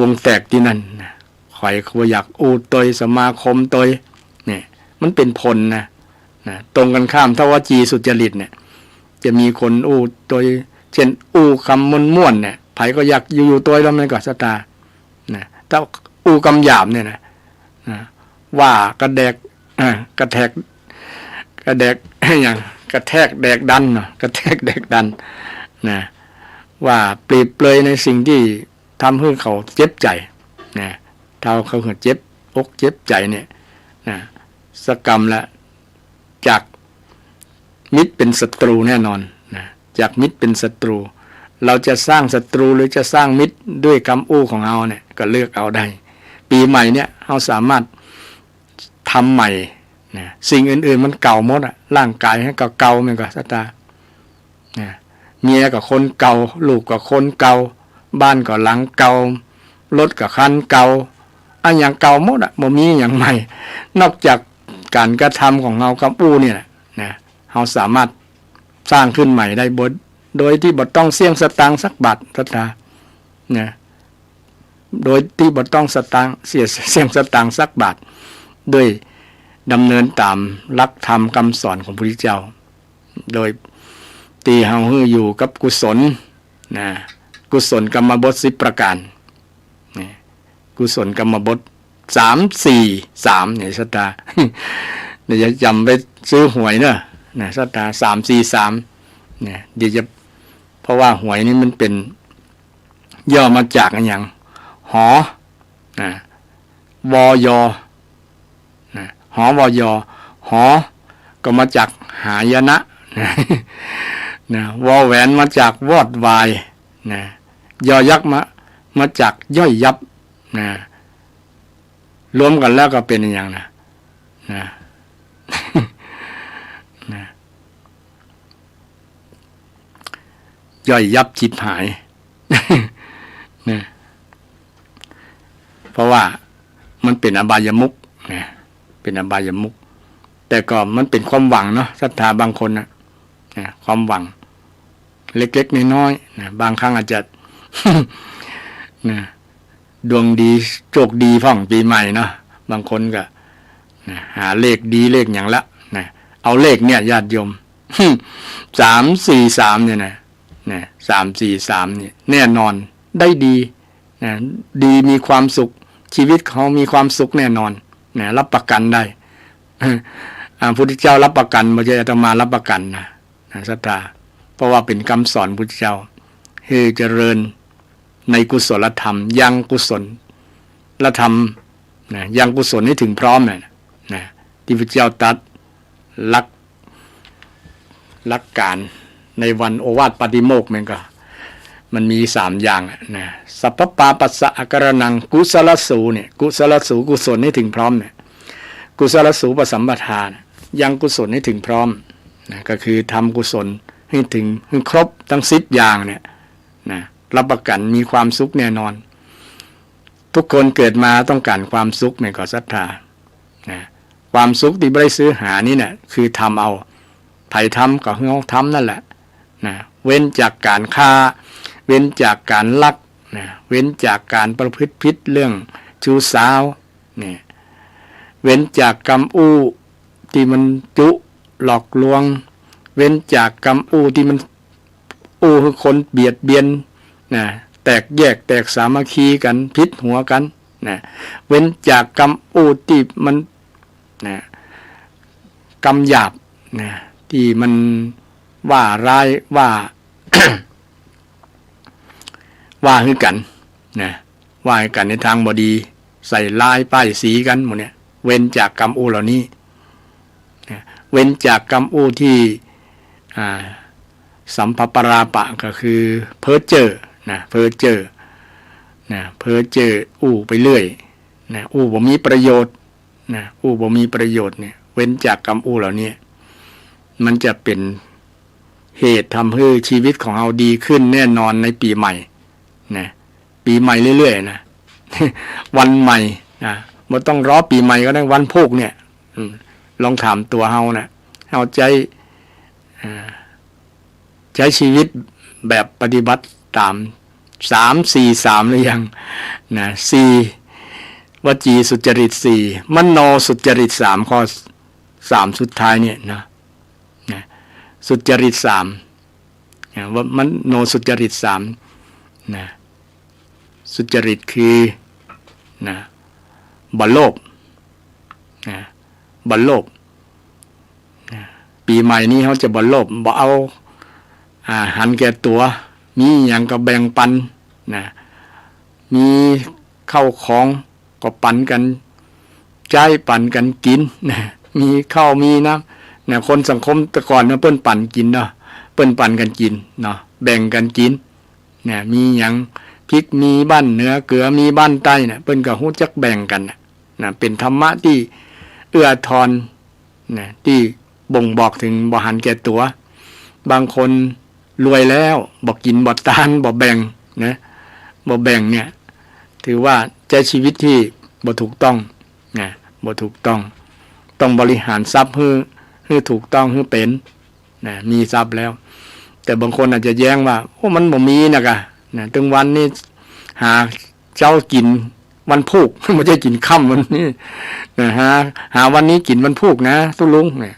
วงแตกตี้นั่นนะ ใผก็บ่อยากอู้ตวย สมาคมตวย เนี่ย มันเป๋นผลนะ นะ ตรงกันข้าม ถ้าวจีสุจริตเนี่ย จะมีคนอู้ตวย เช่น อู้กำม่วนๆ เนี่ย ใผก็อยากอยู่ อยู่ตวยแล้ว มันก็ศรัทธา นะ ถ้าอู้กำหยาบเนี่ยนะ นะ ว่ากระแดก อ่า กระแทก กระแดก อะหยัง กระแทกแดกดันเนาะ กระแทกแดกดัน นะ ว่าเปรียบเปรยในสิ่งตี้ทำหื้อเขาเจ็บใจ๋ นะ ถ้าเขาหื้อเจ็บอกเจ็บใจ๋เนี่ย นะ สักกำละ จากมิตรเป๋นศัตรูแน่นอนนะ จากมิตรเป๋นศัตรู เราจะสร้างศัตรูหรือจะสร้างมิตรด้วยกำอู้ของเฮาเนี่ย ก็เลือกเอาได้ ปี๋ใหม่เนี่ย เฮาสามารถทำใหม่นะ สิ่งอื่นๆ มันเก่าหมดอะ ร่างก๋ายเฮาก็เก่า แม่นก่อศรัทธา นะ เมียก็คนเก่า ลูกก็คนเก่า บ้านก็หลังเก่า รถก็คันเก่า อะหยังเก่าหมดอะ บ่มีหยังใหม่ นอกจากก๋านกระทำของเฮากำอู้เนี่ยแหละนะ เฮาสามารถสร้างขึ้นใหม่ได้ โดย โดยตี้บ่ต้องเสี้ยงสตางค์สักบาท ศรัทธา นะ โดยตี้บ่ต้องสตางค์ เสีย เสี้ยงสตางค์สักบาท ด้วยดำเนินต๋ามหลักธรรมกำสอนของพระพุทธเจ้า โดยตี้เฮาหื้ออยู่กับกุศลนะ กุศลกรรมบทสิบประก๋าน นี่ กุศลกรรมบท สามสี่สาม เนี่ย ศรัทธา เดี๋ยวจะจ๋ำไปซื้อหวยเนาะ นะ ศรัทธา สามสี่สาม เนี่ย เดี๋ยวจะ เพราะว่าหวยนี่มันเป๋น ย่อมาจากอะหยัง หอ นะ วย นะ หอ วย หอ ก็มาจากหายนะ นะ นะ วอแหวนมาจากวอดวาย นะ ยอยักษ์มา มาจากย่อยยับ นะ รวมกั๋นแล้วก็เป๋นอะหยังนะ นะ นะ ย่อยยับฉิบหาย นะ เพราะว่ามันเป๋นอบายมุขนะ เป๋นอบายมุข แต่ก็มันเป๋นความหวังเนาะ ศรัทธาบางคนน่ะ นะ ความหวังเล็กๆ น้อยๆ นะ บางครั้งอาจจะ นะ ดวงดี โชคดีพ่องปี๋ใหม่เนาะ บางคนก็ นะ หาเลขดีเลขหยังละ นะ เอาเลขเนี่ย ญาติโยม สามสี่สาม เนี่ยนะ นะ สามสี่สาม นี่แน่นอน ได้ดี นะ ดี มีความสุข ชีวิตเขามีความสุขแน่นอน นะ รับประกันได้ อ่า พุทธเจ้ารับประกัน บ่ใจ้อาตมารับประกันนะ นะ ศรัทธา เพราะว่าเป๋นกำสอนพุทธเจ้า หื้อเจริญในกุศลธรรม ยังกุศลธรรม นะ ยังกุศลให้ถึงพร้อมเนี่ย นะ ตี้พุทธเจ้าตรัสหลัก หลักการในวันโอวาทปาติโมกข์มันก็ มันมีสามอย่างอะนะ สัพพปาปัสสะอะการะณัง กุศลสู เนี่ย กุศลสู กุศลให้ถึงพร้อมเนี่ย กุศลสูปสัมปทานะ ยังกุศลให้ถึงพร้อมนะ ก็คือทำกุศลให้ถึง ให้ครบทั้งสิบอย่างเนี่ยนะ รับประกันมีความสุขแน่นอน ทุกคนเกิดมาต้องการความสุขแม่นก่อ ศรัทธา นะ ความสุขตี้บ่ได้ซื้อหานี่เนี่ย คือทำเอา ใผทำก็หื้อเฮาทำนั่นแหละ นะ เว้นจากก๋านฆ่า เว้นจากก๋านลัก นะ เว้นจากก๋านประพฤติผิดเรื่องชู้สาว เนี่ย เว้นจากกำอู้ตี้มันจุหลอกลวง เว้นจากกำอู้ตี้มันอู้หื้อคนเบียดเบียน นะ แตกแยก แตกสามัคคีกั๋น ผิดหัวกั๋น นะ เว้นจากกำอู้ตี้มัน นะ กำหยาบ นะ ตี้มันว่าร้าย ว่า ว่าหื้อกั๋น นะ ว่าหื้อกั๋นในตางบ่ดี ใส่ร้ายป้ายสีกั๋นหมู่เนี่ย เว้นจากกำอู้เหล่านี้ นะ เว้นจากกำอู้ตี้ อ่า สัพพปาปะ ก็คือเพ้อเจ้อ นะ เพ้อเจ้อ นะ เพ้อเจ้อ อู้ไปเรื่อย นะ อู้บ่มีประโยชน์ นะ อู้บ่มีประโยชน์เนี่ย เว้นจากกำอู้เหล่านี้ มันจะเป๋นเหตุทำหื้อชีวิตของเฮาดีขึ้นแน่นอนในปี๋ใหม่ นะ ปี๋ใหม่เรื่อยๆ นะ วันใหม่ นะ บ่ต้องรอปี๋ใหม่ก็ได้ วันพูกเนี่ย อืม ลองถามตั๋วเฮานะ เฮาใจ๊ อ่า ใจ๊ชีวิตแบบปฏิบัติต๋าม สามสี่สาม หรือยัง นะ สี่ วจีสุจริตสี่ มโนสุจริตสาม ข้อสามสุดท้ายเนี่ยนะ นะ สุจริตสาม นะ ว่ามโนสุจริตสาม นะ สุจริตคือ นะ บ่โลภ นะ บ่โลภ นะ ปี๋ใหม่นี้เฮาจะบ่โลภ บ่เอา อ่า หันแก่ตั๋ว มีหยังก็แบ่งปัน นะ มีข้าวของก็ปันกั๋นใจ๊ ปันกั๋นกิ๋น นะ มีข้าวมีน้ำ นะ คนสังคมแต่ก่อนเนาะ เปิ้นปันกิ๋นเนาะ เปิ้นปันกั๋นกิ๋นเนาะ แบ่งกั๋นกิ๋น นะ มีหยัง พริกมีบ้านเหนือ เกลือมีบ้านใต้ นะ เปิ้นก็ฮู้จักแบ่งกั๋น นะ นะ เป๋นธรรมะตี้เอื้ออาทร นะ ตี้บ่งบอกเถิงบ่หันแก่ตั๋ว บางคนรวยแล้ว บ่กิ๋นบ่ตาน บ่แบ่ง นะ บ่แบ่งเนี่ย ถือว่าใจ๊ชีวิตตี้บ่ถูกต้อง นะ บ่ถูกต้อง ต้องบริหารทรัพย์หื้อ หื้อถูกต้อง หื้อเป๋น นะ มีทรัพย์แล้ว แต่บางคนอาจจะแย้งว่า โอ้ มันบ่มีนะกะ นะ ตึงวันนี้หาเจ๊ากิ๋นวันพูก บ่ใจ้กิ๋นค่ำวันนี้ นะ หา หาวันนี้กิ๋นวันพูกนะตุ๊ลุง เนี่ย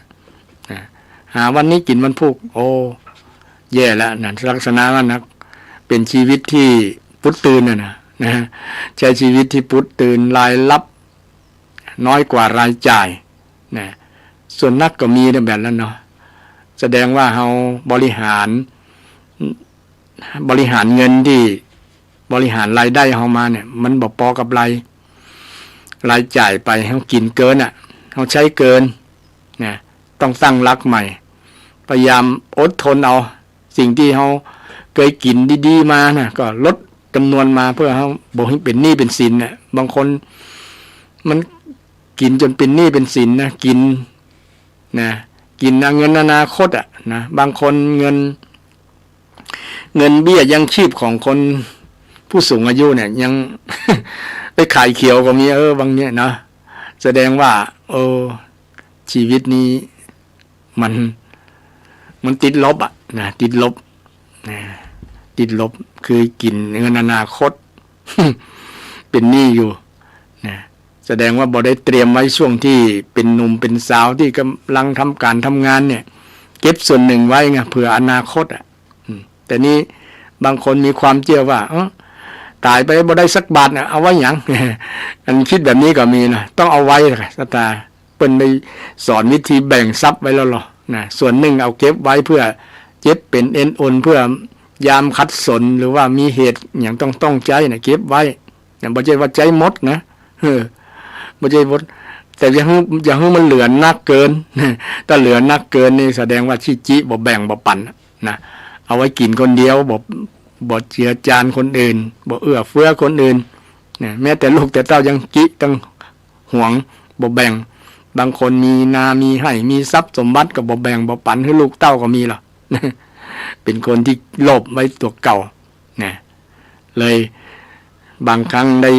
นะ หาวันนี้กิ๋นวันพูก โอ้ แย่ละนะ ลักษณะนั้นนะ เป๋นชีวิตตี้ปุ๊ดตื่นน่ะนะ นะ ใจ๊ชีวิตตี้ปุ๊ดตื่น รายรับน้อยกว่ารายจ่าย นะ ส่วนนักก็มีแบบนั้นเนาะ แสดงว่าเฮาบริหาร บริหารเงินตี้ บริหารรายได้เฮามาเนี่ย มันบ่ปอกับราย รายจ่ายไป เฮากิ๋นเกินอะ เฮาใจ๊เกิน นะ ต้องตั้งหลักใหม่ พยายามอดทนเอา สิ่งตี้เฮาเกยกิ๋นดีๆ มานะ ก็ลดจ๋ำนวนมา เปื้อเฮาบ่หื้อเป๋นหนี้เป๋นสินน่ะ บางคนมันกิ๋นจ๋นเป๋นหนี้เป๋นสินนะ กิ๋น นะ กิ๋นเอาเงินอนาคตอะนะ บางคนเงิน เงินเบี้ยยังชีพของคนผู้สูงอายุเนี่ย ยัง ไปขายเขียวก็มี เออ บางเนี่ยเนาะ แสดงว่า เออ ชีวิตนี้มัน มันติดลบอะนะ ติดลบนะ ติดลบ คือกิ๋นเงินอนาคต เป๋นหนี้อยู่นะ แสดงว่าบ่ได้เตรียมไว้ช่วงตี้เป๋นหนุ่มเป๋นสาวตี้ก่ำลังทำก๋านทำงานเนี่ย เก็บส่วนนึ่งไว้ไง เผื่ออนาคตอะ อืม แต่นี้บางคนมีความเจื้อว่า เอ้อ ต๋ายไปบ่ได้สักบาทนะ เอาไว้หยัง อันกึ๊ดแบบนี้ก็มีนะ ต้องเอาไว้นะ ศรัทธา เปิ้นได้สอนวิธีแบ่งทรัพย์ไว้แล้วลอนะ ส่วนนึ่งเอาเก็บไว้เพื่อเจ็บเป๋นเอ็นอ่อน เพื่อยามขัดสน หรือว่ามีเหตุหยังต้อง ต้องใจ๊นะ เก็บไว้นะ บ่ใจ้ว่าใจ๊หมดนะ เออ บ่ใจ้หมด แต่อย่าหื้อ อย่าหื้อมันเหลือนักเกิน ถ้าเหลือนักเกินนี่แสดงว่าตี้จิบ่แบ่งบ่ปั๋นนะ เอาไว้กิ๋นคนเดียว บ่ บ่เจือจานคนอื่น บ่เอื้อเฟื้อคนอื่นนะ แม้แต่ลูกแต่เต้ายังจิ ยังหวง บ่แบ่ง บางคนมีนามีไฮ่ มีทรัพย์สมบัติก็บ่แบ่งบ่ปั๋นหื้อลูกเต้าก็มีลอ เป๋นคนตี้โลภไว้ตั๋วเก่านะ เลยบางครั้งได้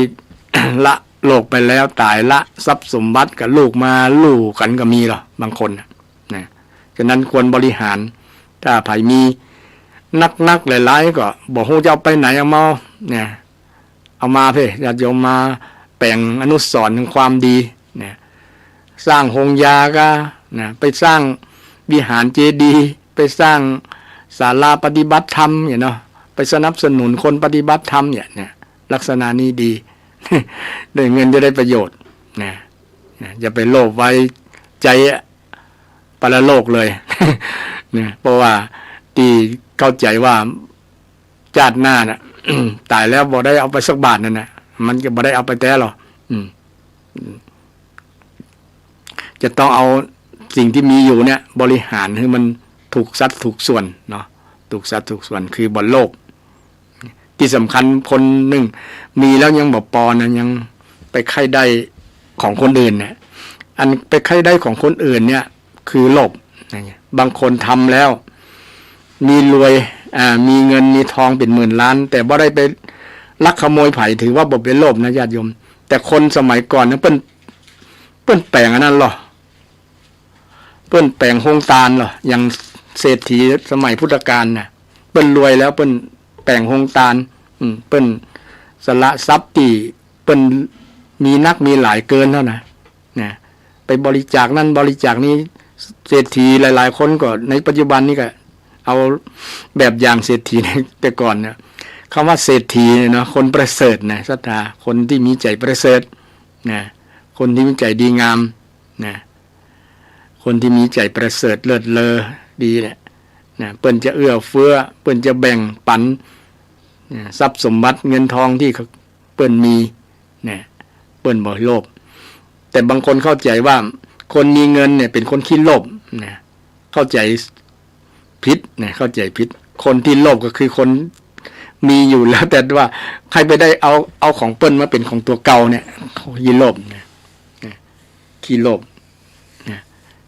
ละโลกไปแล้ว ต๋ายละ ทรัพย์สมบัติกับลูกมาลู่กั๋นก็มีลอ บางคนนะ นะ ฉะนั้นควรบริหาร ถ้าใผมีนักๆ หลายๆ ก็บ่ฮู้จะเอาไปไหน เอามา เนี่ย เอามาเพ่ ญาติโยมมาแป๋งอนุสรณ์แห่งความดี เนี่ย สร้างโฮงยาก็นะ ไปสร้างวิหารเจดีย์ ไปสร้างศาลาปฏิบัติธรรมเนี่ยเนาะ ไปสนับสนุนคนปฏิบัติธรรมเนี่ย เนี่ย ลักษณะนี้ดี ได้เงินจะได้ประโยชน์นะ นะ อย่าไปโลภไว้ใจ๊ปรโลกเลย นะ เพราะว่าตี้เข้าใจ๋ว่า จาติหน้าน่ะ ต๋ายแล้วบ่ได้เอาไปสักบาทนั่นน่ะ มันก็บ่ได้เอาไปแต๊ลอ อืม จะต้องเอาสิ่งตี้มีอยู่เนี่ย บริหารหื้อมันถูกสัดถูกส่วนเนาะ ถูกสัดถูกส่วน คือบ่โลภ ตี้สำคัญคนนึ่งมีแล้วยังบ่ปอนะ ยังไปใค่ได้ของคนอื่นเนี่ย อันไปใค่ได้ของคนอื่นเนี่ย คือโลภ บางคนทำแล้ว มีรวย อ่า มีเงินมีทองเป๋นหมื่นล้าน แต่บ่ได้ไปลักขโมยใผ ถือว่าบ่เป๋นโลภนะญาติโยม แต่คนสมัยก่อนเนี่ยเปิ้น เปิ้นแป๋งอันนั้นลอ เปิ้นแป๋งโฮงตานลอ อย่างเศรษฐีสมัยพุทธกาลน่ะ เปิ้นรวยแล้วเปิ้นแป๋งโฮงตาน อืม เปิ้นสละทรัพย์ตี้เปิ้นมีนักมีหลายเกินแล้วนะ นะ ไปบริจาคนั่นบริจาคนี้ เศรษฐีหลายๆ คนก็ในปัจจุบันนี้ก็เอาแบบอย่างเศรษฐีแต่ก่อนเนี่ย คำว่าเศรษฐีเนี่ยเนาะ คนประเสริฐนะ ศรัทธา คนตี้มีใจ๋ประเสริฐนะ คนตี้มีใจ๋ดีงามนะ คนตี้มีใจ๋ประเสริฐเลิศเลอดีเนี่ยนะ เปิ้นจะเอื้อเฟื้อ เปิ้นจะแบ่งปั๋นนะ ทรัพย์สมบัติเงินทองตี้เปิ้นมี เนี่ย เปิ้นบ่โลภ แต่บางคนเข้าใจ๋ว่าคนมีเงินเนี่ยเป๋นคนขี้โลภนะ เข้าใจ๋ผิดนะ เข้าใจ๋ผิด คนตี้โลภก็คือคนมีอยู่แล้ว แต่ว่าใค่ไปได้เอา เอาของเปิ้นมาเป๋นของตั๋วเก่าเนี่ย ขี้โลภนะ ขี้โลภนะ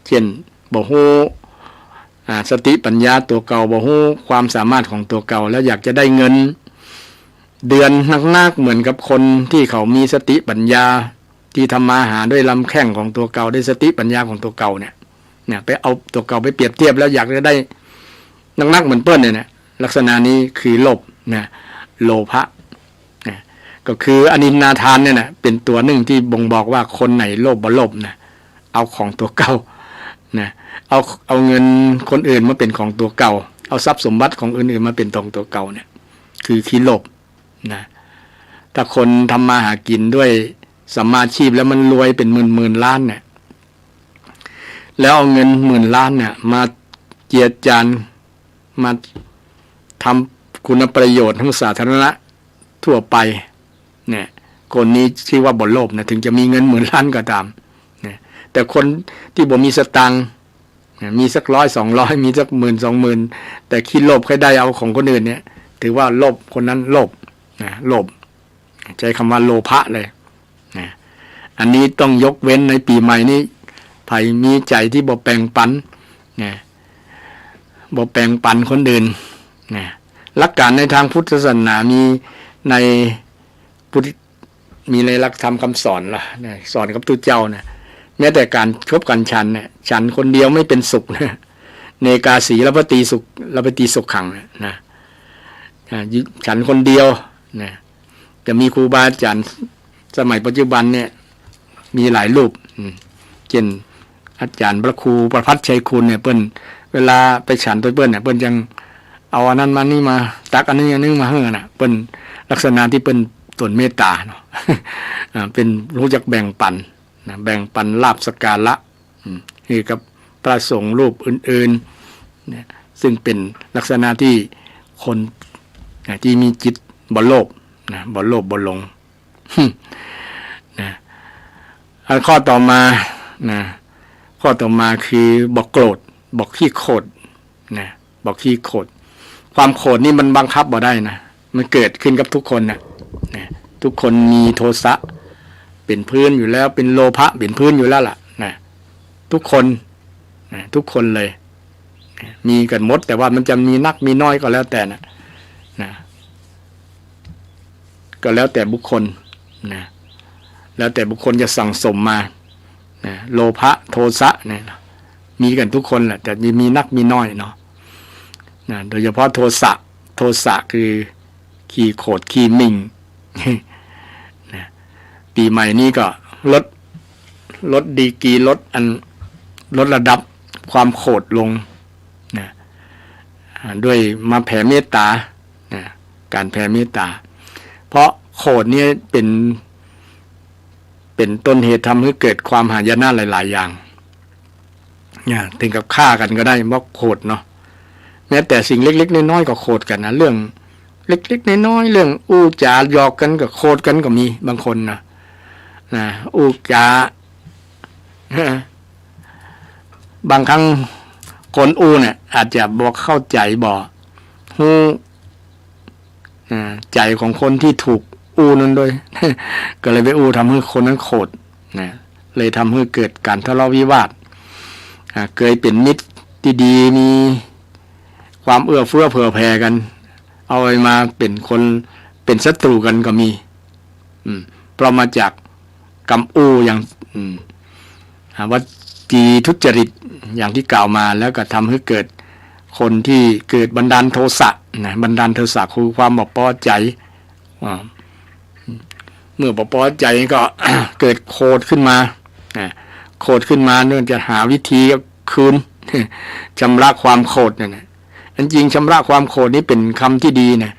เช่น บ่ฮู้ อ่า สติปัญญาตั๋วเก่า บ่ฮู้ความสามารถของตั๋วเก่า แล้วอยากจะได้เงินเดือนนักๆ เหมือนกับคนตี้เขามีสติปัญญา ตี้ทำมาหาด้วยลำแข้งของตั๋วเก่า ด้วยสติปัญญาของตั๋วเก่าเนี่ย เนี่ย ไปเอาตั๋วเก่าไปเปรียบเทียบ แล้วอยากจะได้นักๆ เหมือนเปิ้นเนี่ยนะ ลักษณะนี้คือโลภนะ โลภะ นะ ก็คืออนินนาทานเนี่ยนะ เป๋นตั๋วนึ่งตี้บ่งบอกว่าคนไหนโลภบ่โลภนะ เอาของตั๋วเก่านะ เอา เอาเงินคนอื่นมาเป๋นของตั๋วเก่า เอาทรัพย์สมบัติของคนอื่นมาเป๋นของตั๋วเก่าเนี่ย คือขี้โลภนะ ถ้าคนทำมาหากิ๋นด้วยสัมมาอาชีพแล้วมันรวยเป๋นหมื่นๆ ล้านเนี่ย แล้วเอาเงินหมื่นล้านเนี่ยมาเจือจาน มาทำคุณประโยชน์หื้อสาธารณะทั่วไปเนี่ย คนนี้ชื่อว่าบ่โลภนะ ถึงจะมีเงินหมื่นล้านก็ต๋ามเนี่ย แต่คนตี้บ่มีสตางค์เนี่ย มีสักร้อยสองร้อย มีสักหมื่นสองหมื่น แต่ขี้โลภใค่ได้เอาของคนอื่นเนี่ย ถือว่าโลภ คนนั้นโลภนะ โลภ ใจ๊คำว่าโลภะเลยนะ อันนี้ต้องยกเว้นในปี๋ใหม่นี้ ใผมีใจ๋ตี้บ่แบ่งปั๋นนะ บ่แบ่งปั๋นคนอื่นนะ หลักการในตางพุทธศาสนามีในพุทธ มีในหลักธรรมคำสอนลอนะ สอนกับตุ๊เจ้านะ แม้แต่ก๋านคบก๋านฉันเนี่ย ฉันคนเดียวไม่เป็นสุขนะ เนกาสีลพะเตสุข ลพะเตสุขังเนี่ยนะ อ่า ฉันคนเดียวนะ จะมีครูบาอาจ๋ารย์สมัยปัจจุบันเนี่ย มีหลายรูป อืม เจ้นอาจ๋ารย์พระครูประภัสชัยคุณเนี่ย เปิ้น เวลาไปฉันตวยเปิ้นเนี่ย เปิ้นจังเอาอันนั้นมานี่มา ตักอันนี้อันนี้มาหื้อนะ เปิ้นลักษณะตี้เปิ้นตนเมตต๋าเนาะ อ่า เปิ้นฮู้จักแบ่งปันนะ แบ่งปันลาภสักการะ อืม หื้อกับพระสงฆ์รูปอื่นๆ เนี่ย ซึ่งเป๋นลักษณะตี้คน นะ ตี้มีจิตบ่โลภนะ บ่โลภบ่หลง นะ อันข้อต่อมานะ ข้อต่อมาคือบ่โกรธ บ่ขี้โขดนะ บ่ขี้โขด ความโขดนี่มันบังคับบ่ได้นะ มันเกิดขึ้นกับทุกคนนะ นะ ทุกคนมีโทสะเป๋นพื้นอยู่แล้ว เป๋นโลภะเป๋นพื้นอยู่แล้วล่ะนะ ทุกคนนะ ทุกคนเลยนะ มีกั๋นหมด แต่ว่ามันจะมีนักมีน้อยก็แล้วแต่นะ นะ ก็แล้วแต่บุคคลนะ แล้วแต่บุคคลจะสั่งสมมานะ โลภะโทสะเนี่ย มีกั๋นทุกคนแหละ แต่จะมีนักมีน้อยเนาะ นะ โดยเฉพาะโทสะ โทสะคือขี้โขดขี้หมิ่ง นะ ปี๋ใหม่นี้ก็ลด ลดดีกรี ลดอัน ลดระดับความโขดลงนะ อ่า ด้วยมาแผ่เมตต๋านะ ก๋านแผ่เมตต๋า เพราะโขดเนี่ยเป๋น เป๋นต้นเหตุทำหื้อเกิดความหายนะหลายๆ อย่าง เนี่ย เถิงกับฆ่ากั๋นก็ได้ เพราะโขดเนาะ แม้แต่สิ่งเล็กๆ น้อยๆ ก็โขดกั๋นนะ เรื่องเล็กๆ น้อยๆ เรื่องอู้จ๋าหยอกกั๋นก็โขดกั๋นก็มี บางคนนะ นะ อู้จ๋า บางครั้งคนอู้เนี่ย อาจจะบ่เข้าใจ๋ บ่ฮู้ อ่า ใจ๋ของคนตี้ถูกอู้นั้นด้วย ก็เลยไปอู้ทำหื้อคนนั้นโขดนะ เลยทำหื้อเกิดก๋านทะเลาะวิวาท อ่า เกยเป๋นมิตรตี้ดี มีความเอื้อเฟื้อเผื่อแผ่กั๋น เอาไปมาเป๋นคน เป๋นศัตรู๋กั๋นก็มี อืม เพราะมาจากกำอู้อย่าง อืม อ่า วจีทุจริตอย่างตี้กล่าวมา แล้วก็ทำหื้อเกิดคนตี้เกิดบันดาลโทสะนะ บันดาลโทสะคือความบ่ปอใจ๋ อ่า เมื่อบ่ปอใจ๋ก็ เกิดโขดขึ้นมานะ โขดขึ้นมาเนี่ยจะหาวิธีคืน ชำระความโขดเนี่ยนะ อันจริงชำระความโขดนี่เป๋นกำตี้ดีนะ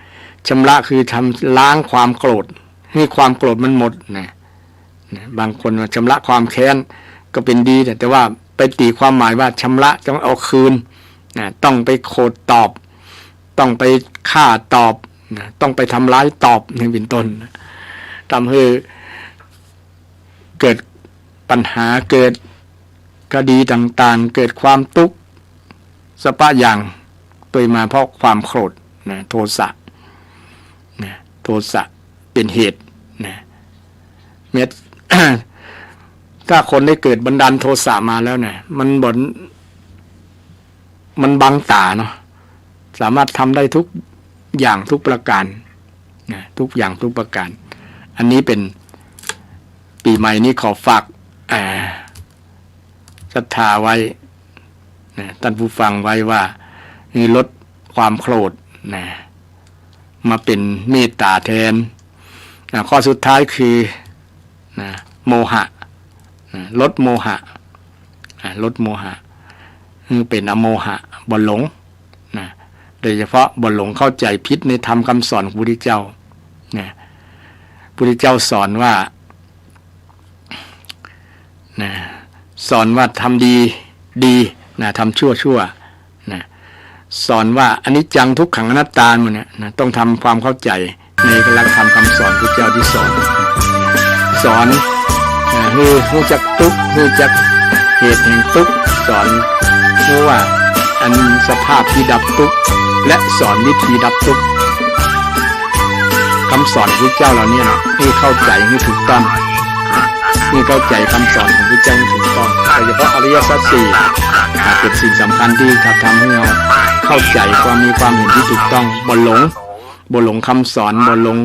ชำระคือทำ ล้างความโกรธ หื้อความโกรธมันหมดนะ นะ บางคนว่าชำระความแค้นก็เป๋นดี แต่ แต่ว่าไปตี๋ความหมายว่าชำระต้องเอาคืนนะ ต้องไปโขดตอบ ต้องไปฆ่าตอบนะ ต้องไปทำร้ายตอบ นี่เป๋นต้นนะ ทำหื้อเกิดปัญหา เกิดคดีต่างๆ เกิดความตุ๊กข์สะปะอย่างตวยมาเพราะความโขดนะ โทสะนะ โทสะเป๋นเหตุนะ เม็ด ถ้าคนได้เกิดบันดาลโทสะมาแล้วเนี่ย มันบ่ มันบังต๋าเนาะ สามารถทำได้ทุกอย่างทุกประการนะ ทุกอย่างทุกประการ อันนี้เป๋นปี๋ใหม่นี้ขอฝาก อ่า ศรัทธาไว้นะ ต้านผู้ฟังไว้ว่า หื้อลดความโขดนะ มาเป๋นเมตต๋าแตน อ่า ข้อสุดท้ายคือ นะ โมหะ นะ ลดโมหะ อ่า ลดโมหะ หื้อเป๋นอโมหะ บ่หลง นะ โดยเฉพาะบ่หลงเข้าใจ๋ผิดในธรรมกำสอนของพระพุทธเจ้า นะ พระพุทธเจ้าสอนว่า นะ สอนว่าทำดีดี นะ ทำชั่วชั่ว นะ สอนว่าอนิจจังทุกขังอนัตตาหมดเนี่ยนะ ต้องทำความเข้าใจ๋ในหลักธรรมกำสอนพระเจ้าตี้สอน สอน อ่า หื้อ ฮู้จักตุ๊กข์ ฮู้จักเหตุแห่งตุ๊กข์ สอนฮู้ว่าอันสภาพตี้ดับตุ๊กข์ และสอนวิธีดับตุ๊กข์ กำสอนพระเจ้าเหล่านี้นะ หื้อเข้าใจ๋หื้อถูกต้อง หื้อเข้าใจ๋กำสอนของพระเจ้าหื้อถูกต้อง โดยเฉพาะอริยสัจสี่ อ่า เป๋นสิ่งสำคัญตี้จะทำหื้อเฮาเข้าใจ๋ความมีความเห็นตี้ถูกต้อง บ่หลง บ่หลงกำสอน บ่หลง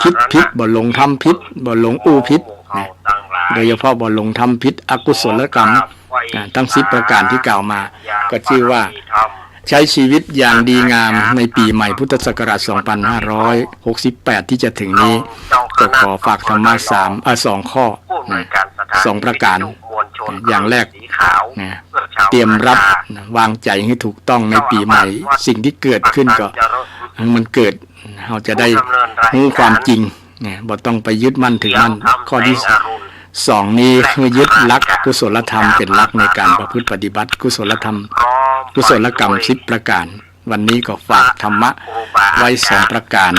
กึ๊ดผิด บ่หลงทำผิด บ่หลงอู้ผิดนะ โดยเฉพาะบ่หลงทำผิดอกุศลกรรม อ่า ทั้งสิบประการที่กล่าวมา ก็ชื่อว่าใช้ชีวิตอย่างดีงามในปี๋ใหม่พุทธศักราช สองพันห้าร้อยหกสิบแปด ที่จะถึงนี้ ก็ขอฝากธรรมะสาม เอ่อ สองข้อ นะ สองประการ อย่างแรก นะ เตรียมรับ นะ วางใจ๋หื้อถูกต้องในปี๋ใหม่ สิ่งที่เกิดขึ้นก็หื้อมันเกิด เฮาจะได้ฮู้ความจริง นะ บ่ต้องไปยึดมั่นถือมั่น ข้อที่สองนี้ หื้อยึดหลักกุศลธรรมเป๋นหลักในก๋านประพฤติปฏิบัติกุศลธรรม กุศลกรรมสิบประการ วันนี้ก็ฝากธรรมะไว้สองประการ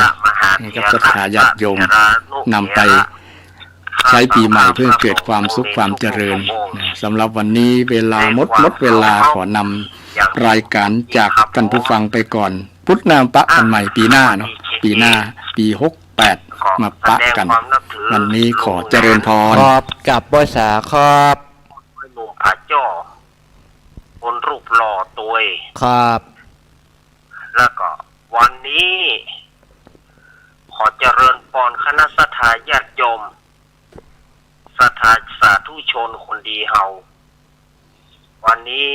ให้กับศรัทธาญาติโยมนำไปใช้ปี๋ใหม่เพื่อเกิดความสุขความเจริญ นะ สำหรับวันนี้เวลาหมด หมดเวลา ขอนำรายการจากท่านผู้ฟังไปก่อน พุธหน้าปะกั๋นใหม่ปี๋หน้าเนาะ ปี๋หน้า ปี๋หกแปด มาปะกั๋น วันนี้ขอเจริญพร ครับ กราบไหว้สาครับ หนุ่มผาจ้อ คนรูปหล่อตวย ครับ แล้วก็วันนี้ ขอเจริญพรคณะศรัทธาญาติโยม ศรัทธาสาธุชนคนดีเฮา วันนี้